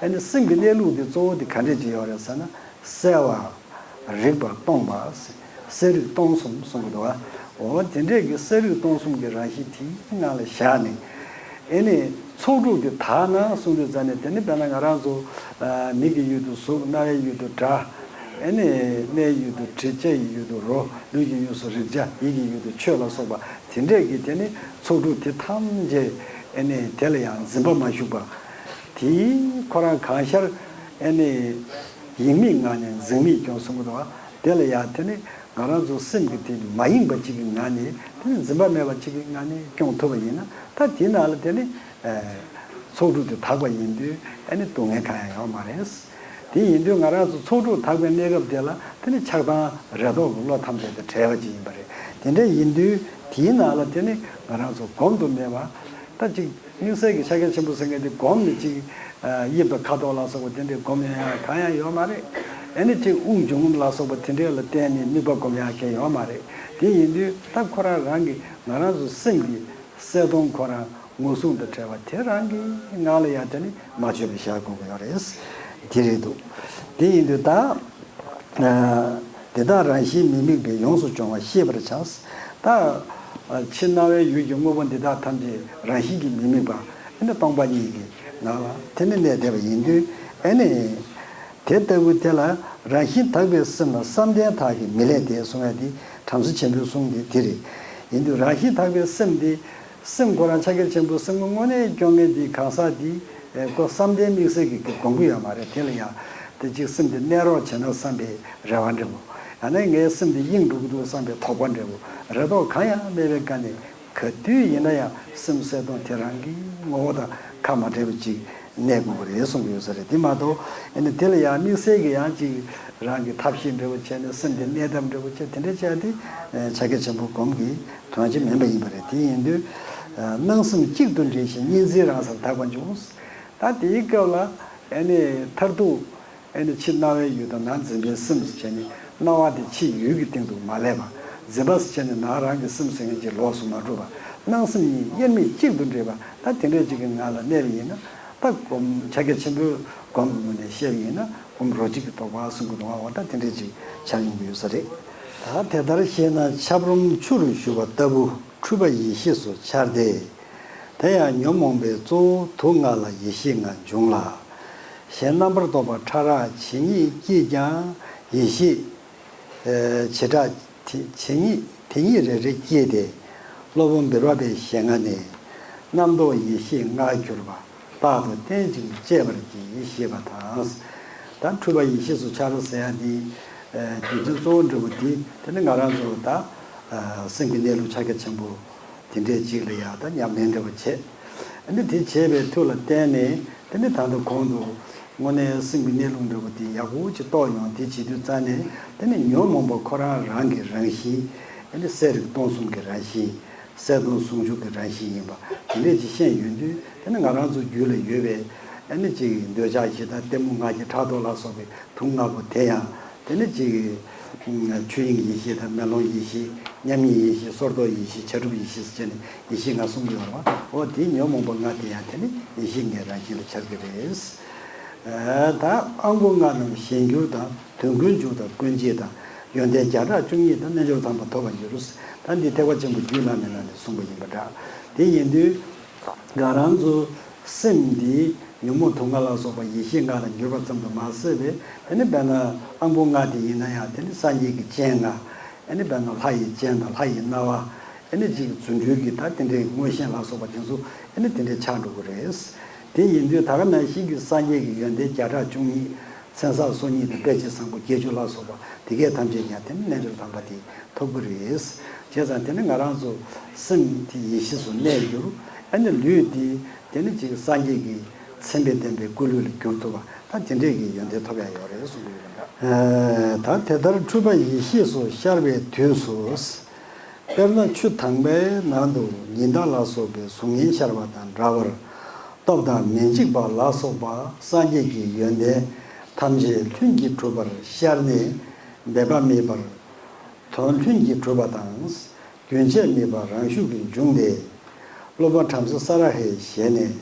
ཨ་ནི་སེམས་ཀྱི་གནས་ལུགས་དེ་གཙོ་བོ་དེ་ག་འདྲས་ཅིག་ཡོད་རེད་ཟེར་ན། གསལ་བ། རིག་པ་སྟོང་པ། གསལ་རིག་སྟོང་གསུམ་གསུང་གི་འདུག་བ། འོ་དེ་འདྲས་ཀྱི་གསལ་རིག་སྟོང་གསུམ་གྱི་རང་བཞིན་དེའི་ངང་ལ་བཞག་ནས། ཨེ་ནི་ཚོགས་དྲུག་དེ་དག་ན་གསུང་དུས་ཙ་ནས་དེ་ནི་དཔེར་ན་ང་རང་ཚོ་མིག་གི་ཡུལ་དུ་གཟུགས། རྣ་བའི་ཡུལ་དུ་སྒྲ། ཨེ་ནི་སྣའི་ཡུལ་དུ་དྲི། ལྕེ་ཡི་ཡུལ་དུ་རོ། ལུས་ཀྱི་ཡུལ་སུ་རེག་བྱ། ཡིད་ཀྱི་ཡུལ་དུ་ཆོས་ལ་སོགས་པ་དེ་འདྲས་ཀྱི་དེ་ནི་ཚོགས་དྲུག་དེ་ཐམས་ཅད་ཨེ་ནི་དེ་ལ་ཡང་འཛིན་པ་མ་ཞུགས་པ། དེའི་ཁོ་རང་གང་ཤར་ཨེ་ནི་ཡེངས་མེད་ངང་ནས་འཛིན་མེད་སྐྱོང་གསུང་གི་འདུག་བ། དེ་ལ་ཡང་དེ་ནི་ང་རང་ཚོ་སེམས་ཀྱི་དེ་མ་ཡེངས་པ་ཅིག་གི་ངང་ནས། དེ་ནི་འཛིན་པ་མེད་པ་ཅིག་གི་ངང་ནས་སྐྱོང་ཐུབ་པ་ཡིན་ན། ད་དེའི་ནང་ལ་དེ་ནི་ཚོགས་དྲུག་དེ་དག་པ་ཡིན་དུས་ཨེ་ནི་སྡུག་བསྔལ་གང་ཡང་ཡོད་མ་རེད། དེ་ཡིན་དུས་ང་རང་ཚོ་ཚོགས་དྲུག་དག་པའི་གནས་སྐབས་དེ་ལ་དེ་ནི་ཆགས་སྡང་རེ་དོགས་ཀྱི་བློ་ཐམས་ཅད་དང་བྲལ་བ་ཅིག་ཡིན་པ་རེད། དེ་འདྲ་ཡིན་དུས་དེའི་ནང་ལ་དེ་ནི་ང་རང་ཚོ་སྒོམ་དུ་མེད་པ། ད་ཅིག་དམིགས་བསལ་གྱི་ཕྱག་རྒྱ་ཆེན་པོ་ཟེར་མཁན་དེ་སྒོམ་ནི་ཅིག་དབྱིབས་དང་ཁ་དོག་ལ་སོགས་པ་དེ་འདྲའི་སྒོམ་ཡང་ཡང་གང་ཡང་ཡོད་མ་རེད། ཨེ་ནི་ཅིག་དབུགས་འབྱུང་རྔུབ་ལ་སོགས་པ་དེ་འདྲའི་ལ་བརྟེན་ནས་དམིགས་པ་སྒོམ་ཡང་གང་ཡོད་མ་རེད། དེ་ཡིན་དུས་ད་ཁོ་རང་རང་གི་ང་རང་ཚོ་སེམས་ཀྱི་གསལ་སྟོང་ཁོ་རང་ངོས་བཟུང་དང་བྲལ་བ་དེ་རང་གི་ངང་ལ་ཡང་དེ་ནི་མ་བཅོས་པ་བཞག་དགོས་ཀྱི་ཡོད་རེད། དེ་རེད་འདུག། དེ་ཡིན་དུས་ད། དེ་དག་རང་བཞིན་མི་དམིགས་པས་ཡོངས་སུ་སྦྱོང་བ་ཤེས་པར་བྱ། ད། ཕྱི་སྣང་བའི་ཡུལ་གྱི་དངོས་པོ་འདི་དག་ཐམས་ཅད་རང་བཞིན་གྱིས་མི་དམིགས་པ། ཨེ་ནི་སྟོང་པ་ཉིད་ཀྱི་ངང་ལ་དེ་ནི་གནས་བསྡད་པ་ཡིན་དུས། ཨེ་ནི། དེ་ལྟ་བུ་དེ་ལ་རང་བཞིན་དག་པའི་སེམས་ལ་བསམ་གཏན་དག་གིས་མི་བསླད་དེ་གསུང་ཡ་དེ་བྲམ་ཟེ་ཆེན་པོའི་གསུང་དེ་དེ་རེད། ཡིན་དུས་རང་བཞིན་དག་པའི་སེམས་དེ། སེམས་ཁོ་རང་ཕྱག་རྒྱ་ཆེན་པོ་སེམས་ངོ་དངོས་གནས་སྐྱོང་མཁན་དེའི་གང་ཟག་དེ། ཁོ་བསམ་གཏན་དམིགས་བསལ་གྱི་སྒོམ་གྱི་ཡོད་མ་རེད། དེ་ལ་ཡང་དེ་གཅིག་སེམས་དེ་གནས་རོགས་བྱས་ན་བསམ་པའི་རེ་བ་འདྲ་བོ། ཡང་ན་ངའི་སེམས་དེ་གཡེང་འགྲོ་གི་འདུག་བསམ་པའི་དོགས་པ་འདྲ་བོ། རེ་དོགས་གང་ཡང་མེད་པའི་སྒང་ནས་ག་དུས་ཡིན་ན་ཡང་སེམས་གསལ་སྟོང་དེ་རང་གི་ངོ་བོ་དང་ཁ་མ་བྲལ་བ་ཅིག་གནས་དགོས་ཀྱི་རེད་གསུང་གི་ཡོད་ས་རེད། དེ་མ་གཏོགས་ཨེ་ནི་དེ་ལ་ཡང་དམིགས་བསལ་གྱི་ཡང་ཅིག་རང་གི་ཐབས་ཤེས་འདྲ་བོ་བྱས་ནས་སེམས་དེ་གནས་ཐབས་འདྲ་བོ་བྱས་དེ་འདྲ་བྱས་ཏེ་ཕྱག་རྒྱ་ཆེན་པོ་སྒོམ་གྱི་དོན་ཅི་མིན་པ་ཡིན་པ་རེད། དེ་ཡིན་དུས། སྣང་སེམས་གཅིག་ཏུ་འདྲེས་ཤིང་གཉིས་འཛིན་རང་སར་དག་པར་འབྱུང་། ད་དེའི་སྐབས་ལ་ཨེ་ནི་མཐར་ཐུག་ཨེ་ནི་ཕྱི་སྣང་བའི་ཡུལ་དང་ནང་འཛིན་པའི་སེམས་སུ་བྱས་ནས་སྣང་བ་དེ་ཕྱི་ཡུལ་གྱི་སྟེང་དུ་མ་སླེབས་པ། འཛིན་པ་སུ་བྱས་ནས་ནང་རང་གི་སེམས་ཟེར་མཁན་གྱི་ལོགས་སུ་མ་གྲུབ་པ། སྣང་སེམས་གཉིས་དབྱེར་མེད་གཅིག་ཏུ་འདྲེས་པ། ད་དེ་འདྲའི་གཅིག་གི་ངང་ལ་གནས་པ་ཡིན་ན། ད་སྒོམ་ཕྱག་རྒྱ་ཆེན་པོའི་སྒོམ་གྱི་ངོས་ནས་བཤད་པ་ཡིན་ན་སྒོམ་རོ་གཅིག་གི་རྟོགས་པ་གསུང་གི་འདུག་བ། འོ་ད་དེ་འདྲའི་ཅིག་ཆགས་ཡོང་གི་ཡོད་ས་རེད། ད་དེ་ལྟར་ཤེས་ན་ཆབ་རོམ་ཆུ་རུ་ཞུ་བ་ལྟ་བུ་འཁྲུལ་པ་ཡེ་ཤེས་སུ་འཆར་ཏེ། དེ་ཡང་ཉོན་མོངས་པའི་གཙོ་བོ་དུག་ལྔ་ལ་ཡེ་ཤེས་ལྔ་འབྱུང་ལ། གཞན་རྣམ་པར་རྟོག་པ་ཕྲ་རགས་ཇི་སྙེད་སྐྱེས་ཀྱང་ཡེ་ཤེས་ཨེ་བྱེ་བྲག་དེ་ཇི་སྙེད་དེ་ཉིད་རེ་རེ་སྐྱེས་ཏེ། གློ་བུར་འབེལ་བ་པའི་ཞལ་སྔ་ནས། རྣམ་རྟོག་ཡེ་ཤེས་ལྔར་གྱུར་པ། རྟག་ཏུ་རྟེན་ཅིང་བཅས་པར་གྱིས་ཞེས་པ་དང་། ད་འཁྲུལ་པ་ཡེ་ཤེས་སུ་འཆར་ཟེར་ཡ་འདི། རྒྱུ་མཚན་གཙོ་བོ་འདྲ་བོ་འདི་དེ་ནི་ང་རང་ཚོ་ད་སེམས་ཀྱི་གནས་ལུགས་ཕྱག་རྒྱ་ཆེན་པོ་དེ་འདྲའི་ཅིག་ལ་ཡ་ད་ཉམས་ལེན་འདྲ་བོ་བྱེད། ཨ་ནི་དེ་བྱས་པའི་མཐུ་ལ་བརྟེན་ནས་དེ་ནི་ད་ལྟ་གོང་དུ་དངོས་གནས་སེམས་ཀྱི་གནས་ལུགས་འདྲ་བོ་དེ་ཡག་པོ་ཅིག་རྟོགས་ཡོང་། དེ་བྱེད་དུས་ཙ་ནས་དེ་ནི་ཉོན་མོངས་པ་ཁོ་རང་རང་གི་རང་བཞིན། དེ་ནི་གསལ་རིག་སྟོང་གསུམ་གྱི་རང་བཞིན། གསལ་སྟོང་ཟུང་འཇུག་གི་རང་བཞིན་ཡིན་པ་དེ་འདྲས་ཅིག་ཤེས་ཡོང་དུས། དེ་ནི་ང་རང་ཚོ་རྒྱུད་ལ་ཡོད་པའི་ཨ་ནི་ཅིག་འདོད་ཆགས་ཞེ་སྡང་གཏི་མུག་ང་རྒྱལ་ཕྲག་དོག་ལ་སོགས་པའི་དུག་ལྔ་པོ་དེ་ཡང་དེ་ནི་ཅིག་ཆོས་དབྱིངས་ཡེ་ཤེས་དང་མེ་ལོང་ཡེ་ཤེས། མཉམ་ཉིད་ཡེ་ཤེས། སོར་རྟོག་ཡེ་ཤེས། བྱ་གྲུབ་ཡེ་ཤེས་ཟེར་བྱས་ནས་ཡེ་ཤེས་ལྔ་གསུངས་ཡོད་རེད་བ། འོ་དེའི་ཉོན་མོངས་པ་ལྔ་དེ་ཡང་དེ་ནི་ཡེ་ཤེས་ལྔའི་རང་བཞིན་ལ་འཆར་གྱི་རེད། ད་ཨ་མགོ་ལྔ་རྣམས་གཞན་འགྱུར་དང་། དོན་ཀུན་འཇུག་དང་ཀུན་བྱེད་དང་། ཡོན་ཏན་བརྒྱ་ཕྲག་བཅུ་གཉིས་དང་། རྣལ་འབྱོར་དམ་པ་ཐོབ་པར་འགྱུར། ད་འདི་ཐེག་པ་ཆེན་པོ་རྒྱུད་བླ་མའི་ནང་ནས་གསུངས་པ་ཡིན་པ་འདྲ། དེ་ཡིན་དུས་ང་རང་ཚོ་སེམས་འདི་ཉོན་མོངས་དུག་ལྔ་ལ་སོགས་པ་ཡེ་ཤེས་ལྔ་ལ་འགྱུར་བ་ཙམ་དུ་མ་ཟད་པའི། དེ་ནི་དཔེར་ན་ཨ་མགོ་ལྔ་དེ་ཡིན་ན་ཡང་དེ་ནི་སངས་རྒྱས་ཀྱི་སྤྱན་ལྔ། ཨ་ནི་དཔེར་ན་ལྷ་ཡི་སྤྱན་དང་ལྷ་ཡི་རྣ་བ། ཨ་ནི་ཅིག་རྫུ་འཕྲུལ་གྱི་ད་དེ་འདྲའི་མངོན་ཤེས་ལ་སོགས་པ་དེ་ཚོ་ཨ་ནི་དེ་འདྲའི་ཆགས་འགྲོ་གི་རེད། དེ་ཡིན་དུས་ད་ག་ནང་བཞིན་གྱི་སངས་རྒྱས་ཀྱི་ཡོན་ཏན་བརྒྱ་ཕྲག་བཅུ་གཉིས། མཚན་བསགས་སོ་གཉིས་དང་དཔེ་བྱད་བཟང་པོ་བརྒྱད་ཅུ་ལ་སོགས་པ་དེ་གས་ཐམས་ཅད་ཀྱང་དེ་ནི་རྣལ་འབྱོར་དམ་པ་དེ་ཐོབ་ཀྱི་རེད། བྱས་ཙང་དེ་ནི་ང་རང་ཚོ་སེམས་དེ་ཡེ་ཤེས་སུ་གནས་འགྱུར། ཨ་ནི་ལུས་དེ་དེ་ནི་ཅིག་སངས་རྒྱས་ཀྱི་མཚན་དཔེ་ལྡན་པའི་སྐུ་ལུས་ལ་འགྱུར་ཐུབ་པ། ད་དེ་འདྲས་ཀྱི་ཡོན་ཏན་ཐོབ་ཡ་ཡོད་རེད་གསུང་གི་ཡོད་པ་འདྲ། ད་དེ་ལྟར་འཁྲུལ་པ་ཡེ་ཤེས་སུ་ཤར་བའི་དུས་སུ། དཔེར་ན་ཆུ་དྭངས་པའི་ནང་དུ་ཉི་ཟླ་ལ་སོགས་པའི་གཟུགས་བརྙན་ཤར་བ་དང་འདྲ་བར། སྟོབས་དང་མི་འཇིགས་པ་ལ་སོགས་པ་སངས་རྒྱས་ཀྱི་ཡོན་ཏན་ཐམས་ཅད་ལྷུན་གྱིས་གྲུབ་པར་ཤར་ནས། འབད་པ་མེད་པར་དོན་ལྷུན་གྱིས་གྲུབ་པ་དང་། རྒྱུན་ཆད་མེད་པར་རང་ཤུགས་ཀྱིས་འབྱུང་སྟེ། སློབ་དཔོན་བྲམ་ཟེ་ས་ར་ཧའི་ཞལ་ནས།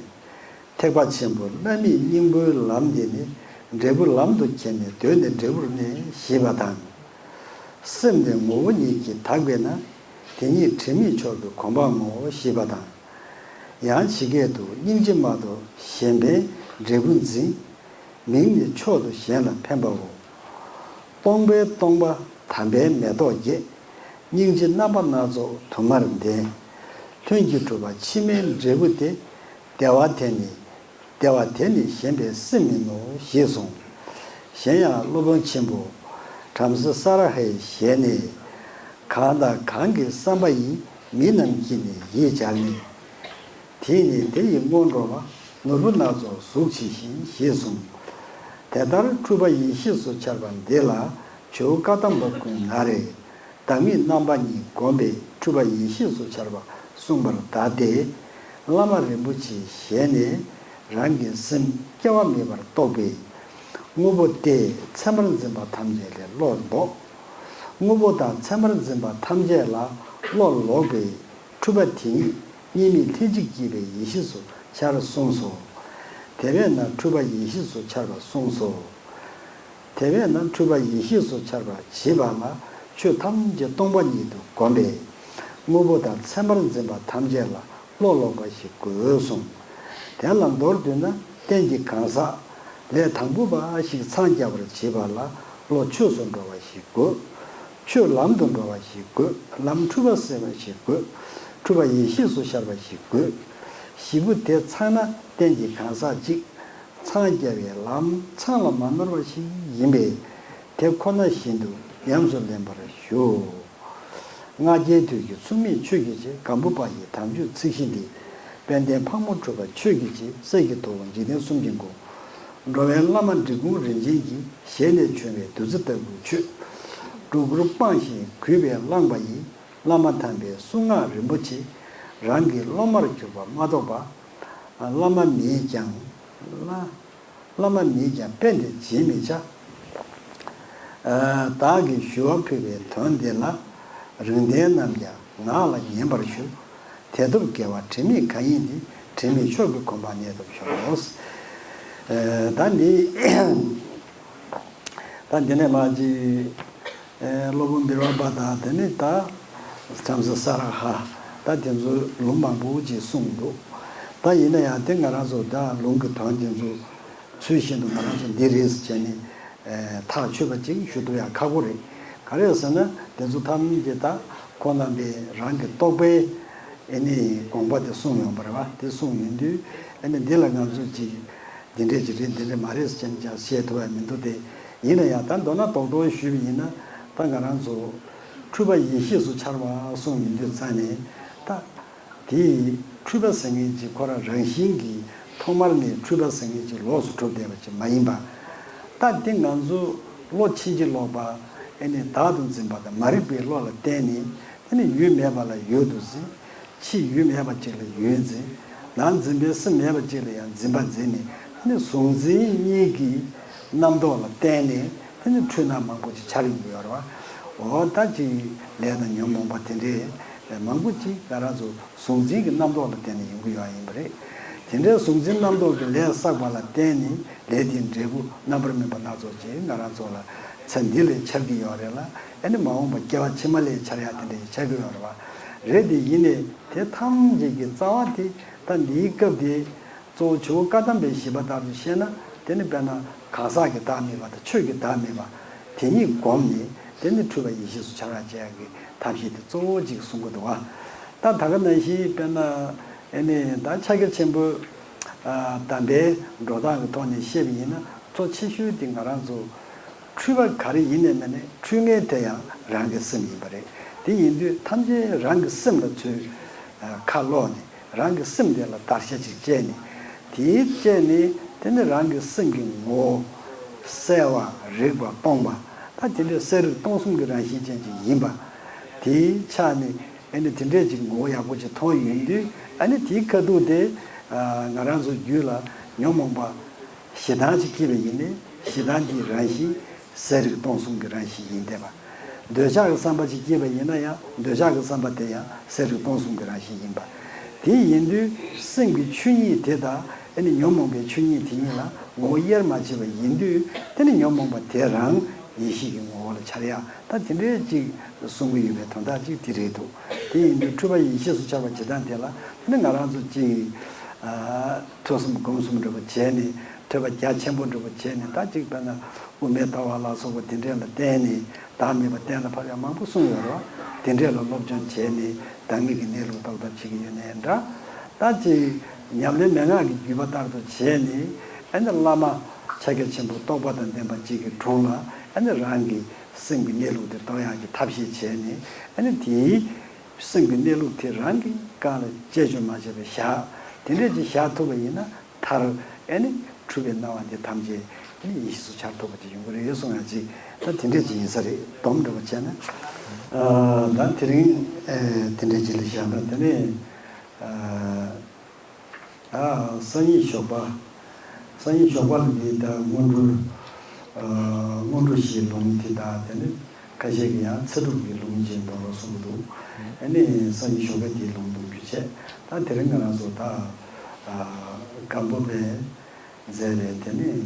ཐེག་པ་ཆེན་པོ་བླ་མེད་སྙིང་པོའི་ལམ་འདི་ནི། འབྲས་བུ་ལམ་དུ་ཁྱེར་ནས་གདོད་ནས་འབྲས་བུར་གནས་ཞེས་པ་དང་། སེམས་ནི་ངོ་བོ་ཉིད་ཀྱིས་དག་པས་ན། དེ་ཉིད་དྲི་མེད་མཆོག་ཏུ་གོམས་པའོ་ཞེས་པ་དང་། ཡང་ཇི་སྐད་དུ། སྙིང་རྗེ་མ་གཏོགས་གཞན་ཕན་འབྲས་བུ་འཛིན། མིང་ནི་མཆོག་ཏུ་གཞན་ལ་ཕན་པའོ། སྟོང་པའི་སྟོང་པ་དམ་པའི་མེ་ཏོག་རྒྱས། སྙིང་རྗེ་རྣམ་པ་སྣ་ཚོགས་དུ་མར་ལྡན། ལྷུན་གྱིས་གྲུབ་པ་ཕྱི་མའི་འབྲས་བུ་སྟེ། བདེ་བ་དེ་ནི། བདེ་བ་དེ་ནི་ཞེན་པའི་སེམས་མིན་ནོ་ཞེས་གསུངས། གཞན་ཡང་སློབ་དཔོན་ཆེན་པོ་བྲམ་ཟེ་ས་ར་ཧའི་ཞལ་ནས། གང་དང་གང་གི་བསམ་པ་ཡིས། མི་རྣམས་ཀྱིས་ནི་ཡིད་སྦྱར་ནས། དེས་ནི་དེ་ཡི་དངོས་འགྲོ་བ། ནོར་བུ་སྣ་ཚོགས་གཟུགས་ཇི་བཞིན་ཞེས་གསུངས། དེ་ལྟར་འཁྲུལ་པ་ཡེ་ཤེས་སུ་འཆར་བ་འདི་ལ་ཇོ་བོ་བཀའ་གདམས་པ་ཀུན་ན་རེ། བདག་མེད་རྣམ་པ་གཉིས་བསྒོམས་པས་འཁྲུལ་པ་ཡེ་ཤེས་སུ་འཆར་བ་གསུངས་པར་གདའ་སྟེ། བླ་མ་རིན་པོ་ཆེའི་ཞལ་ནས་རང་གི་སེམས་སྐྱེ་བ་མེད་པར་རྟོགས་པས། དངོས་པོ་སྟེ་མཚན་མར་འཛིན་པ་ཐམས་ཅད་ལས་བློ་ལྡོག། དངོས་པོ་དང་མཚན་མར་འཛིན་པ་ཐམས་ཅད་ལ་བློ་ལོག་པས། འཁྲུལ་པ་དེ་ཉིད་གཉིས་མེད་ལྷན་ཅིག་སྐྱེས་པའི་ཡེ་ཤེས་སུ་འཆར་གསུངས་སོ། དེ་བས་ན་འཁྲུལ་པ་ཡེ་ཤེས་སུ་འཆར་བ་གསུངས་སོ། དེ་བས་ན་འཁྲུལ་པ་ཡེ་ཤེས་སུ་འཆར་བ་བྱེད་པ་ལ་ཆོས་ཐམས་ཅད་སྟོང་པ་ཉིད་དུ་བསྒོམས་པས། དངོས་པོ་དང་མཚན་མར་འཛིན་པ་ཐམས་ཅད་ལ་བློ་ལོག་པ་ཞིག་དགོས་གསུངས། དེ་ལ་མདོར་བསྡུས་ན་རྟེན་གྱི་གང་ཟག་ལས་དང་པོ་པ་ཞིག་འཚང་རྒྱ་བར་བྱེད་པ་ལ་བློ་ཆོས་སུ་འགྲོ་བ་ཞིག་དགོས། ཆོས་ལམ་དུ་འགྲོ་བ་ཞིག་དགོས། ལམ་འཁྲུལ་པ་སེལ་བ་ཞིག་དགོས། འཁྲུལ་པ་ཡེ་ཤེས་སུ་ཤར་བ་ཞིག་དགོས། བཞི་པོ་དེ་ཚང་ན་རྟེན་གྱི་གང་ཟག་གཅིག་འཚང་རྒྱ་བའི་ལམ་འཚང་ལ་མ་ནོར་བ་ཞིག་ཡིན་པས། དེ་ཁོ་ན་བཞིན་དུ་ཉམས་སུ་ལེན་པར་ཞུ། ལྔ་བརྒྱའི་དུས་ཀྱི་མཚུངས་མེད་ཆོས་ཀྱི་རྗེ། སྒམ་པོ་པ་ཡི་དམ་ཆོས་ཚིག་བཞི་འདི། དཔལ་ལྡན་ཕག་མོ་གྲུ་པ་ཆོས་ཀྱི་རྗེ། སྲས་ཀྱི་ཐུ་བོ་འཇིག་རྟེན་གསུམ་གྱི་མགོན། འགྲོ་བའི་བླ་མ་འབྲི་གུང་རིན་ཆེན་གྱི། ཞལ་ནས་བྱོན་པའི་བདུད་རྩི་ལྟ་བུའི་ཆོས། སྒྲོ་སྐུར་སྤངས་ཤིང་གུས་པས་བླངས་པ་ཡིས། བླ་མ་དམ་པའི་གསུང་ངག་རིན་པོ་ཆེ། རང་གི་སློབ་མར་གྱུར་པ་མ་གཏོགས་པ། བླ་མ་མེད་ཀྱང་། བླ། བླ་མ་མེད་ཀྱང་དཔེ་འདི་བརྗེད་མི་བྱ། བདག་གིས་ཞུ་བ་ཕུལ་བའི་དོན་འདི་ལ། རིགས་ལྡན་རྣམས་ཀྱང་ངག་ལ་ཉན་པར་ཞུ། དེ་ཐོབ་དགེ་བ་དྲི་མེད་གང་ཡིན་ཏེ། དྲི་མེད་མཆོག་གི་གོ་འཕང་གནས་ཐོབ་ཤོག། ད་འདི། ད་འདི་ནས་མ་ཅིག་སློབ་དཔོན་བི་རོ་པ་དང་དེ་ནས་ད་བྲམ་ཟེ་ས་ར་ཧ། ད་དེ་ཚོ་ལུང་མང་པོ་ཅིག་གསུངས་འདུག། ད་ཡིན་ན་ཡང་དེ་ང་རང་ཚོ་ད་ལུང་གི་དོན་དེ་ཚོ་ཚུལ་བཞིན་དུ་ང་རང་ཚོ་འདི་རེད་ཟེར་བྱས་ནས་ཐག་ཆོད་པ་ཅིག་ཞུ་ཐུབ་ཡ་ཁག་པོ་རེད། ག་རེ་ཟེར་ན་དེ་ཚོ་ཐམས་ཅད་ད་ཁོང་རྣམ་པས་རང་གི་རྟོགས་པའི་ཨེ་ནི་དགོངས་པ་དེ་གསུངས་ཡོང་བ་རེད་བ། དེ་གསུངས་ཡོང་དུས་ཨེ་ནི་འདི་ལ་ང་ཚོ་ཅིག་འདི་འདྲས་ཅིག་རེད་འདི་འདྲས་མ་རེད་ཟེར་ཅང་བཤད་ཐུབ་ཡ་མི་འདུག་སྟེ། ཡིན་ན་ཡང་ད་མདོར་ན་རྡོག་རྡོག་ཞུས་པ་ཡིན་ན་ད་ང་རང་ཚོ་འཁྲུལ་པ་ཡེ་ཤེས་སུ་འཆར་བ་གསུངས་ཡོང་དུས་ཙང་ནས་ད་དེ་འཁྲུལ་པ་ཟེར་མཁན་ཅིག་ཁོ་རང་རང་བཞིན་གྱིས་ཐོག་མར་ནས་འཁྲུལ་པ་ཟེར་མཁན་ཅིག་ལོགས་སུ་གྲུབ་བསྡད་པ་ཅིག་མ་ཡིན་པ། ད་དེ་ང་ཚོ་བློ་ཕྱིན་ཅི་ལོག་པ་ཨེ་ནི་བདག་ཏུ་འཛིན་པ་དང་མ་རིག་པའི་བློ་ལ་བརྟེན་ནས། དེ་ནི་ཡུལ་མེད་པ་ལ་ཡུལ་དུ་འཛིན། ཕྱི་ཡུལ་མེད་པ་ཅིག་ལ་ཡུལ་འཛིན། ནང་འཛིན་པའི་སེམས་མེད་པ་ཅིག་ལ་ཡང་འཛིན་པ་འཛིན་ནས། དེ་ནི་གཟུང་འཛིན་གཉིས་ཀྱི་རྣམ་རྟོག་ལ་བརྟེན་ནས་དེ་ནི་འཁྲུལ་སྣང་མང་པོ་ཅིག་འཆར་ཡོང་གི་ཡོད་རེད་བ། འོ་ད་ཅིག་ལས་དང་ཉོན་མོངས་པ་དེ་འདྲའི་མང་པོ་ཅིག་ང་རང་ཚོ་གཟུང་འཛིན་གྱི་རྣམ་རྟོག་ལ་བརྟེན་ནས་ཡོང་གི་ཡོད་ཡིན་པ་རེད། དེ་འདྲའི་གཟུང་འཛིན་རྣམ་རྟོག་གི་ལས་བསགས་པ་ལ་བརྟེན་ནས། ལས་དེའི་འབྲས་བུ་རྣམ་པར་སྨིན་པ་སྣ་ཚོགས་ཅིག་ང་རང་ཚོ་ལ་ཚེ་འདི་ལས་འཆར་གྱི་ཡོད་རེད་ལ། ཨ་ནི་མ་འོངས་པ་སྐྱེ་བ་ཕྱི་མ་ལས་འཆར་ཡ་དེ་འདྲ་ཞིག་འཆར་གྱི་ཡོད་རེད་བ། རེད་དེ་ཡིན་ནའི་དེ་ཐམས་ཅད་ཀྱི་རྩ་བ་དེ་ད་འདིའི་སྐབས་དེ་གཙོ་བོ་ཇོ་བོ་བཀའ་གདམས་པའི་བཞེད་པ་ལྟར་དུ་བཤད་ན། དེ་ནི་དཔེར་ན་གང་ཟག་གི་བདག་མེད་པ་དང་ཆོས་ཀྱི་བདག་མེད་པ། དེ་གཉིས་བསྒོམས་ནས་དེ་ནི་འཁྲུལ་པ་ཡེ་ཤེས་སུ་འཆར་བར་བྱེད་ཡ་གི་ཐབས་ཤེས་དེ་གཙོ་བོ་གཅིག་གསུང་གི་འདུག་བ། ད་ད་ག་ནང་བཞིན་དཔེར་ན་ཨེ་ནི་ད་ཕྱག་རྒྱ་ཆེན་པོ་ ཨ། དམ་པའི་འགྲོ་སྟངས་ཀྱི་ཐོག་ནས་བཤད་པ་ཡིན་ན། གཙོ་ཆེ་ཤོས་དེ་ང་རང་ཚོ་འཁྲུལ་པ་ག་རེ་ཡིན་ནའི་མིན་ནའི་འཁྲུལ་མཁན་དེ་ཡང་རང་གི་སེམས་ཡིན་པ་རེད། དེ་ཡིན་དུས་ཐམས་ཅད་རང་གི་སེམས་ལ་ཚུར་ཁ་ལོག་ནས། རང་གི་སེམས་དེ་ལ་བརྡར་ཤ་ཅིག་བཅད་ནས། དེའི་བཅད་ནས་དེ་ནི་རང་གི་སེམས་ཀྱི་ངོ་བོ་གསལ་བ་རིག་པ་སྟོང་པ། ད་དེ་འདྲའི་གསལ་རིག་སྟོང་གསུམ་གྱི་རང་བཞིན་ཅན་ཅིག་ཡིན་པ། དེའི་ཆ་ནས་ཨ་ནི་དེ་འདྲའི་ཅིག་ངོ་བོ་ཡག་པོ་ཅིག་མཐོང་ཡོང་དུས། ཨ་ནི་དེའི་ཁ་ཐུག་དེ་ཨ་ང་རང་ཚོའི་རྒྱུད་ལ་ཉོན་མོངས་པ་ཞེ་སྡང་ཅིག་སྐྱེས་པ་ཡིན་ནའི། ཞེ་སྡང་གི་རང་བཞིན་གསལ་རིག་སྟོང་གསུམ་གྱི་རང་བཞིན་ཡིན་བསྡད་པ། འདོད་ཆགས་ཀྱི་བསམ་པ་ཅིག་སྐྱེས་པ་ཡིན་ན་ཡང་། འདོད་ཆགས་ཀྱི་བསམ་པ་དེ་ཡང་གསལ་རིག་སྟོང་གསུམ་གྱི་རང་བཞིན་ཡིན་པ། དེ་ཡིན་དུས་སེམས་ཀྱི་ཆོས་ཉིད་དེ་དང་ཨ་ནི་ཉོན་མོངས་པའི་ཆོས་ཉིད་དེ་གཉིས་ལ་ངོ་བོ་དབྱེར་མ་ཕྱེ་བ་ཡིན་དུས། དེ་ནི་ཉོན་མོངས་པ་དེ་རང་ཡེ་ཤེས་ཀྱི་ངོ་བོ་ལ་འཆར་ཡག། ད་དེ་འདྲའི་ཅིག་གསུང་གི་ཡོད་པའི་དོན་དག་ཅིག་དེ་རེད་འདུག་དེ་ཡིན་དུས་འཁྲུལ་པ་ཡེ་ཤེས་སུ་འཆར་བ་བྱེད་སྟངས་དེ་ལ། དེ་ནི་ང་རང་ཚོ་ཅིག་ཨ་ཐོས་བསམ་སྒོམ་གསུམ་འདྲ་པོ་བྱས་ནས། ཐོས་པ་རྒྱ་ཆེན་པོ་འདྲ་པོ་བྱས་ནས། ད་ཅིག་དཔེར་ན་དབུ་མའི་ལྟ་བ་ལ་སོགས་པ་དེ་འདྲས་ལ་བརྟེན་ནས། བདག་མེད་པ་གཏན་ལ་ཕབ་ཡག་མང་པོ་གསུངས་ཡོད་རེད་བ། དེ་འདྲས་ལ་སློབ་སྦྱོང་བྱས་ནས། བདག་མེད་ཀྱི་གནས་ལུགས་རྟོགས་ཐབས་བྱེད་ཀྱི་ཡོད་ནའི་འདྲ། ད་ཅིག་ཉམས་ལེན་མན་ངག་གི་བརྒྱུད་པ་ལྟར་དུ་བྱས་ནས། ཨ་ནི་བླ་མ་ཕྱག་རྒྱ་ཆེན་པོ་རྟོགས་པ་དང་ལྡན་པ་ཅིག་གི་དྲུང་ལ་ཨ་ནི་རང་གི་སེམས་ཀྱི་གནས་ལུགས་དེ་རྟོགས་ཡག་གི་ཐབས་ཤེས་བྱས་ནས། ཨ་ནི་དེའི་སེམས་ཀྱི་གནས་ལུགས་དེ་རང་གིས་གང་ལ་བཅས་བཅོས་མ་བྱས་པར་བཞག་དེ་འདྲས་ཅིག་བཞག་ཐུབ་པ་ཡིན་ན། མཐར་ཨ་ནི་འཁྲུལ་པའི་སྣང་བ་འདི་ཐམས་ཅད་ཨ་ནི་ཡེ་ཤེས་སུ་འཆར་ཐུབ་པ་ཅིག་ཡོང་གི་རེད་གསུང་ཡག་ཅིག་ད་དེ་འདྲས་ཅིག་ཡིན་ས་རེད། སྡོམ་འདྲ་པོ་བྱས་ན། ཨ། ད་དེ་རིང་ཨེ་དེ་འདྲས་ཅིག་ལ་བཞག་ན། དེ་ནས་ཨ། ད་སང་ཉིན་ཞོགས་པ། སང་ཉིན་ཞོགས་པ་ལ་འདི་ད་སྔོན་འགྲོ། ཨ། སྔོན་འགྲོ་བཞིའི་ལུང་དེ་དང་། དེ་ནས་ཁ་ཤས་ཀྱིས་ཡང་ཚེ་སྒྲུབ་ཀྱི་ལུང་ཅིག་འདོན་རོགས་གསུང་གི་འདུག་ཨ་ནི་སང་ཉིན་ཞོགས་པ་དེའི་ལུང་འདོན་རྒྱུ་བྱས། ད་དེ་རིང་ང་རང་ཚོ་ད་ཨ་སྒམ་པོ་པས་མཛད་པའི། དེ་ནས་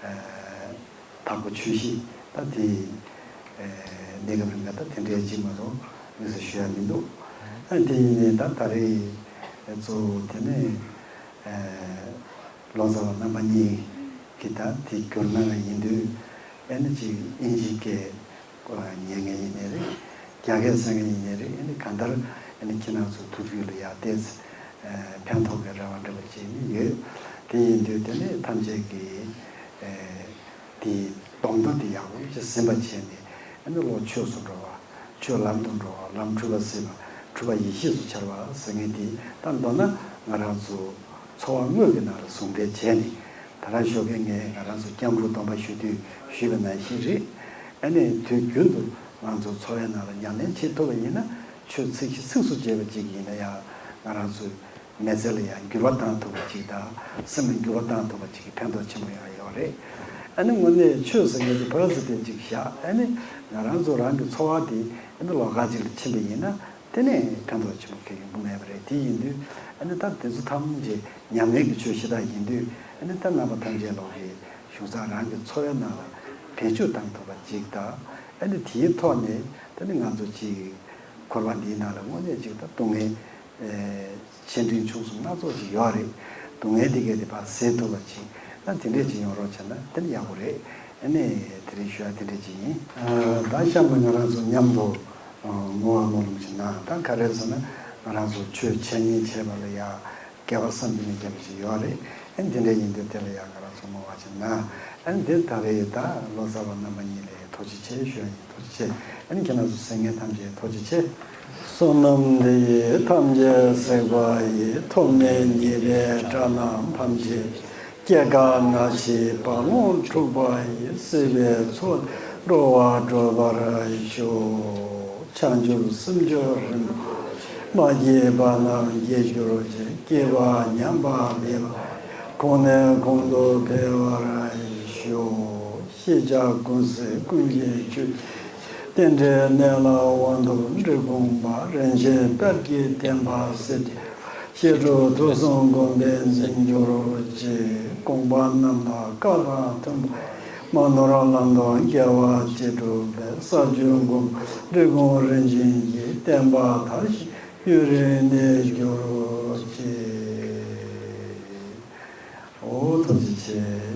ཨ་དྭགས་པོ་ཆོས་གཞིས། ད་དེ་ཨ་གནས་སྐབས་རིང་ག་ད་དེ་འདྲའི་ཅིག་མ་གཏོགས་དམིགས་བསལ་ཞུ་ཡག་མི་འདུག་ཨ། དེ་ཡིན་ནའི་ད་ད་རེས་གཙོ་བོ་དེ་ནས་ཨ་ལོ་ཙཱ་བ་རྣམ་པ་གཉིས་ཀྱིས་ད་དེ་བསྒྱུར་གནང་བ་ཡིན་དུས། ཨ་ནི་ཅིག་དབྱིན་ཇིའི་སྐད་ཉན་མཁན་ཡིན་ནའི་རེད། རྒྱ་སྐད་གསན་མཁན་ཡིན་ནའི་རེད། ཨ་ནི་གང་ལྟར་ཨ་ནི་ཁྱེད་རང་ཚོ་ཐུགས་རྒྱུད་ལ་ཡག་ཏོག་ཙམ་ཕན་ཐོགས་པའི་རེ་བ་འདྲ་པོ་ཅིག་ནི་ཡོད། དེ་ཡིན་དུས་དེ་ནས་ཐམས་ཅད་ཀྱིས་ཨ་དེའི་སྡོམ་ཐོ་དེ་ཡག་པོ་ཅིག་ཟིན་པ་བྱས་ནས། ཨ་ནི་བློ་ཆོས་སུ་འགྲོ་བ། ཆོས་ལམ་དུ་འགྲོ་བ། ལམ་འཁྲུལ་པ་སེལ་བ། འཁྲུལ་པ་ཡེ་ཤེས་སུ་འཆར་བ་ཟེར་མཁན་དེ། ད་མདོར་ན་ང་རང་ཚོ་འཚོ་བ་དངོས་ཀྱི་ནང་ལ་ཟུང་འབྲེལ་བྱས་ནས། ད་རང་ཞོགས་ཀས་ངས་ང་རང་ཚོ་སྐྱབས་འགྲོ་སྡོམ་པ་ཞུ་དུས་ཞུས་པ་ནང་བཞིན་རེད། ཨ་ནི་དུས་རྒྱུན་དུ་ང་ཚོ་འཚོ་བའི་ནང་ལ་ཉམས་ལེན་བྱེད་ཐུབ་པ་ཡིན་ན། ཆོས་ཚིགས་བཞི་ཚིགས་སུ་བཅད་པ་ཅིག་ཡིན་ན་ཡང་ང་རང་ཚོའི་མི་ཚེ་ལ་ཡང་འགྱུར་བ་བཏང་ཐུབ་པ་ཅིག་དང་། སེམས་ལ་འགྱུར་བ་བཏང་ཐུབ་པ་ཅིག་གི་ཕན་ཐོགས་ཆེན་པོ་ཡང་ཡོད་རེད། ཨ་ནི་དངོས་གནས་ཆོས་ཟེར་མཁན་དེ་ཕར་ཙམ་དེ་ཅིག་བཞག་ཨ་ནི་ང་རང་ཚོ་རང་གི་འཚོ་བ་དེ་ཨ་ནི་ལོགས་ཀ་ཅིག་ལ་ཕྱིན་པ་ཡིན་ན། དེ་ནས་ཕན་ཐོགས་ཆེན་པོ་གང་ཡང་ཡོང་གི་མེད་པ་རེད། དེ་ཡིན་དུས་ཨ་ནི་ད་དེ་ཚོ་ཐམས་ཅད་ཉམས་ལེན་གྱི་ཆོས་གཞི་དག་ཡིན་དུས། ཨ་ནི་ད་རྣམ་པ་ཐམས་ཅད་ལོག་གི་བཞུགས་ས་རང་གི་འཚོ་བའི་ནང་ལ་བེད་སྤྱོད་བཏང་ཐུབ་པ་ཅིག་དང་། ཨ་ནི་དེའི་ཐོག་ནས་ད་ནི་ང་ཚོ་ཅིག་འཁོར་བ་འདིའི་ནང་ལ་དངོས་གནས་ཅིག་ད་སྡུག་བསྔལ་ཨེ་ཆེ་འབྲིང་ཆུང་གསུམ་སྣ་ཚོགས་ཅིག་ཡོད་རེད། སྡུག་བསྔལ་འདི་གས་དེ་ཕར་སེལ་ཐུབ་པ་ཅིག་ད་དེ་འདྲས་ཅིག་ཡོང་རོགས་བྱས་ན་དེ་ནི་ཡག་པོ་རེད། ཨ་ནི་དེ་རིང་ཞུ་ཡག་དེ་འདྲས་ཅིག་ཡིན། ཨ། ད་གཤམ་ལ་ང་རང་ཚོ་མཉམ་དུ་བསྔོ་བ་སྨོན་ལམ་ཅིག་གནང་། ད་ག་རེ་ཟེར་ན་ང་རང་ཚོ་ཆོས་འཆད་ཉན་བྱེད་པ་ལ་ཡ་སྐལ་བ་བསམ་གྱིས་མི་ཁྱབ་པ་ཅིག་ཡོད་རེད། ཨ་ནི་དེ་འདྲ་ཡིན་དུས་དེ་ལ་ཡང་ང་རང་ཚོ་བསྔོ་བ་ཅིག་གནང་། ཨ་ནི་དེ་ད་རེས་ད་ལོ་ཙཱ་བ་རྣམ་པ་གཉིས་ལ་ཐུགས་རྗེ་ཆེ་ཞུ་ཡ་ཡིན། ཐུགས་རྗེ་ཆེ། ཨ་ནི་ཁྱེད་རང་ཚོ་གསན་མཁན་ཐམས་ཅད་ཐུགས་རྗེ་ཆེ། བསོད་ནམས་འདི་ཡིས་ཐམས་ཅད་གཟིགས་པ་ཡི། ཐོབ་ནས་ཉེས་པའི་དགྲ་རྣམས་ཕམ་བྱས། སྐྱེ་རྒ་ན་འཆིའི་རྦ་ཀློང་འཁྲུགས་པ་ཡི། སྲིད་པའི་མཚོ་ལས་འགྲོ་བ་སྒྲོལ་བར་ཤོག། བྱང་ཆུབ་སེམས་མཆོག་རིན་པོ་ཆེ། མ་སྐྱེས་པ་རྣམས་སྐྱེ་གྱུར་ཅིག། སྐྱེས་པ་ཉམས་པ་མེད་པ། གོང་ནས་གོང་དུ་འཕེལ་བར་ཤོག། ཤེས་བྱ་ཀུན་གཟིགས་ཀུན་གྱི་ཆོས་ཀྱི་རྟེན། རྟེན་འབྲེལ་གནས་ལ་དབང་ཐོབ་འབྲི་གུང་པ། རིན་ཆེན་དཔལ་གྱི་བསྟན་པ་གསེར་གྱི་བཤད་སྒྲུབ་ཐོས་བསམ་སྒོམ་པས་འཛིན་གྱུར་ཅིག། དགོངས་པ་རྣམ་དག་བཀའ་དང་མཐུན་པ། མ་ནོར་ལམ་དང་རྒྱལ་བ་ཅི་སྒྲུབ་པའི། ས་བཅུ་དགོངས་པ་འབྲི་གུང་རིན་ཆེན་གྱི། བསྟན་པ་དར་ཞིང་ཡུན་རིང་གནས་གྱུར་ཅིག། ཨོ་ཐུགས་རྗེ་ཆེ།